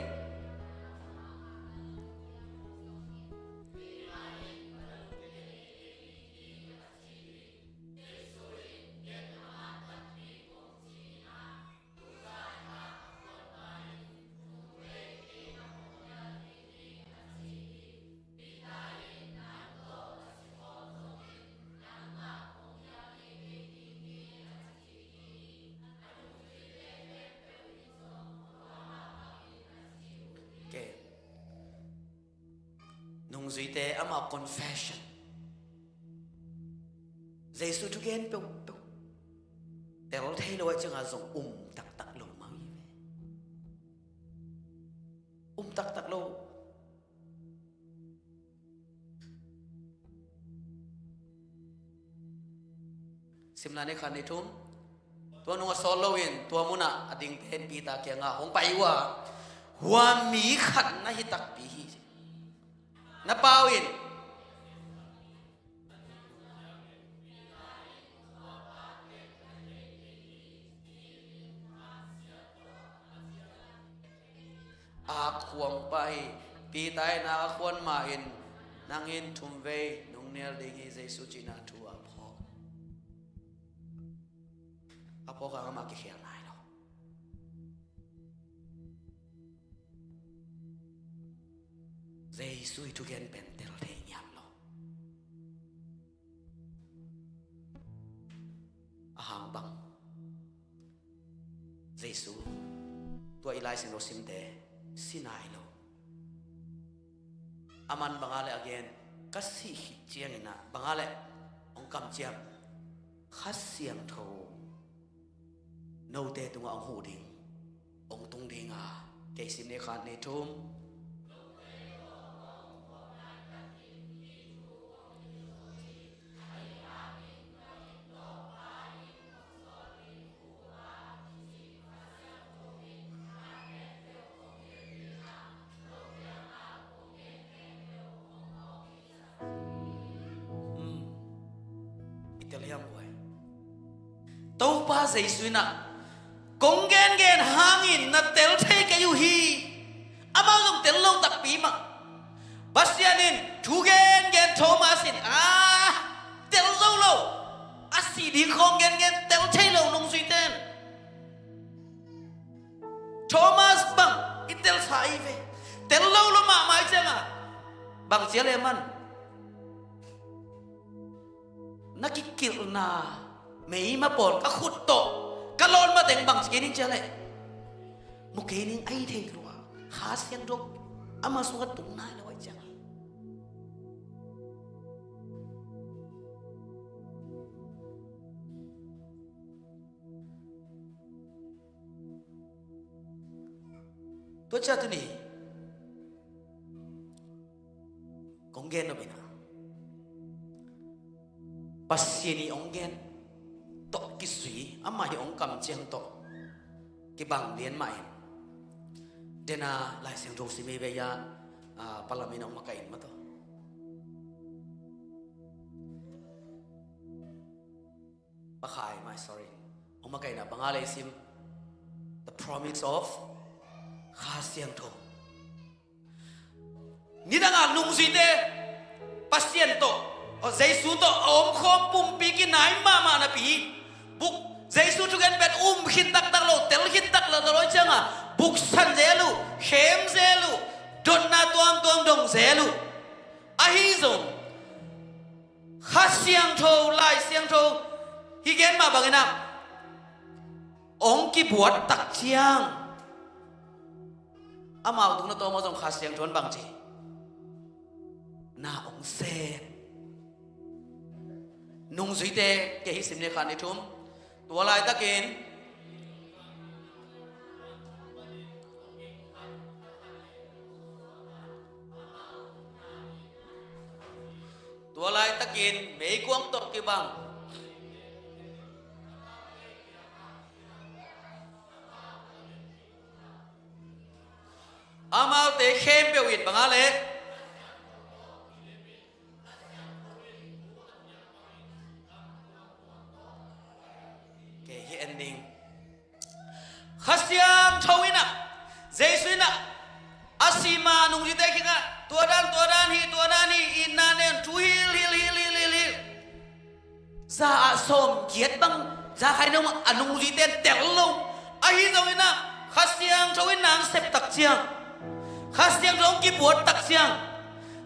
nungzuite ama confession. Jesu thugen peuhpeuh tel thei lo ahih ciangah zong um taktak lo mah hi ve. Um taktak lo. Simna ni khat ni thum. Tua nung a sawt loin tua munah a dingte in Peter kiangah hong pai uh a, hua mi khat na hi takpi hi. Na pau in a khuang pah hi. Peter in a khuan ma in, nang in thum vei nong nial ding hi, Jesu cihna thu a phawk. A phawk a, amah kikhel nai lo. Jesu i thugen pen tel thei ngiat lo. A hang bang, Jesu tua i Lai Siangtho simte si nai lo. A man banga le a gen, ka sih khit ciangin ah banga le hong kamciam, Kha Siangtho note tungah hong huh ding, hong tung ding a, kei sim ni khat ni thum. Hmm. I tel hiam uai. Topa Jesu in ah, kong gengen hangin na tel thei kei uh hi. Amau zong tel lo takpi mah. Pasian in thu gengen, Thomas in, ah, tel zo lo. A sih ding khawng gengen, tel thei lo nungzuite in. Thomas bang i telsa ahi ve. Tel lo lo mahmah i ciangah bang ci a le man? Na kikilhna meima pawl ka khut tawh ka lawn mateng bang ci kei ning ci a le? Mu kei ning, ahi thei lua. Kha Siangtho ama sungah tung nai lo ahi ciangah. Tua ciang tuni kong gen nop in ah, Pasian i hong gen tawh kizui, amah i hong kamciam tawh kibang lian mah in, dena Lai Siangtho sim hi ve ia, a, palamin hong makaih in mah tawh. Pakhai mai, sorry. Hong makaihna bang a lei sim. The promise of Kha Siangtho. Nidang a nungzuite Pasian tawh, aw, Jesu tawh a omkhawm pumpi kinai mahmah napi, buk, Jesu thugen pen um khit taktak lo, tel khit taktak lo, lo ciangah buksan zel uh, khem zel uh, dotna tuamtuam dong zel uh. Ahi zong Kha Siangtho, Lai Siangtho, hih gen mah bangin ah hong kibuat tak ciang, amau tung na tawm aw zong Kha Siangtho in bang ci? Na hong sem. Nungzuite, kei hih sim ni khat ni thum. Tua laitakin, tua laitakin meikuang tawh kibang amaute khempeuh in bang a leh, kei hih en ding. Kha Siangtho in ah, Jesu in ah, a si ma nungzuite kiangah, tua dan, tua dan hi, tua dan hi, itna nen thu hil, hil, hil, hil, hil, hil. Za ah sawmgiat bang za khai nong a nungzuite in tel lo. Ahi zongin ah Kha Siangtho in nang sep tak ciang, Kha Siangtho hong kibuat tak ciang,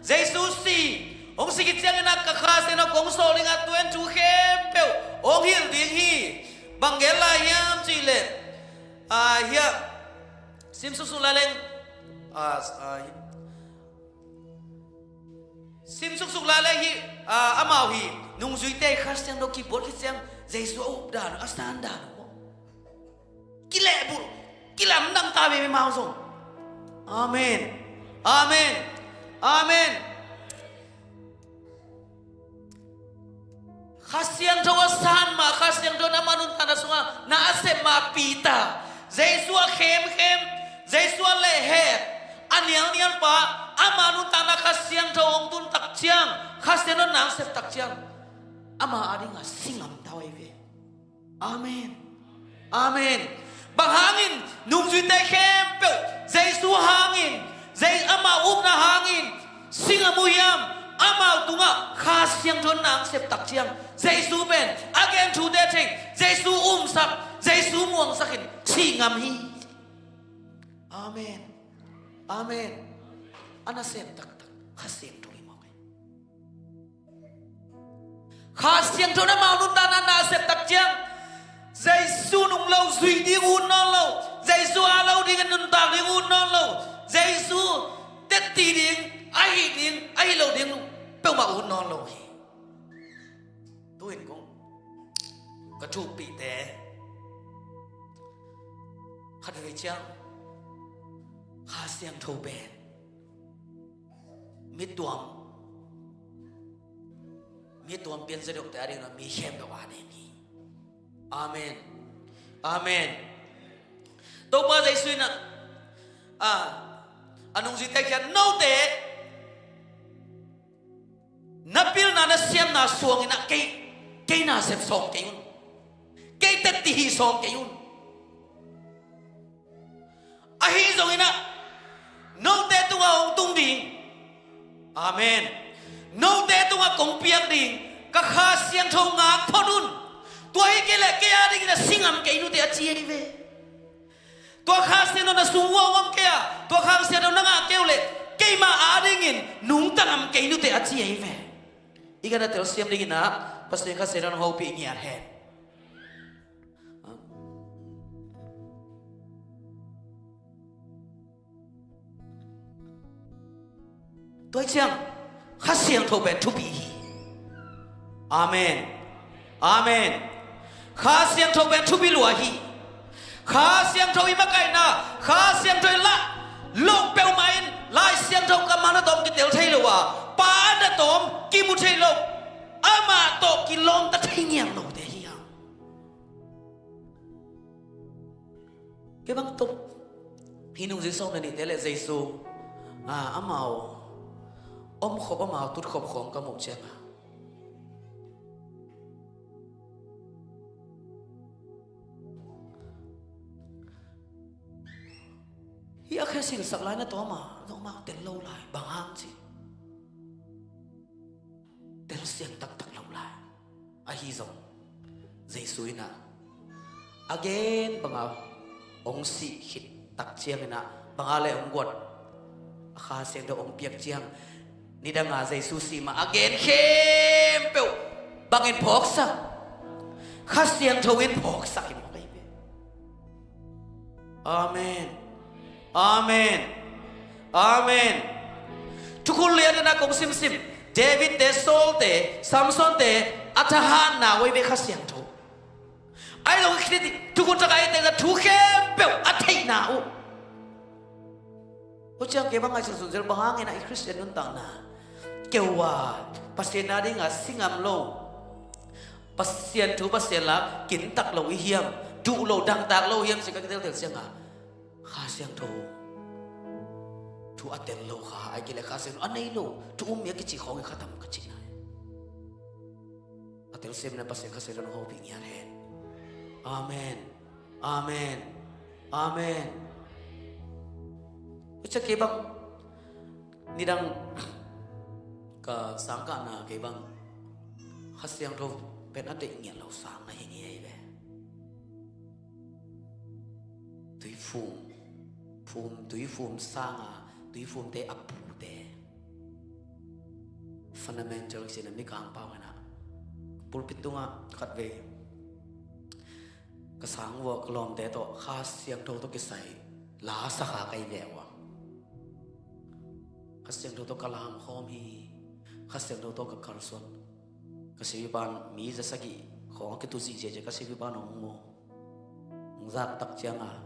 Jesu si, hong si khit ciangin ah ka Kha Siangtho kong sawl ding a, tua in thu khempeuh hong hilh ding hi. Bang gen lai hiam cih leh, a, hiah, sim suksuk lai leng, a, a, sim suksuk lai leng hi, a, amau hi, nungzuite Kha Siangtho kibuat khit ciang, Jesu a up dan uh, a san dan uh maw, kilehbulh, kilamdang ta veve mau zong. Amen. Amen. Amen. Kha Siangtho a san mah, Kha Siangtho in ama nuntakna sungah na a sep mah Peter, Jesu a khemkhem, Jesu a lehhek, a nialnial pa, ama nuntakna Kha Siangtho hong tun tak ciang, Kha Siangtho in nang sep tak ciang, ama adingah si ngam ta uh ahi ve. Amen. Amen. Bang hangin nungzuite khempeuh Jesu hangin, Je-, ama upna hangin si ngam uh hiam? Amau tungah Kha Siangtho in nang sep tak ciang, Jesu pen a gen thute thei, Jesu umsak, Jesu muangsak in si ngam hi. Amen. Amen. A nasem taktak Kha Siangtho hi mawk hi. Kha Siangtho in amau nuntakna na sep tak ciang, Jesu nung lo zui ding ut nawn lo, Jesu a lo dingin nuntak ding ut nawn lo, Jesu tetti ding, a hih ding, a hih lo ding peuhmah ut nawn lo hi. Tu-in kong ka thupihte, khat vei ciang Kha Siangtho pen mi tuam, mi tuam pian zedokte a ding lo, mi khempeuh a ding hi. Amen. Amen. Topa Jesu in ah, a, a nungzuite kiang, note na pilna na siamna suangin ah kei, kei na sep sawm kei un. Kei tetti hi sawm kei un. Ahi zongin ah note tungah hong tung ding, amen, note tungah kong piak ding ka Kha Siangtho ngak phot un. Tua hi kei leh kei a dingin a si ngam kei nute a ci ahi ve. Tua Kha Siangtho na sung uauam kei a, tua Kha Siangtho na ngah kei uh leh keimah a dingin nungta ngam kei nute a ci ahi ve. I ka na telsiam dingin ah Pasian Kha Siangtho na hopih ngiat hen. Tua ciang Kha Siangtho pen thupi hi. Amen. Amen. Kha Siangtho pen thupi lua hi. Kha Siangtho i makaihna, Kha Siangtho i lah, Loh peuhmah in Lai Siangtho kammal na tawm kitel thei lo a, Pa na tawm kimu thei lo, amah tawh kilawmta thei ngian lote hi hang. Kei bang tuk hih nungzui sawm le nihte le Jesu, ah, amau omkhop, amau tutkhop khawng ka muh ciangin, hih a khe silsak lai na tawm a, zong amau tel lo lai, bang hang ci. Telsiam taktak lo lai. Ahi zong Jesu in ah a gen banga hong sih khit tak ciangin ah, banga le hong guat, a Kha Siangtho hong piak ciang, nidanga Jesu sih ma a gen khempeuh bangin phawksak? Kha Siangtho in phawksak hi mawk ahi ve. Amen. Amen. Amen. Thukhun lian in ah kong simsim, David te, Saul te, Samson te, a thahatna uh ahi ve Kha Siangtho. Ahi zong i khit i thukhun thak a i teh na thu khempeuh a theihna uh. Tua ciang kei bang ngaihsun sunzel, bang hangin ah i Khristian nuntakna keu a, Pasian a dinga si ngam lo, Pasian thu Pasian la kintak lo i hiam, duh lo, dangtak lo hiam ci ka kiteltel ciangin, Kha Siangtho thu a tel lo kha, ai kei le Kha Siangtho a nei lo thu um mi a kici khawng hi kha tam ka cihna hi. A telsiam na Pasian Kha Siangtho na hopih ngiat hen. Amen. Amen. Amen. Tua ciang kei bang nidang ka sangkahna kei bang Kha Siangtho pen a deih ngiat lo sang na hi ngei ve. Tuifum, fum, tuifum sanga, tuifumte a pute. Fundamental ci-in a Mikang pau in ah, pulpit tungah khatvei ka sang uh a, ka lawmte tawh Kha Siangtho tawh kisai la sa kha ka hi ve uh a. Kha Siangtho tawh ka lam khawm hi, Kha Siangtho tawh ka kalsuan. Ka sivipan mi za sagih khawng a kitu zihziah ciang ka sivipan hong mu. Hong zak tak ciangin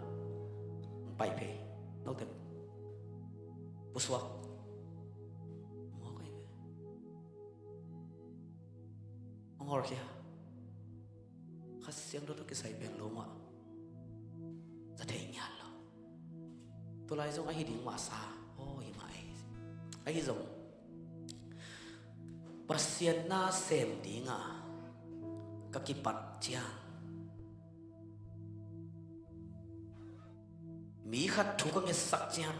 hong pai phei. Note pusuak. Mawk ahi ve. Hong hawlkhia. Kha Siangtho tawh kisai pen lo mah za thei ngiat lo. Tua lai zong ahi ding mah sa, aw, hi mah ei. Ahi zong Pasian na sem dinga ka kipat ciang, mi khat thu ka ngetsak ciang,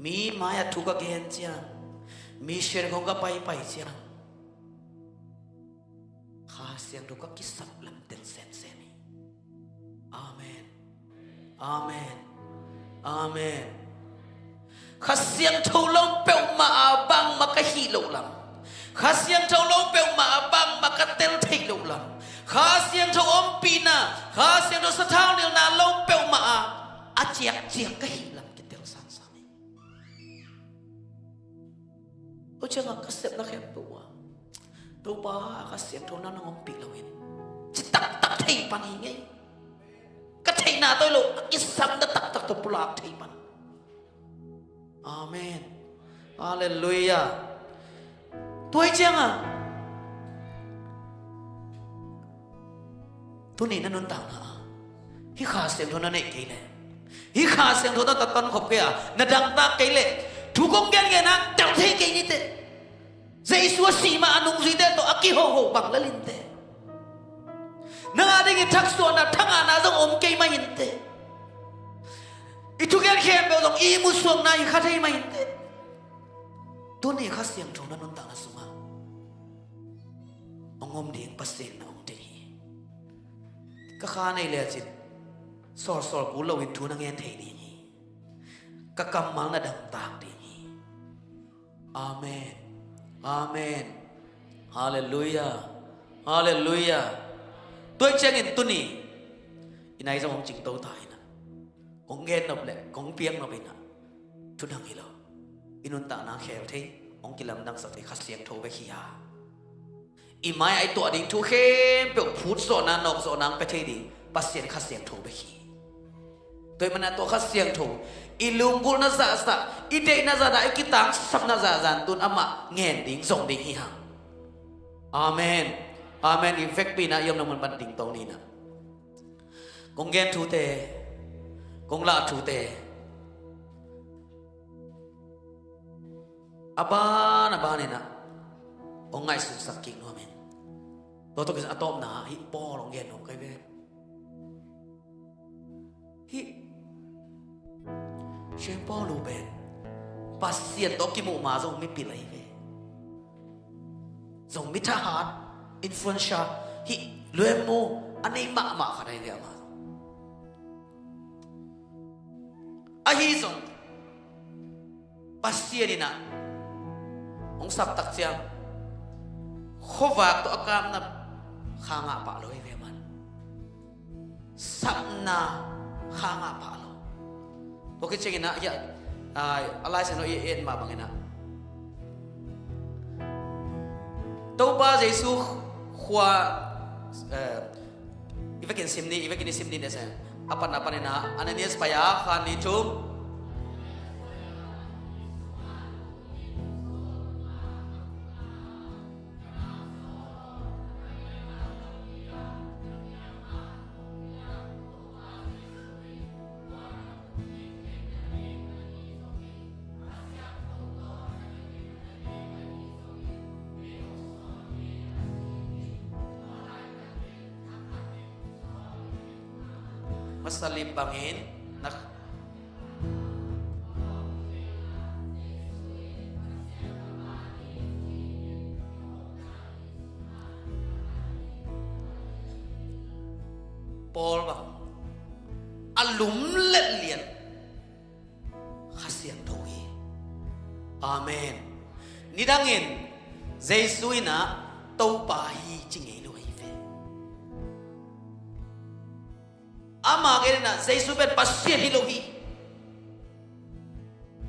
mi mai-ah thu ka gen ciang, mi sian khawng ka paipai ciang, Kha Siangtho ka kisap lam tel semsem hi. Amen. Amen. Amen. Kha Siangtho lo peuhmah a bangmah ka hih loh lam, Kha Siangtho lo peuhmah a bangmah ka tel theih loh lam, Kha Siangtho ompihna, Kha Siangtho sathau nilhna lo peuhmah a a ciakciak ka hih lam kitel sansan hi. Tua ciangah ka sepna khempeuh ah, Topa, Kha Siangtho na nang ompih loin ci taktak thei pan hi ngei. Ka theihna tawh hi lo, a kisapna taktak tawh pulak thei pan. Amen. Halleluiah. Tua hi ciangah tuni na nuntakna ah hih Kha Siangtho na neih kei leh, hih Kha Siangtho na tatan khop kei a, na dangtak kei leh, thu kong gengen a tel thei kei nite. Jesu a sih mah a nungzuite tawh a kihoho bang lel inte. Nang a dingin thaksuahna, thangahna zong om kei mah inte. I thugen khempeuh zong i musuakna hi kha thei mah inte. Tuni Kha Siangtho na nuntakna sungah hong om ding Pasian na hong ding hi. Ka kha nei lecin sawlsawl kul loin thu na ngen thei ding hi. Ka kammal na damtak ding hi. Amen. Amen. Halleluiah. Halleluiah. Tua hi ciangin tuni i nai zong hong cingto ta hi na. Kong gen nop le kong piak nop hi na, thudang hi lo. I nuntakna khel thei, hong kilamdangsak thei Kha Siangtho bek hi a, i mai-ah i tuah ding thu khempeuh phut zawhna, nawk zawhna hong pia thei ding Pasian Kha Siangtho bek hi. Tua ahih manin ah tua Kha Siangtho i lunggulhna zahzah, i deihna zahzah, i kitangsapna zahzah in tun amah ngen ding, zong ding hi hang. Amen. Amen. I vekpi-in ah i omna mun pan dingto ni in ah kong gen thute, kong lah thute a ban a ban in ah hong ngaihsunsak kik nuam ing. Tua tawh kisai a tawpna ah hih Paul hong gen nuam ka hi ve. Hih Saint Paul uh pen Pasian tawh kimuh ma zong mipil ahi ve. Zong mi thahat, influential, hih luemu a nei mahmah khat ahi ve amah zong. Ahi zong Pasian in ah hong sap tak ciang khuavak tawh a kamna kha ngah pah lo hi ve, aman sapna kha ngah pah lo. Tua khit ciangin ah, hiah, a, a Lai Siangtho i et mah bangin ah Topa Jesu khua, eh, i vekin sim ni, i vekin i sim ni, ne se. A pan, a panin ah Ananias pai a, kha ni thum. Masa lip bangin na Paul bang a lumlet lian Kha Siangtho hi. Amen. Nidangin Jesu in ah Topa hi ci ngei lo hi ve. Ama gen in ah Jesu pen Pasian hi lo hi.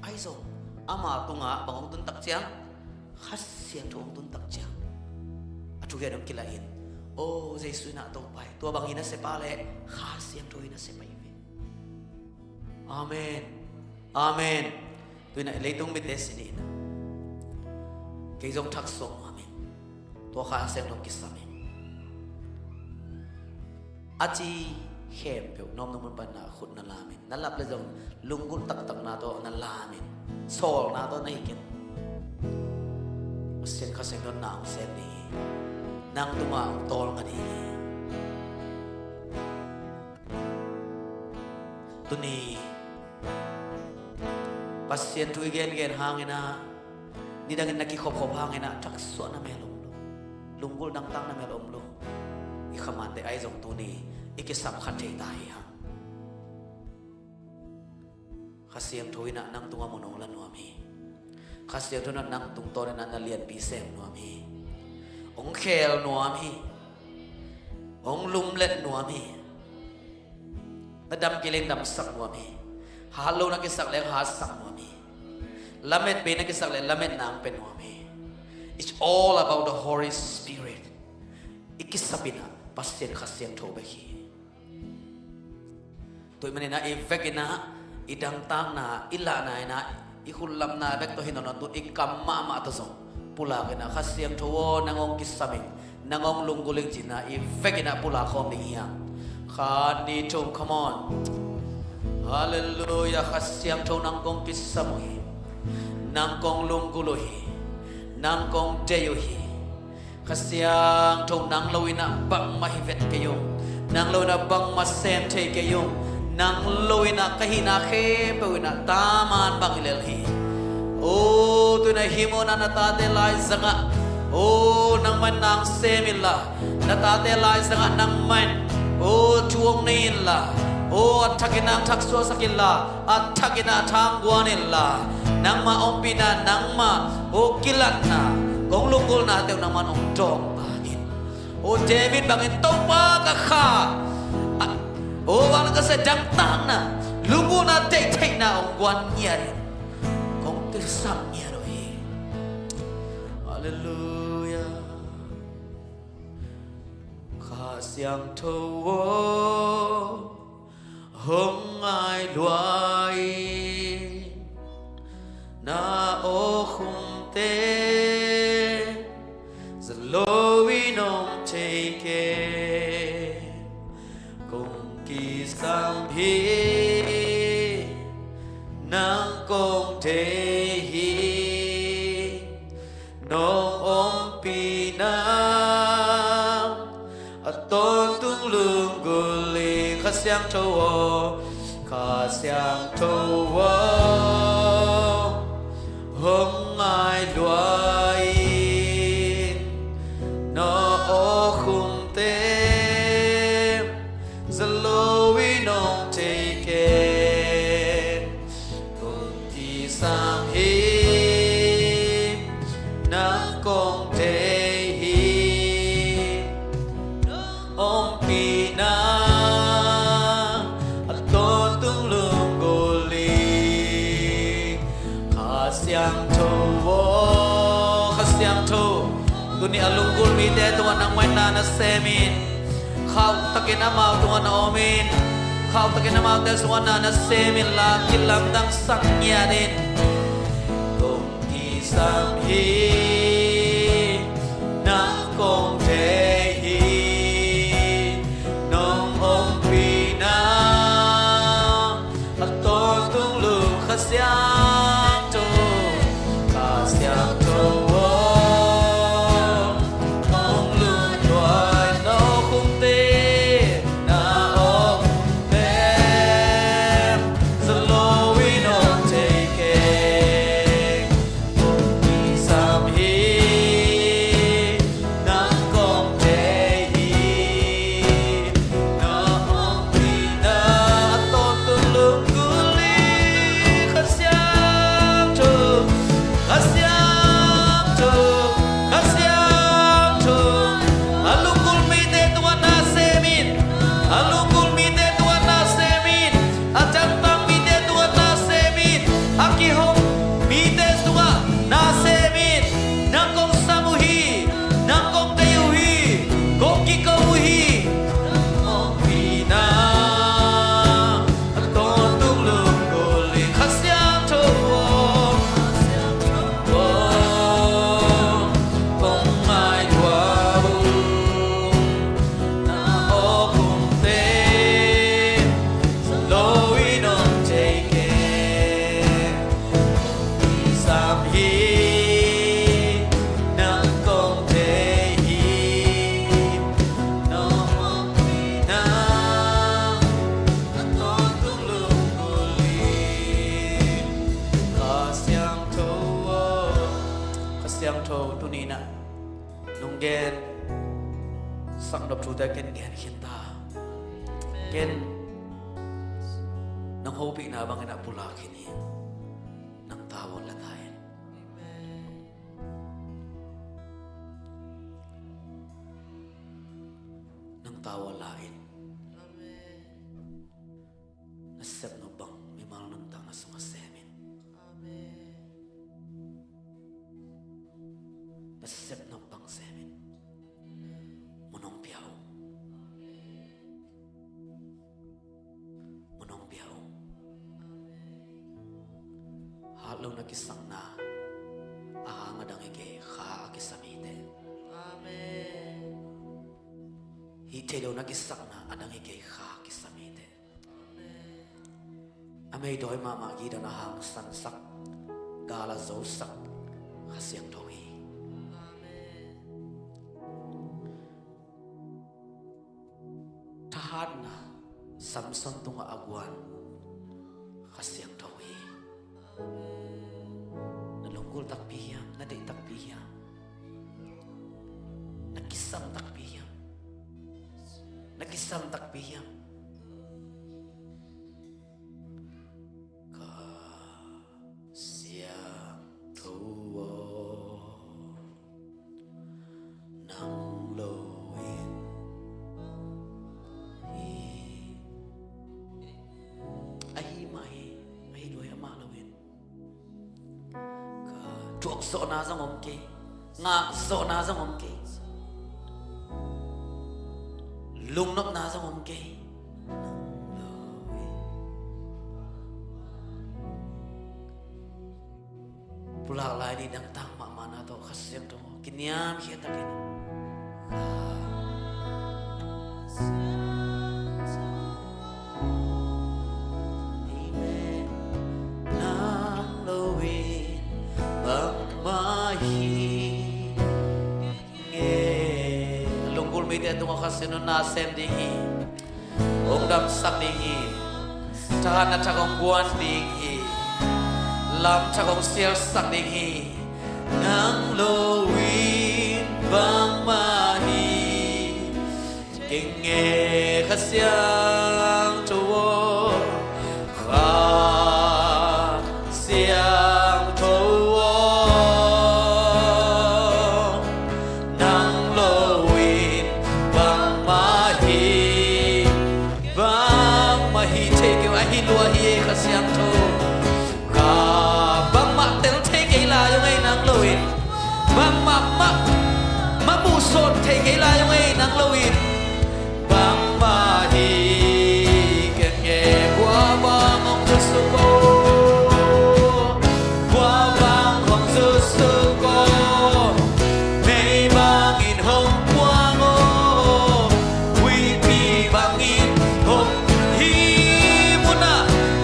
Ahi zong ama tungah bang hong tun tak ciang, Kha Siangtho hong tun tak ciang, a thugen hong kilahin, o, Jesu in ah Topa hi. Tua bang hi nasep a leh Kha Siangtho hi nasep ahi ve. Amen. Amen. Tu-in ah leitung mite sin in ah kei zong thaksuak nuam ing. Tua Kha Siangtho kisam ing. A ci khempeuh na omna mun pan ah khut na lam in. Na lap leh zong lunggulh taktakna tawh na lam in. Sawlna tawh na hih in. Pasian Kha Siangtho in na hong sem ding hi. Nang tungah hong tawlnga ding hi. Tuni Pasian thu i gengen hangin ah, nidangin na kikhopkhop hangin ah, thaksuahna mel om lo, lunggulh dangtakna mel om lo. I khamante ahi zong tuni i kisam kha thei ta hi hang. Kha Siangtho in ah nang tungah mun hong la nuam hi. Kha Siangtho in ah nang tungtawn in ah na lianpi sem nuam hi. Hong khel nuam hi. Hong lumlet nuam hi. Na dam kei leng damsak nuam hi. Hat lo na kisak leng hatsak nuam hi. Lamet bei na kisak leng lametna hong pia nuam hi. It's all about the Holy Spirit. I kisap in ah Pasian Kha Siangtho bek hi. Tua ahih manin ah i vekin ah, i dangtakna, i lahna in ah, i khut lapna bek tawh hi nawn lo, tu i kam mahmah tawh zong pulak in ah, Kha Siangtho aw, nang hong kisam ing, nang hong lunggulh ing ci-in ah, i vekin ah pulak khawm ding hi hang. Khat, nih, thum, come on. Halleluiah, Kha Siangtho nang kong kisam uh hi. Nang kong lunggulh uh hi. Nang kong deih uh hi. Kha Siangtho nang lo in ah bangmah hi vet kei ung. Nang lo in ah bangmah sem thei kei ung. Nang lo in ah ka hihna khempeuh in ah taman bang hi lel hi. O, tu-in ah hih munah na tate laizangah, o, nangmah in nang sem inla, na tate laizangah nangmah in, o, thu hong nei inla, o, a thakin nang thaksuahsak inla, a thakin ah thangguan inla, nangmah ompihna, nangmah, o, kilatna, kong lunggulhnate uh nangmah in hong dawng ta in. O, David bangin Topa ka kha, a, o, vanglian ka sia dangtakna, lunggulhna, deihtheihna hong guan ngiat in, kong kisam ngiat uh hi. Halleluiah. Kha Siangtho aw, hong ngai lua in, na awkhumte za loin om thei kei. Kong kisam hi, nang kong thei hi. Nong ompihna a tawntung lunggulh hi. Kha Siangtho aw, Kha Siangtho aw, hong ngai lua in, na awkhumte za loin om thei kei. Kong kisam hi, nang kong thei hi. Nong ompihna a tawntung lunggulh hi. Kha Siangtho aw, Kha Siangtho, tuni a lunggulh mite tungah nang mah in na na sem in. Khauhtakin amau tungah na om in. Khauhtakin amaute sungah na na sem inla, kilamdang sak ngiat in. Kong kisam hi, nang kong thei hi. Nong ompihna a tawntung lunggulh, Kha Siangtho, Kha Siangtho aw, hong lum lua in, na awkhumte, na awkhumte za loin om thei kei. Kong kisam hi, nang kong thei hi. Nong ompihna a tawntung lunggulh hi. Kha Siangtho, Kha Siangtho, Kha Siangtho, a lunggulh mite tungah na sem in. A lunggulh mite tungah na sem in. A tangtang mite tungah na sem in. A kihong mite tungah na sem in. Nang kong sam uh hi, nang kong thei uh hi, kong kiko uh hi. Nong ompihna a tawntung lunggulh hi. Kha Siangtho aw, Kha Siangtho aw, kong ngai lua uh. Na awkhumte za loin om thei kei. Kong kisam hi, nang kong thei hi. Nong ompihna a tawntung lunggulh hi. Kha Siangtho aw, Kha Siangtho, tuni in ah nong gen sak nop thute ken gen khin ta. Ken nang hopihna bangin a pulak khin hi. Nang tavuan la ta in. Nang tavuan la in. Na sep nop bang mimal nuntakna sungah sem in. Na sep nop bang sem in. Mun hong pia ung. Mun hong pia ung. Hat lo na kisakna a hang a dang hi kei, Kha a kisam hi teh. Hih thei lo na kisakna a dang hi kei, Kha a kisam hi teh. A meidawi mahmah Gideon a hangsansak, gal a zosak Kha Siangtho hi. Thahatna Samson tungah a guan Kha Siangtho hi. Na lunggulh takpi hiam? Na deih takpi hiam? Na kisam takpi hiam? Na kisam takpi hiam? Kha Siangtho aw, nang lo in hi. Ahi mah hi, ahi lua hi, amah lo in. Ka thuak zawhna zong om kei, ngah zawhna zong om kei, lungnopna zong om kei. Nang lo in. Pulak lai ni dangtak mahmahna tawh Kha Siangtho kiniamkhiat takin. Amen. Nang lo in bangmah hi. Nge lunggulh mite tungah Kha Siangtho na sem ding hi. Hong damsak ding hi. Thahatna thak hong guan ding hi. Lam thak hong sialsak ding hi. Nang lo in bangmah hi. Kei nge Kha Siangtho aw, Kha Siangtho aw, nang lo in bangmah hi, bangmah hi thei kei, ahi lua hi e Kha Siangtho. Ka bangmah tel thei kei lai ung ei nang lo in. Bangmah mah, mah muhsawn thei kei lai ung ei nang lo in. Bangmah hi keng e, kua bang hong zusuk aw. Kua bang hong zusuk aw. Mei bangin hong puang aw. Huipi bangin hong hi muna,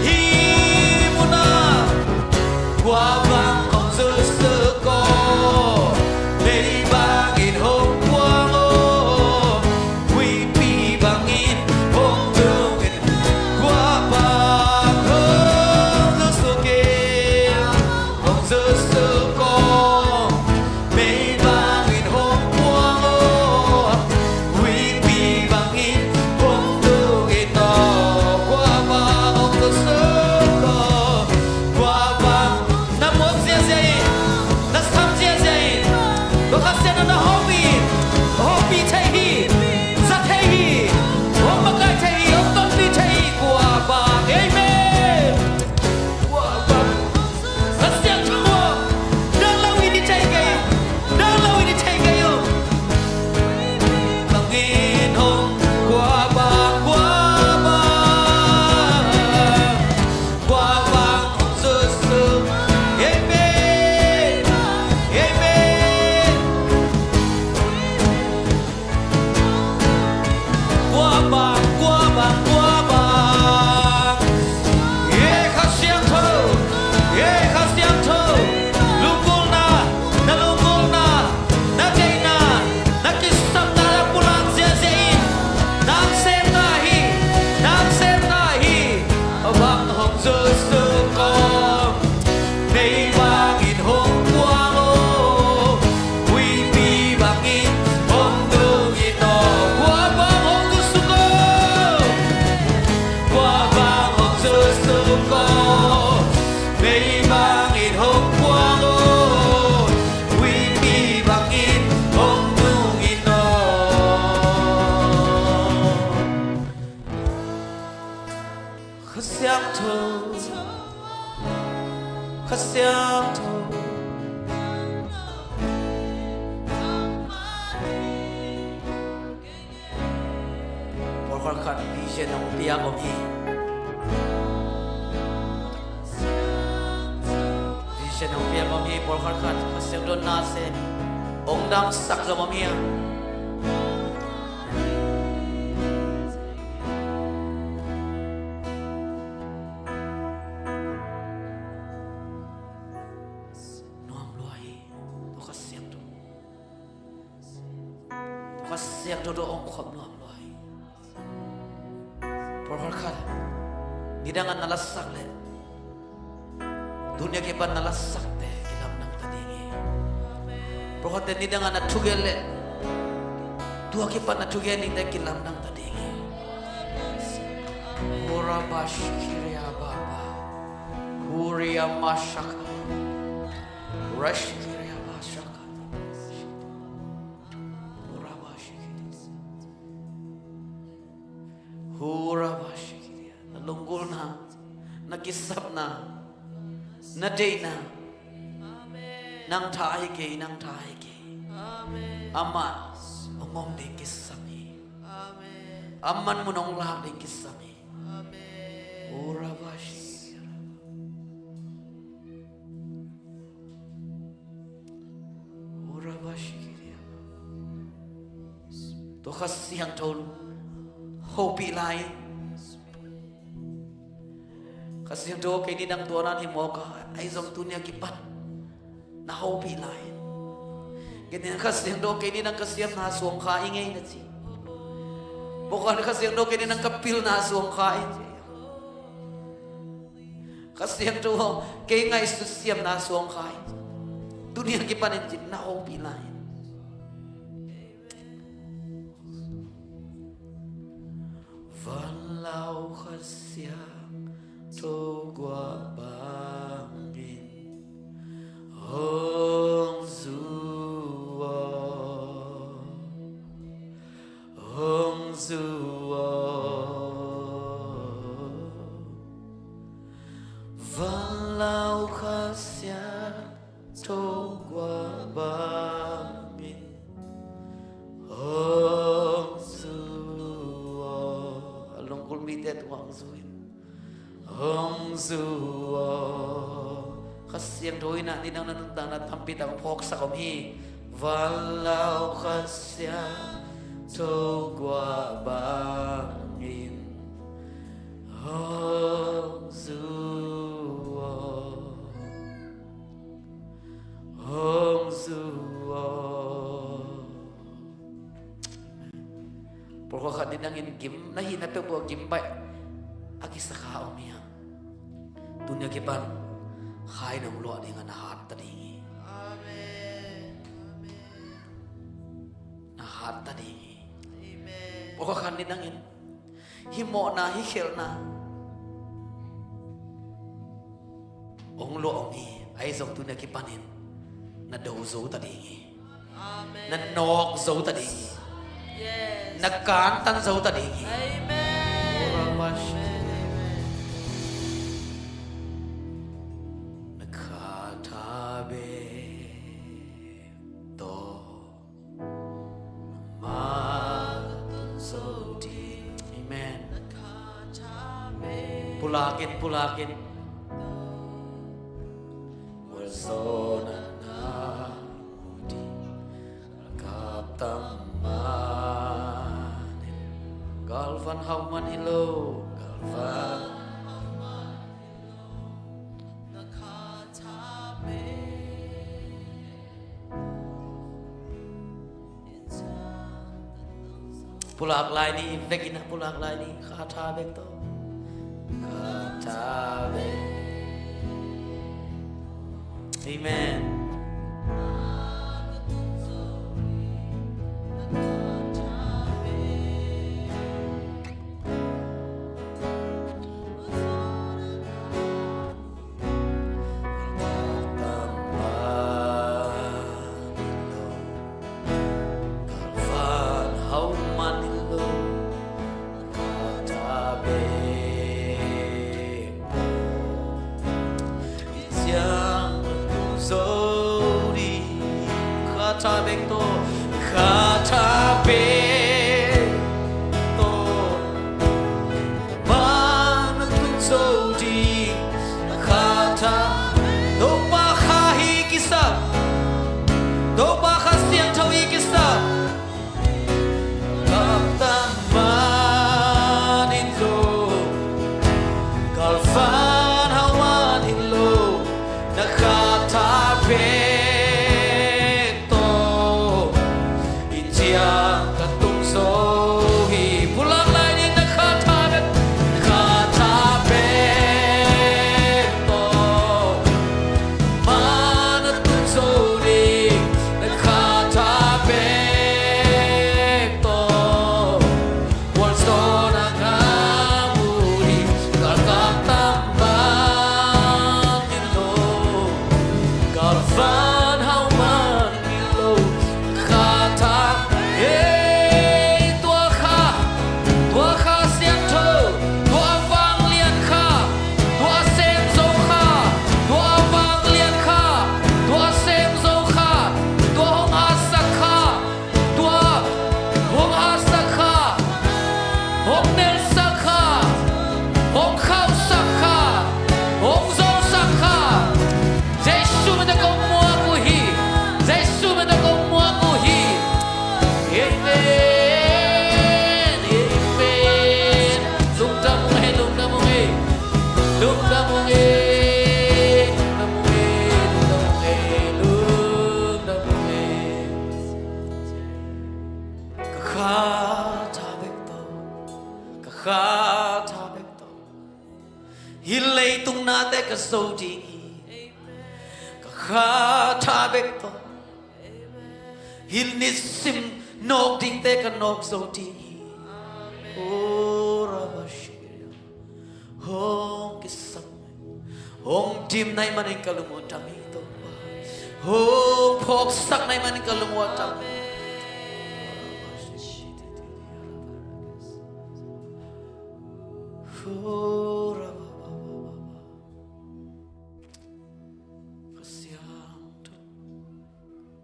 hi muna. Kua bang hong zusuk aw. Mei bangin hong puang aw. Huipi bangin hong tung in. Kua bang hong zusuk in. Hong zusuk aw. Mei bangin hong puang aw. Huipi bangin hong tung in aw. Kua bang hong zusuk aw. Kua bang na muak ziahziah in, na sam ziahziah in, tua Kha Siangtho na hawm in, hawmpi thei hi, za thei hi, hong makai thei hi, hong tonpih thei hi, kua bang, amen. Kua bang, Kha Siangtho, nang lo in i thei kei, nang lo in i thei kei uh. Bangin hong, kua bang, kua bang. Kua bang hong zusuk, amen, amen. Kua bang, kua bang, kua bang. E Kha Siangtho, e Kha Siangtho. Lunggulhna, na lunggulhna, na deihna, na kisapna na pulak ziahziah in. Nang semna hi, nang semna hi. Kua bang hong zusuk aw. Mei bangin hong puang aw. Huipi bangin hong tung in aw. Kua bang hong zusuk aw. Kua bang hong zusuk aw. Mei bangin hong puang aw. Huipi bangin hong tung in aw. Kha Siangtho, Kha Siangtho. Pawlkhat khat vision hong piak om hi. Vision hong piak om hi. Pawlkhat khat Kha Siangtho na sem, hong damsak zong om hi a. Nuam lua hi. Tua Kha Siangtho, tua Kha Siangtho tawh hong khop nuam lua hi. Pawlkhat khat nidang a na lasak leh, tuni a kipan na lasakte kilamdang ta ding hi. Pawlkhatte nidang a na thugen leh, tua kipan na thugen dingte kilamdang ta ding hi. Hurabashikiriababa. Huriamashaka. Rashikiriabashaka. Hurabashikiri. Hurabashikiri. Na lunggulhna, na kisapna, na deihna. Nang tha hi kei, nang tha hi kei. Amah hong om ding kisam hi. Amah mun hong lak ding kisam hi. Hurabashikiri. Tua Kha Siangtho hopih lai in. Kha Siangtho kei ni dang tua nan hi mawk a, ahi zong tuni a kipan na hopih lai in. Kei ni dang Kha Siangtho kei ni dang ka siamna suang kha i ngei na ci. Mawk a Kha Siangtho kei ni dang ka pilna suang kha i ci. Kha Siangtho kei ngaihsut siamna suang kha i ci. Tuni a kipan in ci na hopih lai in. Van lau Kha Siangtho guah bangin hong zu aw, hong zu aw. Van lau Kha Siang tho guah bangin hong zu aw. A lungkul mite tungah hong zu in, hong zu aw. Kha Siangtho in ah nidang na nuntakna tampi tak hong phawksak om hi. Van lau Kha Siangtho guah bangin hong zu aw, hong zu aw. Pawlkhat khat nidangin gim na hihna peuhpeuh ah gim baih a kisa kha om hiam? Tuni a kipan Kha in hong luah ding a, na hat ta ding hi. Amen. Na hat ta ding hi. Amen. Pawlkhat khat nidangin hih mawhna, hih khelhna hong luah om hi. Ahi zong tuni a kipanin na do zo ta ding hi. Amen. Na nawk zo ta ding hi. Yes. Na kantan zo ta ding hi. Amen. Amen. Na kha tha bek tawh Amen. Pulak in, pulak in. Galvan hau man hi lo, galvan. Pulak lai ni, vekin ah pulak lai ni, kha tha bek tawh. Kha tha bek. Amen. Kha tha bek tawh, kha tha bek tawh, man a tun zo ding, kha tha. Topa kha hi kisam, Topa Kha Siangtho hi kisam. Kha tha man in lo, galvan hau man in lo, na kha tha bek tawh i ciang ka tung zo hi. Pulak lai ni, na kha tha bek, kha tha bek Lungdam ung e, lungdam ung e, lungdam ung e, lungdam ung e. Ka kha tha bek tawh, ka kha tha bek tawh, hih leitung nate ka zo ding hi. Ka kha tha bek tawh, hih nisim nawk dingte ka nawk zo ding hi. O Rabba Shira. Hong kisam, hong dim na hih manin ka lungua tam hi Topa. Hong phawksak na hih manin ka lungua tam hi. O Rabba Baba Baba. Kha Siangtho,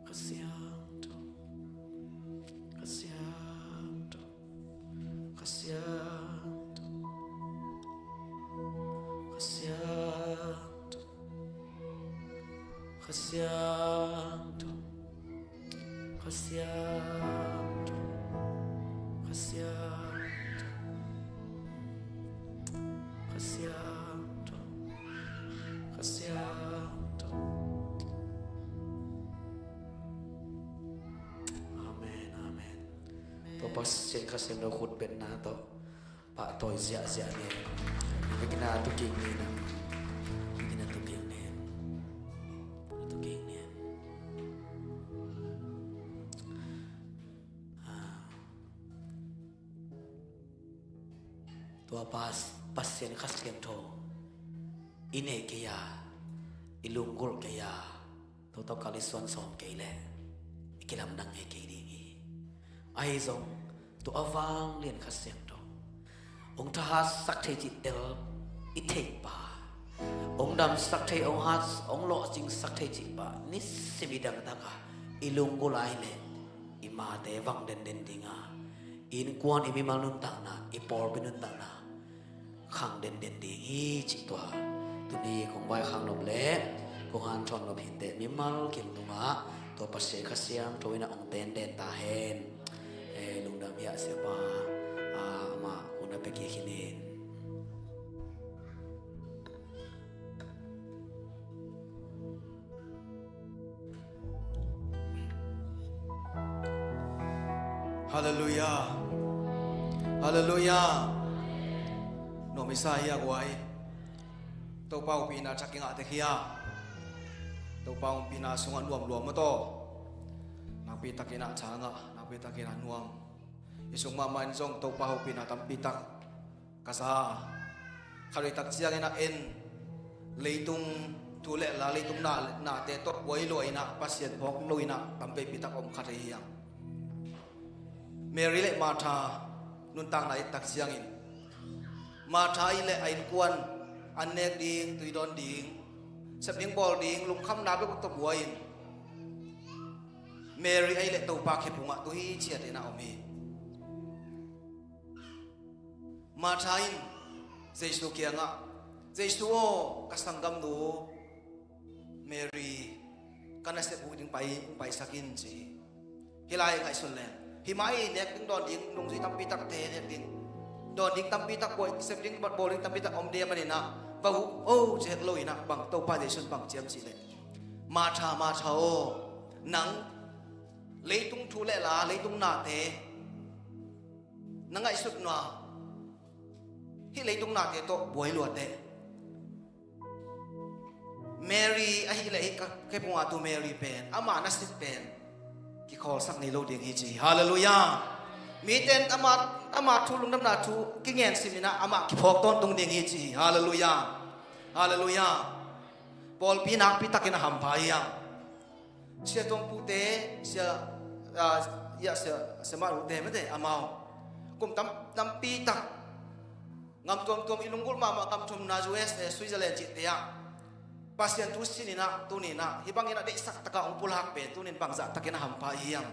Kha Siangtho, Kha Siangtho, Kha Siangtho, Kha Siangtho, Kha Siangtho, Kha Siangtho, Kha Siangtho, Kha Siangtho, Kha Siangtho. Amen, amen. Tua Pasian Kha Siangtho khutbetna tawh pahtawi ziahziah ni. Biakinn ah tu kik ni na. Biakinn ah tu kik ni. Tu kik ni. Ah. Tua Pas-, Pasian Kha Siangtho i neih kei a, i lunggulh kei a, tua tawh kal i suan sawm kei leh i kilamdang ngei kei ding hi. Ahi zong tua a vanglian Kha Siangtho hong thahatsak thei cih tel i theih pa, hong damsak thei, hong hat, hong lawhcingsak thei cih pa nisim i dangtak a, i lunggulh a hi leh i mate vang denden ding a, i innkuan, i mimal nuntakna, i pawlpi nuntakna khang denden ding hi cih tua tuni kong vaikhak nop leh kong hanthawn nop hi inteh. Mimal kiang tungah tua Pasian Kha Siangtho in a hong tenden ta hen. Eh, lungdam hiah siapa, ah, amah hun a pia kik hi ning. Halleluiah. Halleluiah. Nuam i sa hi a guai. Topa hopihna thak i ngah tek hi a. Topa hopihna sungah nuam lua maw taw. Nakpi takin a tha ngah, nakpi takin a nuam. I sung mahmah in zong Topa hopihna tampi tak ka za a, khatvei tak ciangin a en, leitung thu le la, leitung na, nate tawh buai lua in a, Pasian phawk lo in a, tam veipi tak om kha thei hi hang. Mary le Martha nuntakna i et tak ciangin, Martha i leh a innkuan an nek ding, tui dawn ding, sep ding bawl ding, lungkhamna bek tawh buai in, Mary a i leh Topa khephungah tu hi ciat in a om hi. Martha in Jesu kiangah, "Jesu aw, ka sanggamnu Mary ka nasep huh ding pai, hong paisak in," ci hi. Hih lai ngaihsun leng, hih mah i nek ding dawn ding nungzui tampi takte nek ding, dawn ding tampi tak, buai, sep ding, bawl ding tampi tak om ding a, manin a va huh o ci het lo in a, bang Topa Jesu in bang ci hiam cih leh, "Martha, Martha aw, nang leitung thu le la, leitung nate na ngaihsut nua, hih leitung nate tawh buai lua teh, Mary ahih leh hih ka khephung a tu Mary pen, ama nasep pen kikhawlsak ngei lo ding hi," ci hi. Halleluiah. Mite in ama, ama thu, lungdamna thu kingen sim in a, amah kiphawk tawntung ding hi, ci hi. Halleluiah. Halleluiah. Pawlpi nakpi takin a hampha hi a. Sia Tuang Pu te, sia, ah, ya, sia, sia Mah Ru te mate, amau kum tam, tampi tak, gam tuamtuam, i lunggulh mahmah gam thumna, U S A, Switzerland cihte ah Pasian thu sin in a, tuni in a, hih bangin a deihsak takin hong pulak pen tuni in bangzah takin a hampha i hiam?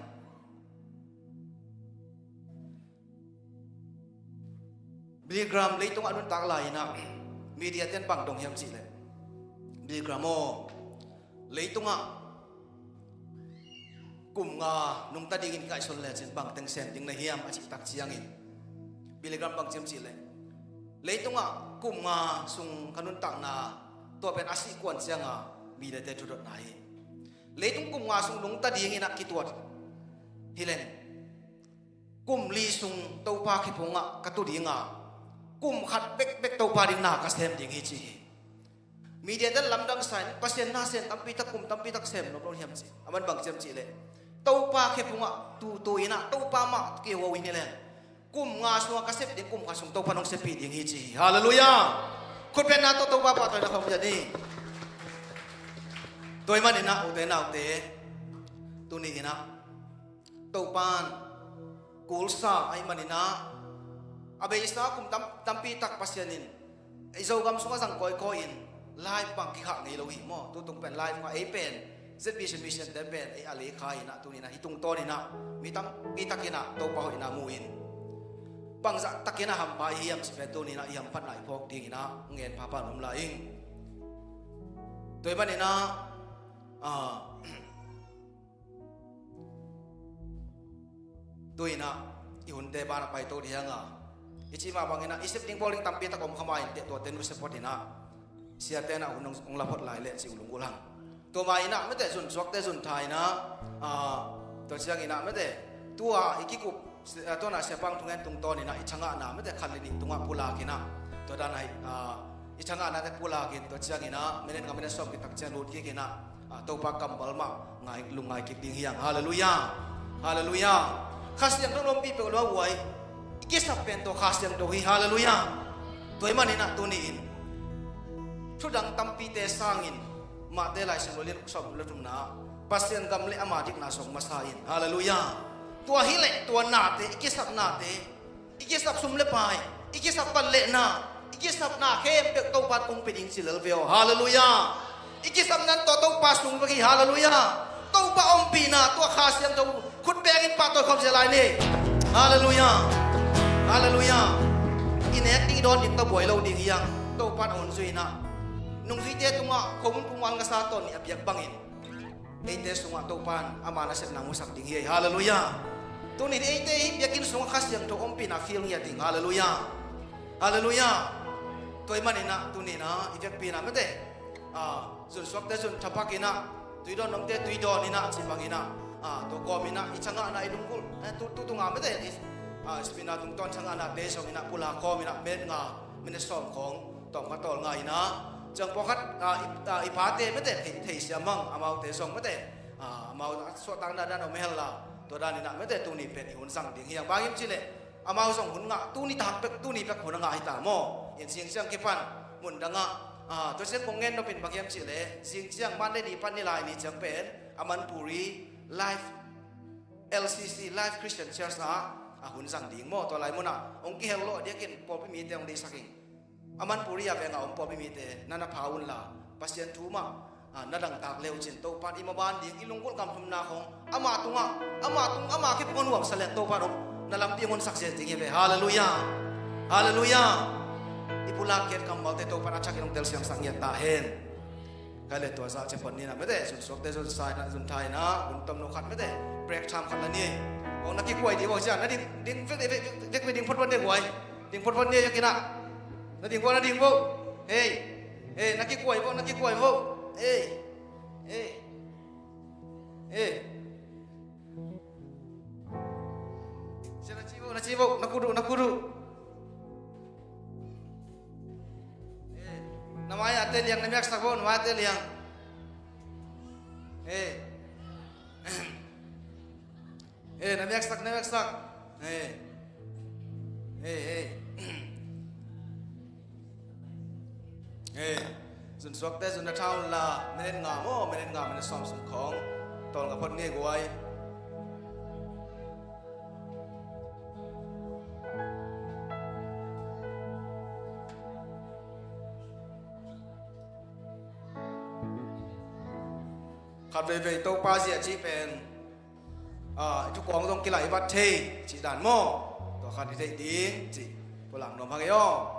Billy Graham leitungah a nuntak lai in a, media ten bang dong hiam cih leh, "Billy Graham aw, leitungah kum nga nungta dingin ngaihsun lecin bang teng sem ding na hiam?" a cih tak ciangin, Billy Graham bang ci hiam cih leh, Leitungah kum nga sung ka nuntakna, tua pen a sih kuan cianga midete thudotna hi. Leitung kum nga sung nungta dingin ah kituat hileng, kum li sung Topa khephungah ka tu dinga, kum khat bekbek Topa ding na ka sem ding hi ci hi. Midete lamdang sa in, Pasian na sem tampi tak, kum tampi tak sem nop lo hiam ci. A man bang ciam cih leh, Topa khephungah tutu in ah, Topa mah kiho in hileng, kum nga sungah ka sep ding, kum khat sung Topa nong seppih ding hi ci hi. Halleluiah. Khutbetna tawh Topa pahtawina khawng pia ni. Tua ahih manin ah ute naute, tuni in ah Topan kulsa ahih manin ah, a beisa kum tam, tampi tak Pasian in ei Zogam sungah zang kawikawi in, live bang kikhah ngei lo hi maw. Tutung pen live kha ei pen, Z B C mission te pen ei a lei kha in ah, tuni in ah hih tungtawn in ah mi tampi tak in ah Topa hoihna mu in, bangzah takin ah hampha i hiam cih pen tuni in ah i hamphatna i phawk dingin ah ngen phapha nuam lai ing. Tua ahih manin ah, ah, tu in ah i hunte banah paito ding hi hang a, i cih mah bangin ah i sep ding bawl ding tampi tak om kha ma inteh, tuate nusia phot in ah, siate in ah hun hong, hong la phot lai leh ci uh lunggulh hang. Tua mah in ah mete zunsuakte zun tha in ah, ah, tua ciangin ah mete tua i kikup, ah, tua in ah siapa hong thungen tungtawn in ah i thangahna mete khat le nih tungah pulak in ah, tua dan ah, ah, i thangahnate pulak in, tua ciangin ah minute nga minute sawm kitak ciang lut kik in ah, ah, Topa kammal mah ngai, lungngai kik ding hi hang. Halleluiah. Halleluiah. Kha Siangtho ompih peuh lua huai, i kisap pen tua Kha Siangtho hi. Halleluiah. Tua ahih manin ah tuni in thudang tampite sangin, Mate Lai Siangtho lian sawm le thumna ah Pasian gam le ama dikna sawng masa in. Halleluiah. Tua hileh tua nate, i kisap nate, i kisap sum le pai, i kisap vanlehna, i kisapna khempeuh Topa in kong pia ding ci lel ve aw. Halleluiah. I kisapna tawh Topa sung bek hi. Halleluiah. Topa ompihna tua Kha Siangtho khut bengin pahtawi khawm zia lai ni. Halleluiah. Halleluiah. I nek ding i dawn ding tawh buai lo ding hi hang. Topa in a hun zui in ah, nungzuite tungah khomun pummal ngasa tawn nih a piak bangin eite sungah Topa in ama nasepna musak ding hi. Halleluiah. Tuni in eite hih biakinn sungah Kha Siangtho ompihna feel ngiat ding. Halleluiah. Halleluiah. Tua ahih manin ah tuni in ah i vekpi in ah mete, ah, zunsuakte zun thapak in ah, tui dawn nopte tui dawn in ah, cih bangin ah, ah, tua kawm in ah i thangahna i lunggulh, eh, tu, tu tunga mete i, ah, seminar tungtawn thangahnate zong in ah pulak kawm in ah minute nga, minute sawm khawng tawm kha tawl nga in ah, ciang pawlkhat, ah, i, ah, i pate mete thei, thei siam hang, amaute zong mete, ah, amau suahtakna dan om hel la, tua dan in ah mete tuni pen i hun zang ding hi hang. Bang hiam cih leh amau zong hun ngah, tuni tak pek, tuni pek hun a ngah hi ta maw. In zing ciang kipan mun dangah, ah, tua ciang kong ngen nop in bang hiam cih leh, zing ciang Monday ni pan Nilai ni ciang pen a Manpuri Life, L C C, Life Christian Church ah a hun zang ding maw. Tua lai munah hong kihel lo a diakin pawlpi mite hong deihsak ing. A Manpuri a veng a om pawlpi mite na na pha un la, Pasian thu mah, ah, na dangtak le uh cin Topa in i maban ding, i lunggulh gam thumna khawng ama tungah, ama tung, ama kip hong nuamsa leng Topa in hong na lampi hong honsak zel ding hi ve. Halleluiah. Halleluiah. I pulak khiat kammalte Topa in a thakin hong telsiamsak ngiat ta hen. Kei le tua zah ciang pawlkhat ni in ah mete, zunsuakte zun sa in ah, zun tha in ah, hun tomno khat mete, break time khat la ni. Hong na kikuai dih uh a, na ding, ding, vek, vek, vek, vek, ding photphot ni kuai. Ding photphot ni a yak in ah. Na ding vo, na ding vo. Hey. Hey, na kikuai vo, na kikuai vo. Hey. Hey. Hey. Sia, na ci vo, na ci vo, na kuduh, na kuduh. Eh, na mai-ah teh liang, na miaksak vo, na mai-ah teh liang. Eh. Eh, na miaksak, na miaksak. Eh. Eh, eh. Eh, zunsuakte zun na tha un la, minute nga maw, minute nga, minute sawm sung khawng tawl nga phot ni guai. Khat veivei Topa zia cih pen, ah, i thukawng zong kilai vat thei cih dan maw. Tua khat i theih ding cih pulak nuam hang ei aw.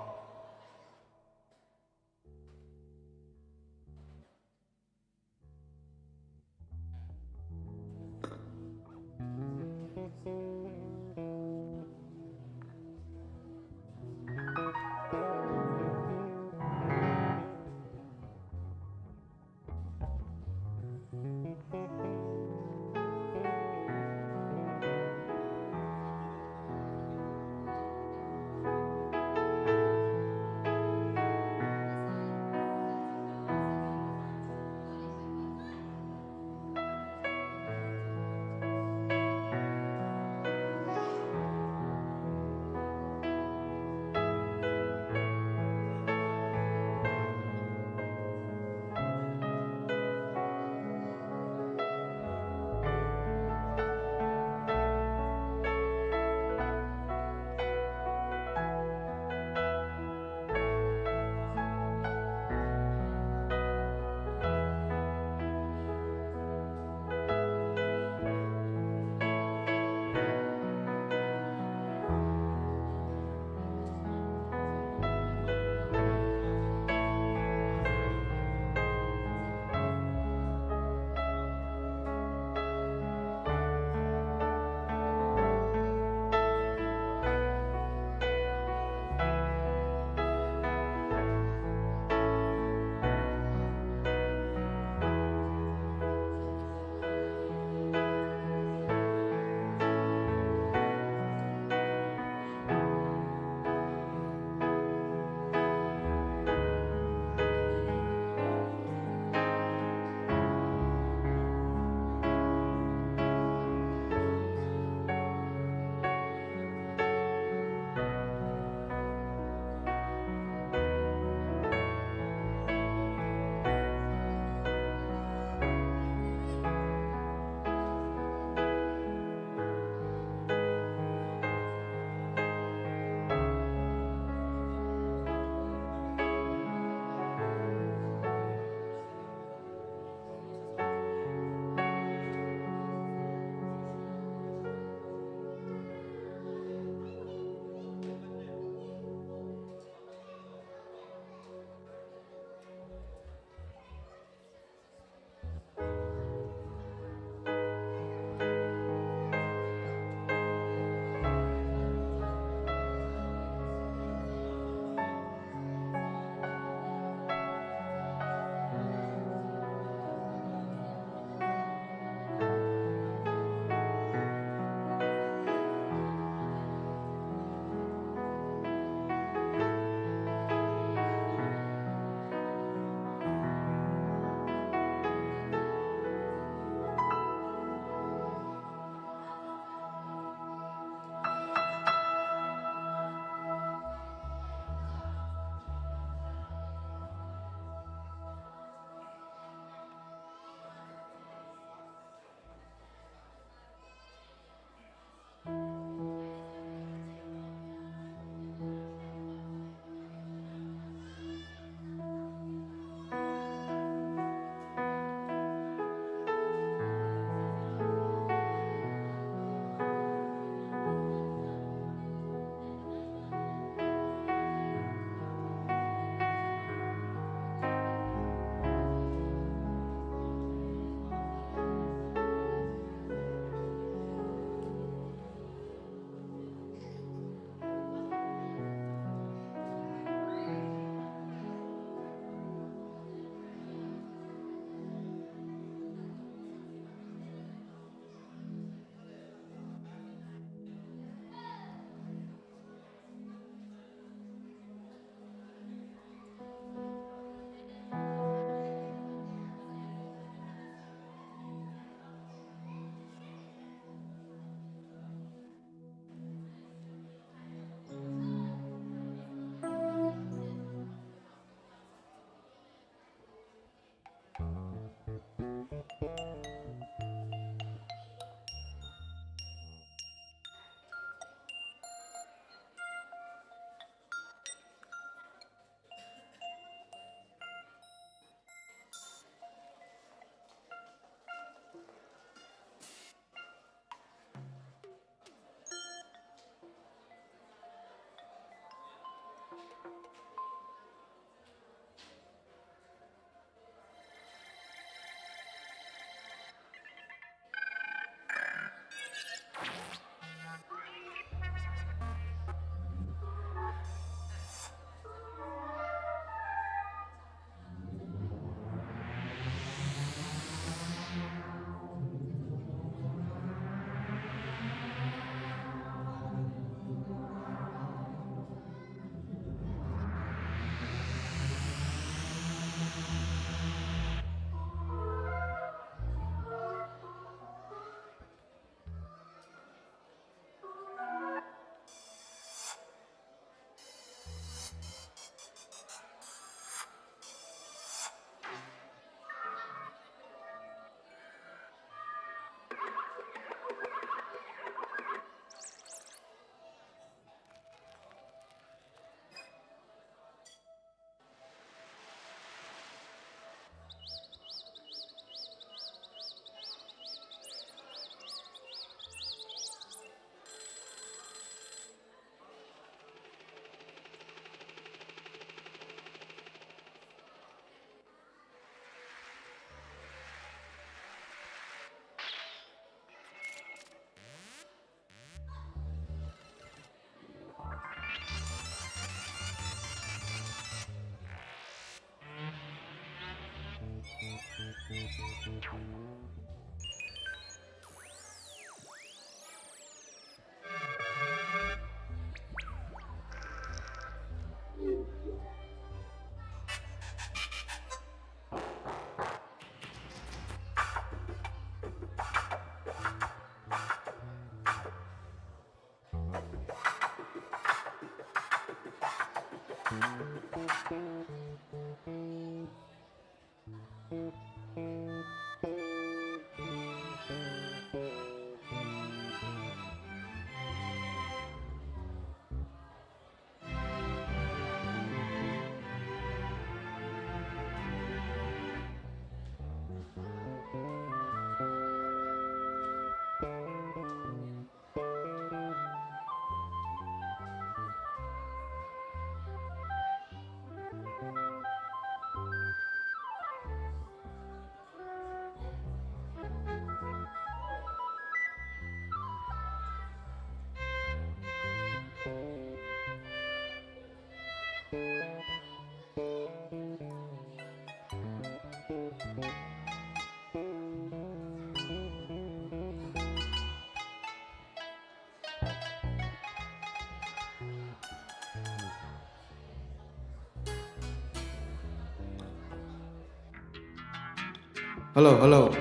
Hello, hello.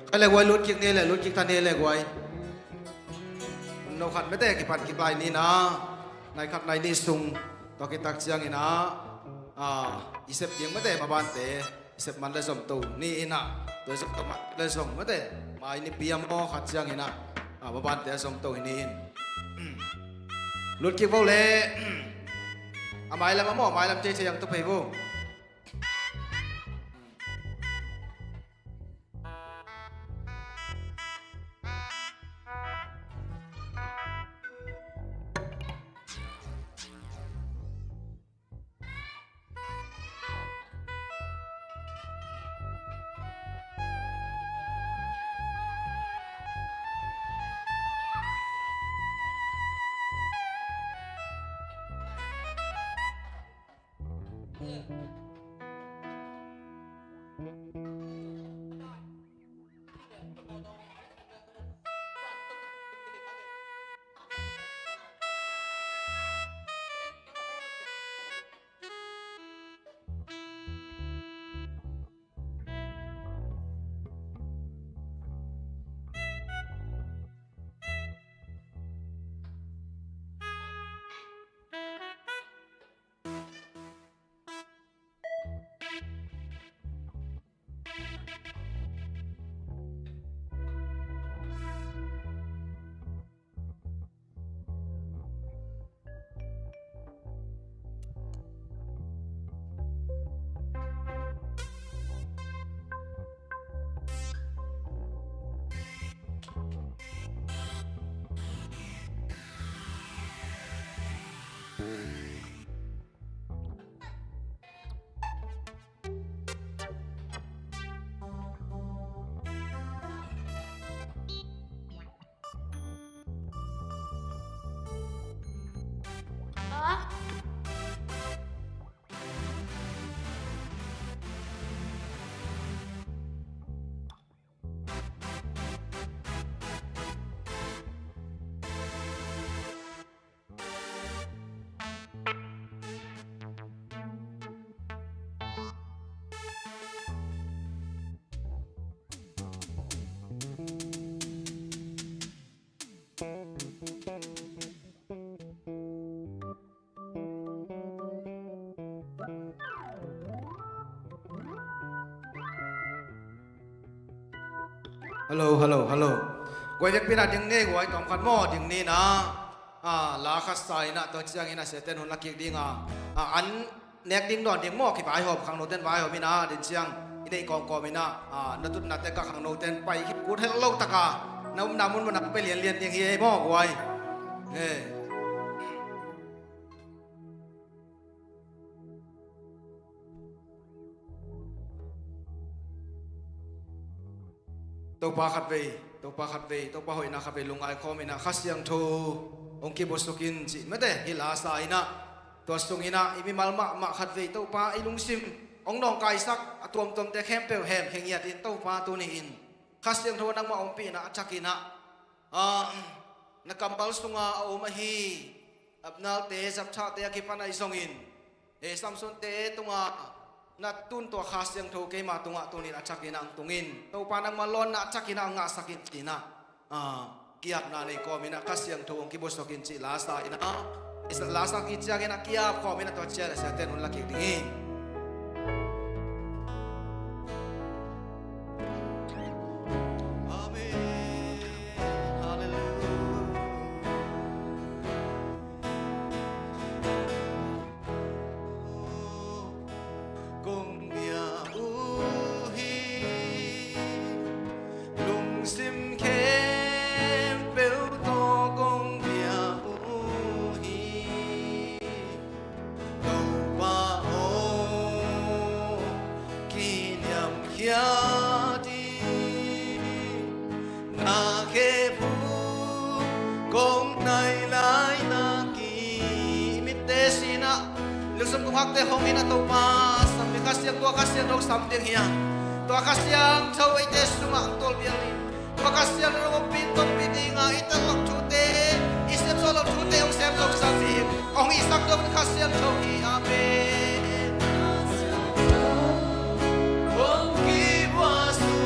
Ai le guai, lut kik ni le, lut kik ta ni le guai. No khat mete kipan kik lai ni na. Nai khat nai ni sung tua kitak ciang ina, ah, i sep ding mete mabante i sep man le zom to ni ina. Tua zom to man le zom mete mai ni piam aw khat ciang ina, ah, mabante a zom to hi ni in. Lut kik vo le. A mai lam a maw, a mai lam cei cei ang to pei vo. Hello, hello, hello. Guai vekpi na ding ni, guai tawmkhat maw ding ni na. Ah, la khat sa ina tua ciang ina siaten hun la kik ding a. Ah, an nek ding dawn ding maw kivaihawm khangnoten vaihawm ina din ciang i neih kawmkawm ina. Ah, na tutnate ka khangnoten pai khit kut helh lo taka na umna munmun a pai lianlian ding hi ei maw guai. He. Topa khatvei, Topa khatvei, Topa hoihna khatvei lungngai khawm ina Kha Siangtho hong kibuasuk in cih mete hi la sa ina. Tua sung ina i mimal mahmah khatvei Topa i lungsim hong nawngkaisak a tuamtuamte khempeuh hemkhia ngiat in Topa tuni in Kha Siangtho nangmah ompihna a thak ina, ah, na kammal sunga a om ahi apnalte zapthahte a kipan ahi zongin he Samsonte tunga na tun tua Kha Siangtho keima tungah tunin a thak ina ang tungin Topa nangmah lawnna a thak ina ang ngahsak in cina. Ah, kiapna nei kawm ina Kha Siangtho ang kibuasuk in cih la sa ina. Isa la sa kiciang ina kiap kawm ina tua cian a siaten hun la kik ding hi. Amen. Hallelujah. Kong bia uh hi, lungsim khempeuh tawh kong bia uh hi. Topa aw, kiniamkhiat in na khe phu kong nai lai na ki. Mitte sina lungsim kong hakte hong ina Topa sam ding Kha Siangtho, Kha Siangtho sam ding hi a. Tua Kha Siangtho eite sungah ang tawlpial ding. Tua Kha Siangtho hong pin tongpi dinga i tel loh thute, i sem zo loh thute hong sem zo sak ding. Hong i sak dong Kha Siangtho hi. Amen. Hong ki bua su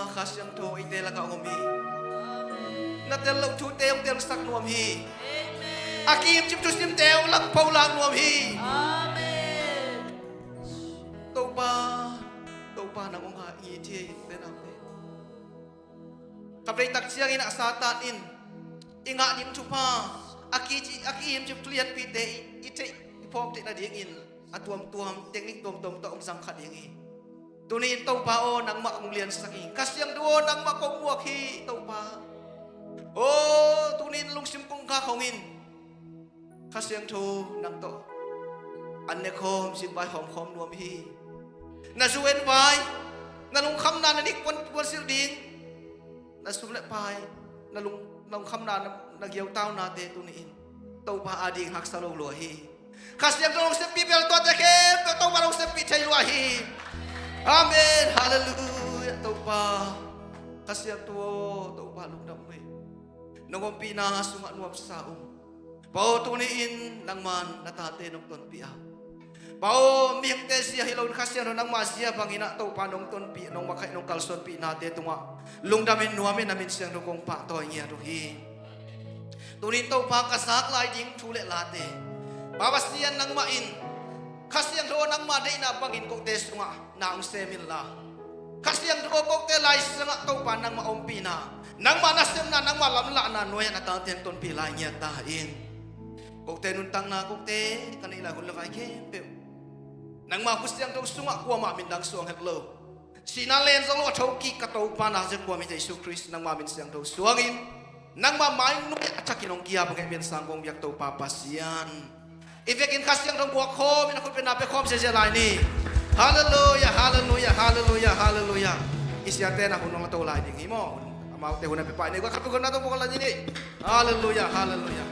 Kha Siangtho eite lakah hong om hi. Na tel loh thute hong telsak nuam hi. A kihimcip thusimte hong langpho lak nuam hi. Topa, Topa nang hong ha i thei te nang te. Khatvei tak ciangin ah Satan in i ngah ding thupha, a ki, a kihimcip thulianpite i, i theih i phawk theih nadingin a tuamtuam teknik tuamtuam tawh hong zang kha ding hi. Tuni in Topa aw, nangmah hong liansak hi. Kha Siangtho aw, nangmah kong muak hi Topa. Aw, tuni in lungsim kong khak hong in. Kha Siangtho nang tawh an ne khawm, zin vai hawm khawm nuam hi. Na zu en vai, na lungkhamna na nik puan, puan silh ding, na sum le pai, na lung, na lungkhamna na, na giautaunate tuni in Topa ading haksa lo lua hi. Kha Siangtho hong sempih bel tuate khempeuh Topa hong sempih thei lua hi. Amen. Halleluiah Topa. Kha Siangtho, Topa lungdam uh hi. Nong ompihna sungah nuamsa ung. Pa aw, tuni in nangman na tate nong tonpih a, Pa aw, mihingte zia hi loin Kha Siangtho nangma zia bangin ah Topa nong tonpih, nong makhaih, nong kalsuanpihnate tungah lungdamin nuamin na min siangtho kong pahtawi ngiat uh hi. Tuni in Topa ka zak lai ding thu le late, Pa Pasian nangmah in Kha Siangtho nangma deihna bangin kote sungah na hong sem inla, Kha Siangtho kote laisiangah Topa nangmah ompihna, nangmah nasemna, nangmah lamlahna nuai-ah na tate hong tonpih lai ngiat ta in. Kote nuntakna, kote ka neih lai hun le vai khempeuh nangmah khut siangtho sungah kuamah min dang suang het lo. Sihna len zo lo a thokik ka Topa Nazareth kuamite Jesu Khrist nangmah min siangtho suangin nangmah mai nuai-ah a thakin hong kiap a ngeh pian sang kong biak Topa Pasian, i vekin Kha Siangtho muak khawm in a khutbetna pia khawm ziazia lai ni. Halleluiah, halleluiah, halleluiah, halleluiah. I siate na hun hong la to lai ding hi maw? Amaute hun a pia pai ni, kua khat pia khutbetna tawh pua khat la ni. Halleluiah, halleluiah.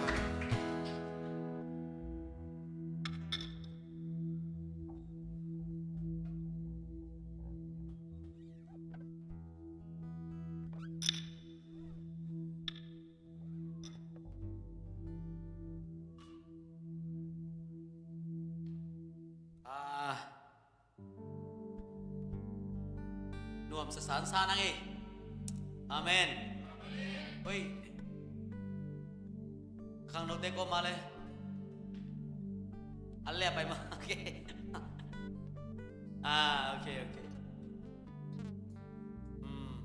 Ah, nuam sasansa nang e. Amen. Oi. Khangnote ko male. Alle pai ma. Okay. Ah, okay, okay. Hmm.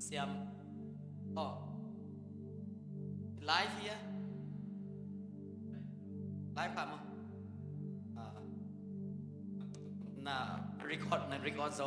Siam. Oh. Live here. Live kha maw? Ah. Na record, na record zo.